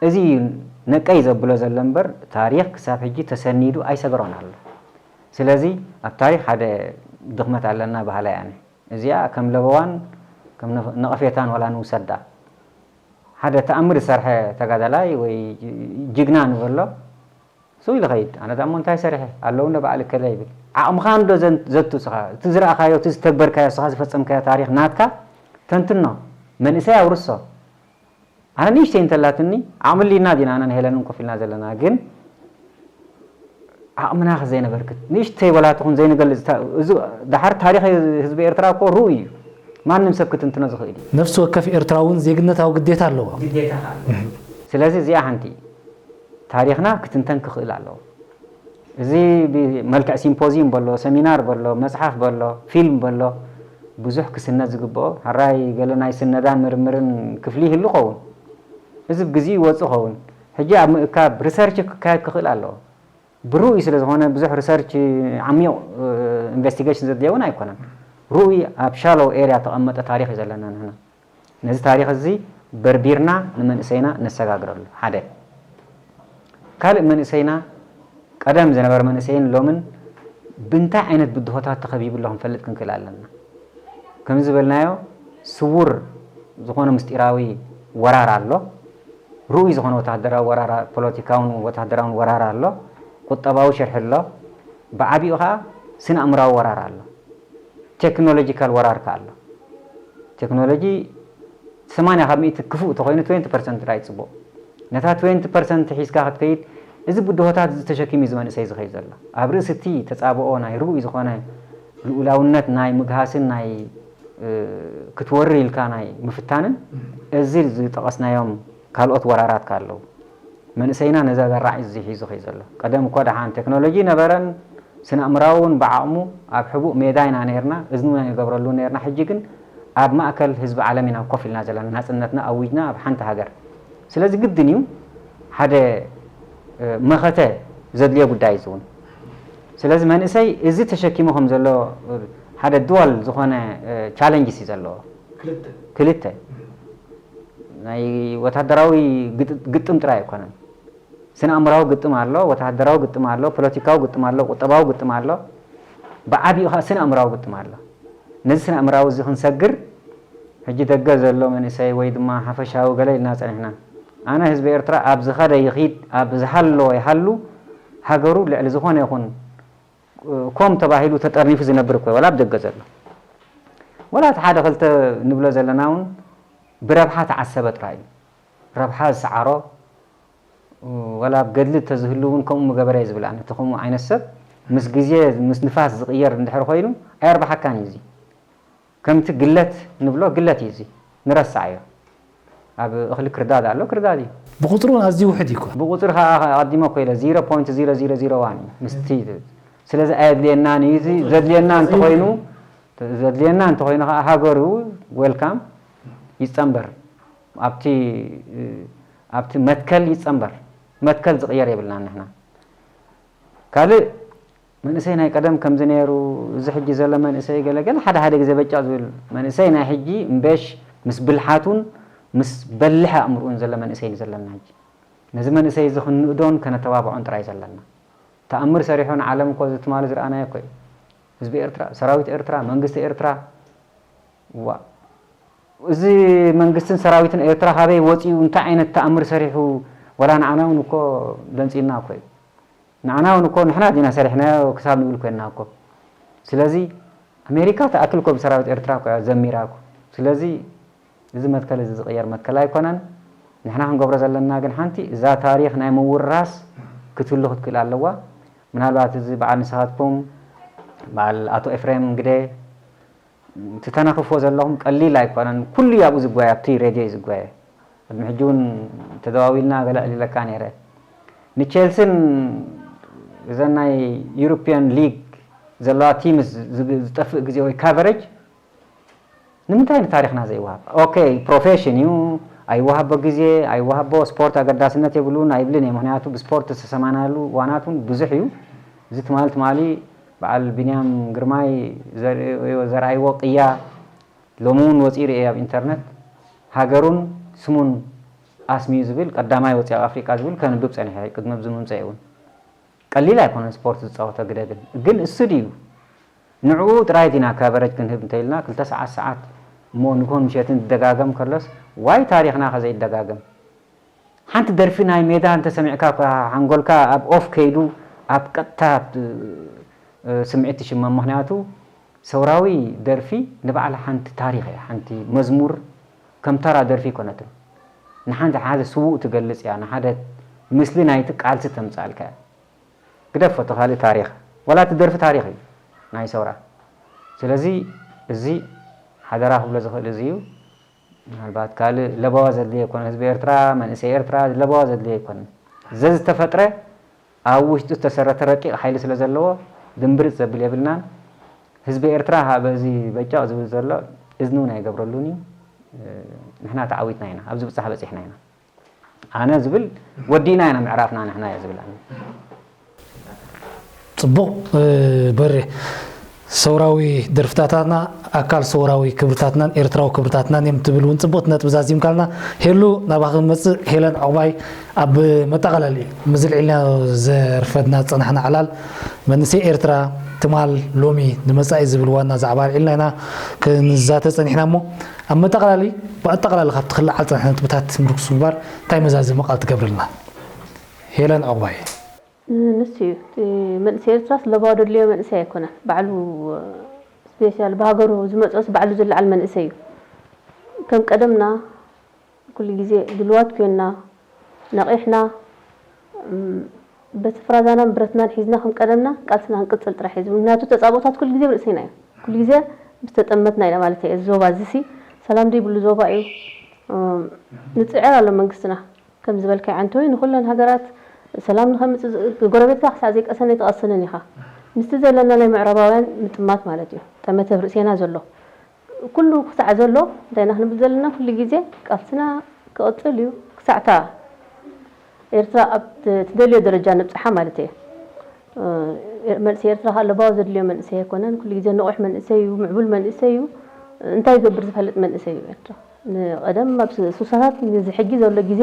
እዚ እዩ ነቀይ ዘብሎ ዘሎ እምበር ታሪኽ ክሳብ ሕጂ ተሰኒዱ ኣይሰገሮን ኣሎ። ስለዚ ኣብ ታሪኽ ሓደ ድኽመት ኣለና በሃላይ ኣነ። እዚኣ ከም ለበዋን ከም ነቐፌታን ዋላ ንውሰዳ። ሓደ ተኣምር ዝሰርሐ ተጋዳላይ ወይ ጅግና ንበሎ ስው ኢሉ ኸይድ። ኣነ ዳሞ እንታይ ሰሪሐ ኣለዉ እንደ በዓል እከለ ይብል። ዓቕምኻ እንዶ ዘን- ዘቱ ስኻ እቲ ዝረኣኻዮ እቲ ዝተግበርካዮ ስኻ ዝፈጸምካዮ ታሪኽ ናትካ ተንትኖ መንእሰይ ኣውርሶ። ኣነ ንእሽተይ እንተላትኒ ዓቕሚ ሊና ዲና ኣነ ንሄለንን ኮፍ ኢልና ዘለና ግን ዓቕምና ከ ዘይነበርክት ንእሽተይ ወላ ትኹን ዘይንገልጽ ታ- እዚ ደሓር ታሪኽ ህዝቢ ኤርትራ እኮ ርኡይ እዩ። ማንም ሰብ ክትንትኖ ዝኽእል እዩ። ነፍሲ ወከፍ ኤርትራውን ዜግነታዊ ግዴታ ኣለዎ። ግዴታ ኣሎ። ስለዚ እዚኣ ሓንቲ ታሪኽና ክትንተን ክኽእል ኣለዎ። እዚ ብመልክዕ ሲምፖዚዩም በሎ፣ ሰሚናር በሎ፣ መጽሓፍ በሎ፣ ፊልም በሎ ብዙሕ ክስነድ ዝግብኦ፣ ሕራይ ገለ ናይ ስነዳን ምርምርን ክፍሊ ይህሉ ኸውን። እዚ ብግዜኡ ይወጽእ ኸውን። ሕጂ ኣብ ምእካብ ሪሰርች ክካየድ ክኽእል ኣለዎ። ብርኡይ ስለ ዝኾነ ብዙሕ ሪሰርች ዓሚቕ ኢንቨስቲጌሽን ዘድልዮ እውን ኣይኮነን። ርኡይ ኣብ ሻሎ ኤርያ ተቐመጠ ታሪኽ እዩ ዘለና ንሕና። ነዚ ታሪኽ እዚ በርቢርና ንመንእሰይና ነሰጋግረሉ ሓደ። ካልእ መንእሰይና ቀደም ዝነበረ መንእሰይን ሎምን ብንታይ ዓይነት ብድሆታት ተኸቢቡ ኣሎ ክንፈልጥ ክንክእል ኣለና። ከም ዝበልናዮ ስውር ዝኾነ ምስጢራዊ ወራር ኣሎ። ርኡይ ዝኾነ ወታደራዊ ወራር፣ ፖለቲካውን ወታደራውን ወራር ኣሎ። ቁጠባዊ ሽርሒ ኣሎ። ብዓቢኡ ኸዓ ስነ ኣእምራዊ ወራር ኣሎ። ቴክኖሎጂካል ወራር ከ ኣሎ። ቴክኖሎጂ ሰማንያ ካብ ሚእቲ ክፉእ ተኾይኑ ትዌንቲ ፐርሰንት ጥራይ ጽቡቕ። ነታ ትዌንቲ ፐርሰንት ሒዝካ ክትከይድ እዚ ብድሆታት እዚ ተሸኪሙ እዩ እዚ መንእሰይ ዝኸይድ ዘሎ። ኣብ ርእሲ እቲ ተጻብኦ ናይ ርኡይ ዝኾነ ልኡላውነት ናይ ምግሃስን ናይ ክትወርር ኢልካ ናይ ምፍታንን እዚ ዝጠቐስናዮም ካልኦት ወራራት ከ ኣለዉ። መንእሰይና ነዛ ዘራዕ እዩ ሒዙ ከይ ዘሎ። ቀደም እኳ ደሓን ቴክኖሎጂ ነበረን፣ ስነ ኣእምራዊ እውን ብዓቕሙ ኣብ ሕቡእ ሜዳ ኢና ነይርና፣ እዝንና ይገብረሉ ነይርና። ሕጂ ግን ኣብ ማእከል ህዝቢ ዓለም ኢና ኮፍ ኢልና ዘለና፣ ናጽነትና ኣዊጅና ኣብ ሓንቲ ሃገር። ስለዚ ግድን እዩ ሓደ መኸተ ዘድልዮ ጉዳይ እዚ እውን። ስለዚ መንእሰይ እዚ ተሸኪሙ ከም ዘሎ ሓደ ድዋል ዝኾነ ቻለንጅስ እዩ ዘለዎ። ክልተ ናይ ወታደራዊ ግጥም ጥራይ ኣይኮነን። ስነ ኣእምራዊ ግጥም ኣሎ፣ ወታደራዊ ግጥም ኣሎ፣ ፖለቲካዊ ግጥም ኣሎ፣ ቁጠባዊ ግጥም ኣሎ፣ ብዓቢኡ ከዓ ስነ ኣእምራዊ ግጥም ኣሎ። ነዚ ስነ ኣእምራዊ እዚ ክንሰግር ሕጂ ደገ ዘሎ መንእሰይ ወይ ድማ ሓፈሻዊ ገለ ኢልና ጸኒሕና። ኣነ ህዝቢ ኤርትራ ኣብ ዝኸደ ይኺድ ኣብ ዝሃለወ ይሃሉ ሃገሩ ልዕሊ ዝኾነ ይኹን ኮም ተባሂሉ ተጠርኒፉ ዝነብር እኮ ወላ ኣብ ደገ ዘሎ ወላ እቲ ሓደ ክልተ ንብሎ ዘለና እውን ብረብሓ ተዓሰበ ጥራይ እዩ። ረብሓ ዝሰዓሮ ወላ ኣብ ገድሊ ተዝህሉ እውን ከምኡ ምገበረ እዩ ዝብል ኣነ እቲ ከምኡ ዓይነት ሰብ ምስ ግዜ ምስ ንፋስ ዝቕየር እንድሕር ኮይኑ ኣየርብሓካን እዩ እዚ። ከምቲ ግለት ንብሎ ግለት እዩ እዚ ንረስዓዮ። ኣብ እኽሊ ክርዳድ ኣሎ ክርዳድ እዩ። ብቁፅሩ ኣዝዩ ውሕድ እዩ እኮ። ብቁፅሪ ከዓ ኣቐዲመ እኮ ኢለ ዜሮ ፖይንት ዜሮ ዜሮ ዜሮ ዋን እዩ ምስቲ ስለዚ ኣየድልየናን እዩ እዚ ዘድልየና እንተኾይኑ ዘድልየና እንተኾይኑ ከዓ ሃገሩ ዌልካም ይፀንበር ኣብቲ ኣብቲ መትከል ይፀንበር መትከል ዝቕየር የብልናን ንሕና ካልእ መንእሰይ ናይ ቀደም ከምዚ ነይሩ እዚ ሕጂ ዘሎ መንእሰይ ገለገለ ሓደ ሓደ ግዜ በጫ ዝብል መንእሰይ ናይ ሕጂ እምበሽ ምስ ብልሓቱን ምስ በልሐ ኣእምርኡን ዘሎ መንእሰይ እዩ ዘለና ሕጂ ነዚ መንእሰይ እዚ ክንእዶን ከነተባብዖን ጥራይ ዘለና ተኣምር ሰሪሖ ንዓለም እኮ እዚ ትማሊ ዝረኣናዮ እኮ እዩ ህዝቢ ኤርትራ ሰራዊት ኤርትራ መንግስቲ ኤርትራ ዋ እዚ መንግስትን ሰራዊትን ኤርትራ ካበይ ወፂኡ እንታይ ዓይነት ተኣምር ሰሪሑ ወላ ንዓና እውን እኮ ደንፂና እኮ እዩ ንዓና እውን እኮ ንሕና ዲና ሰሪሕናዮ ክሳብ ንብል ኮይንና እኮ ስለዚ ኣሜሪካ ተኣክል እኮ ብሰራዊት ኤርትራ እኮ እያ ዘሚራ እኮ ስለዚ እዚ መትከል እዚ ዝቕየር መትከል ኣይኮነን ንሕና ክንገብሮ ዘለና ግን ሓንቲ እዛ ታሪኽ ናይ ምውራስ ክትህሉ ክትክእል ኣለዋ ምናልባት እዚ በዓል ንስኻትኩም በዓል ኣቶ ኤፍሬም እንግደ ትተናኽፎ ዘለኹም ቀሊል ኣይኮነን። ኩሉ እዩ ኣብኡ ዝጓየ፣ ኣብቲ ሬድዮ እዩ ዝጓየ። ቅድሚ ሕጂ እውን ተደዋዊልና ገለ ዕሊለካ ነይረ። ንቼልስን እዘን ናይ ዩሮፒያን ሊግ ዘለዋ ቲምስ ዝግ- ዝጠፍእ ግዜ ወይ ካቨሬጅ ንምንታይ ንታሪኽና ዘይወሃብ? ኦኬ፣ ፕሮፌሽን እዩ፣ ኣይወሃቦ ግዜ ኣይወሃቦ፣ ስፖርት ኣገዳስነት የብሉን ኣይብልን እየ። ምክንያቱ ብስፖርት ዝተሰማናሉ እዋናት እውን ብዙሕ እዩ። እዚ ትማሊ ትማሊ በዓል ቢንያም ግርማይ ዘርእዮ- ዘርኣይዎ ቅያ ሎሚ እውን ወፂኡ ርኤ ኣብ ኢንተርነት። ሃገሩን ስሙን ኣስሚዩ ዝብል ቀዳማይ ወፂ ኣብ ኣፍሪቃ ዝብል ከንብብ ፀኒሐ ቅድሚ ኣብዚ ምምፀእ እውን። ቀሊል ኣይኮነን ስፖርት ዝፃወቶ ግደ ግን ግን እሱ ድዩ ንዕኡ ጥራይ ዲና ካቨረጅ ክንህብ እንተኢልና ክልተ ሰዓት ሰዓት እሞ ንግሆን ምሸትን ዝደጋገም ከሎስ ዋይ ታሪኽና ከዘይደጋገም ሓንቲ ደርፊ ናይ ሜዳ እንተሰሚዕካ እኳ ሓንጎልካ ኣብ ኦፍ ከይዱ ኣብ ቀጥታ ስምዒት ትሽመም። ምክንያቱ ሰውራዊ ደርፊ ንባዕላ ሓንቲ ታሪኽ እያ። ሓንቲ መዝሙር ከም ተራ ደርፊ ኣይኮነትን። ንሓንቲ ሓደ ስዉእ ትገልጽ እያ፣ ንሓደ ምስሊ ናይቲ ቃልሲ ተምጻልካ እያ። ግደፎ እቲ ካልእ ታሪኽ፣ ዋላ እቲ ደርፊ ታሪኽ እዩ ናይ ሰውራ። ስለዚ እዚ ሓደራ ክብሎ ዝኽእል እዚ እዩ። ምናልባት ካልእ ለበዋ ዘድልዮ ኣይኮነን፣ ህዝቢ ኤርትራ፣ መንእሰይ ኤርትራ ለበዋ ዘድልዮ ኣይኮነን። ዘዝተፈጥረ ኣብ ውሽጡ ዝተሰረተ ረቂቕ ሓይሊ ስለ ዘለዎ ድምብርጽ ዘብል የብልናን። ህዝቢ ኤርትራ በዚ በጫቕ ዝብል ዘሎ እዝኒ እውን ኣይገብረሉን እዩ። ንሕና ተዓዊትና ኢና፣ ኣብዚ ብጻሕ በጺሕና ኢና። ኣነ ዝብል ወዲእና ኢና ምዕራፍና ንሕና እየ ዝብል ኣነ። ፅቡቕ በሬ ሰውራዊ ደርፍታታትና ኣካል ሰውራዊ ክብርታትናን ኤርትራዊ ክብርታትናን እዮም ትብል እውን ፅቡቕቲ ነጥቢ ዛዚምካልና። ሄሉ ናባኺ ክመፅእ። ሄለን ዑቕባይ ኣብ መጠቓለሊ ምዝልዒልና ዘርፈድና ዝፀናሕና ዕላል መንእሰይ ኤርትራ ትማል ሎሚ ንመፃኢ ዝብል ዋና ዛዕባ ኣልዒልና ኢና ክንዛተ ፀኒሕና እሞ ኣብ መጠቓላሊ ብኣጠቓላሊ ካብቲ ክለዓል ፀንሐ ነጥብታት ምርኩስ ምግባር እንታይ መዛዘሚ ቃል ትገብርልና? ሄለን ዑቕባይ። ንሱ እዩ እቲ መንእሰይ ኤርትራስ ለባዋ ደድልዮ መንእሰይ ኣይኮነን ባዕሉ ስፔሻል ብሃገሩ ዝመፅኦስ ባዕሉ ዝለዓል መንእሰይ እዩ ከም ቀደምና ኩሉ ግዜ ድልዋት ኮይንና ነቒሕና በቲ ፍራዛናን ብረትናን ሒዝና ከም ቀደምና ቃልስና ክንቅፅል ጥራሕ እዩ ምክንያቱ ተፃብኦታት ኩሉ ግዜ ብርእሰይና እዩ ኩሉ ግዜ ምስ ተጠመትና ኢና ማለት እየ ዞባ እዚ ሲ ሰላም ዘይብሉ ዞባ እዩ ንፅዕር ኣሎ መንግስትና ከም ዝበልካዮ ዓንተወይ ንኹለን ሃገራት ሰላም ንኸምፅእ ጎረቤትካ ክሳዕ ዘይቀሰነ ኣይትቐስንን ኢኻ ምስቲ ዘለና ናይ ምዕራባውያን ምጥማት ማለት እዩ ጠመተ ብርእሴና ዘሎ ኩሉ ክሳዕ ዘሎ እንታይ ኢና ክንብል ዘለና ኩሉ ግዜ ቃልስና ክቕፅል እዩ ክሳዕታ ኤርትራ ኣብ ትደልዮ ደረጃ ነብፅሓ ማለት እየ መንእሰይ ኤርትራ ከዓ ለባዊ ዘድልዮ መንእሰይ ኣይኮነን ኩሉ ግዜ ንቑሕ መንእሰይ እዩ ምዕቡል መንእሰይ እዩ እንታይ ይገብር ዝፈልጥ መንእሰይ እዩ ኤርትራ ንቐደም ኣብ ሱሳታት ንዚ ሕጂ ዘሎ ግዜ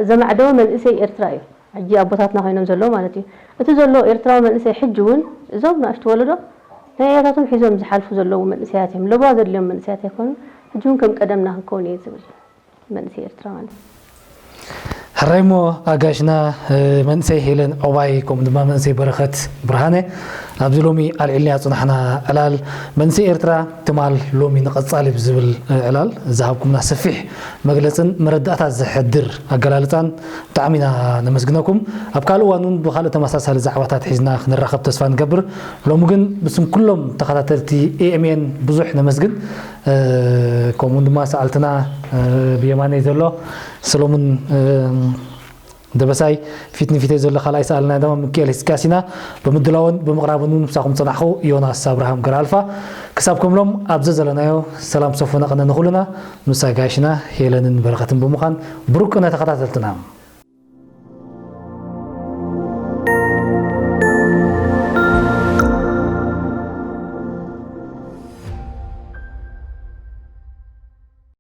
ዘማዕደወ መንእሰይ ኤርትራ እዩ ሕጂ ኣቦታትና ኮይኖም ዘለዉ ማለት እዩ እቲ ዘሎ ኤርትራዊ መንእሰይ ሕጂ እውን እዞም ንኣሽቱ ወለዶ ናይ ኣያታቶም ሒዞም ዝሓልፉ ዘለዉ መንእሰያት እዮም ለበዋ ዘድልዮም መንእሰያት ኣይኮኑ ሕጂ እውን ከም ቀደምና ክንከውን እየ ዝብል መንእሰይ ኤርትራ ማለት እዩ ሕራይ እሞ ኣጋሽና መንእሰይ ሄለን ዑባይ ከምኡ ድማ መንእሰይ በረኸት ብርሃነ ኣብዚ ሎሚ ኣልዒልናዮ ፅናሕና ዕላል መንእሰይ ኤርትራ ትማል ሎሚ ንቐፃሊ ብዝብል ዕላል ዝሃብኩምና ሰፊሕ መግለፅን መረዳእታ ዘሕድር ኣገላልፃን ብጣዕሚ ኢና ነመስግነኩም ኣብ ካልእ እዋን እውን ብካልእ ተመሳሳሊ ዛዕባታት ሒዝና ክንራኸብ ተስፋ ንገብር ሎሚ ግን ብስም ኩሎም ተኸታተልቲ ኤኤምኤን ብዙሕ ነመስግን ከምኡ ድማ ሰኣልትና ብየማነይ ዘሎ ሰሎሙን ደበሳይ ፊት ንፊተይ ዘሎ ካልኣይ ሰኣልና ድማ ምክኤል ህዝቅያስ ኢና ብምድላውን ብምቕራብን እውን ምሳኹም ፀናሕኹ ዮናስ ኣብርሃም ገርኣልፋ ክሳብ ከምሎም ኣብዚ ዘለናዮ ሰላም ሰፎነ ቅነ ንኹልና ምሳ ጋሽና ሄለንን በረኸትን ብምዃን ብሩቅ ቅነ ተኸታተልትና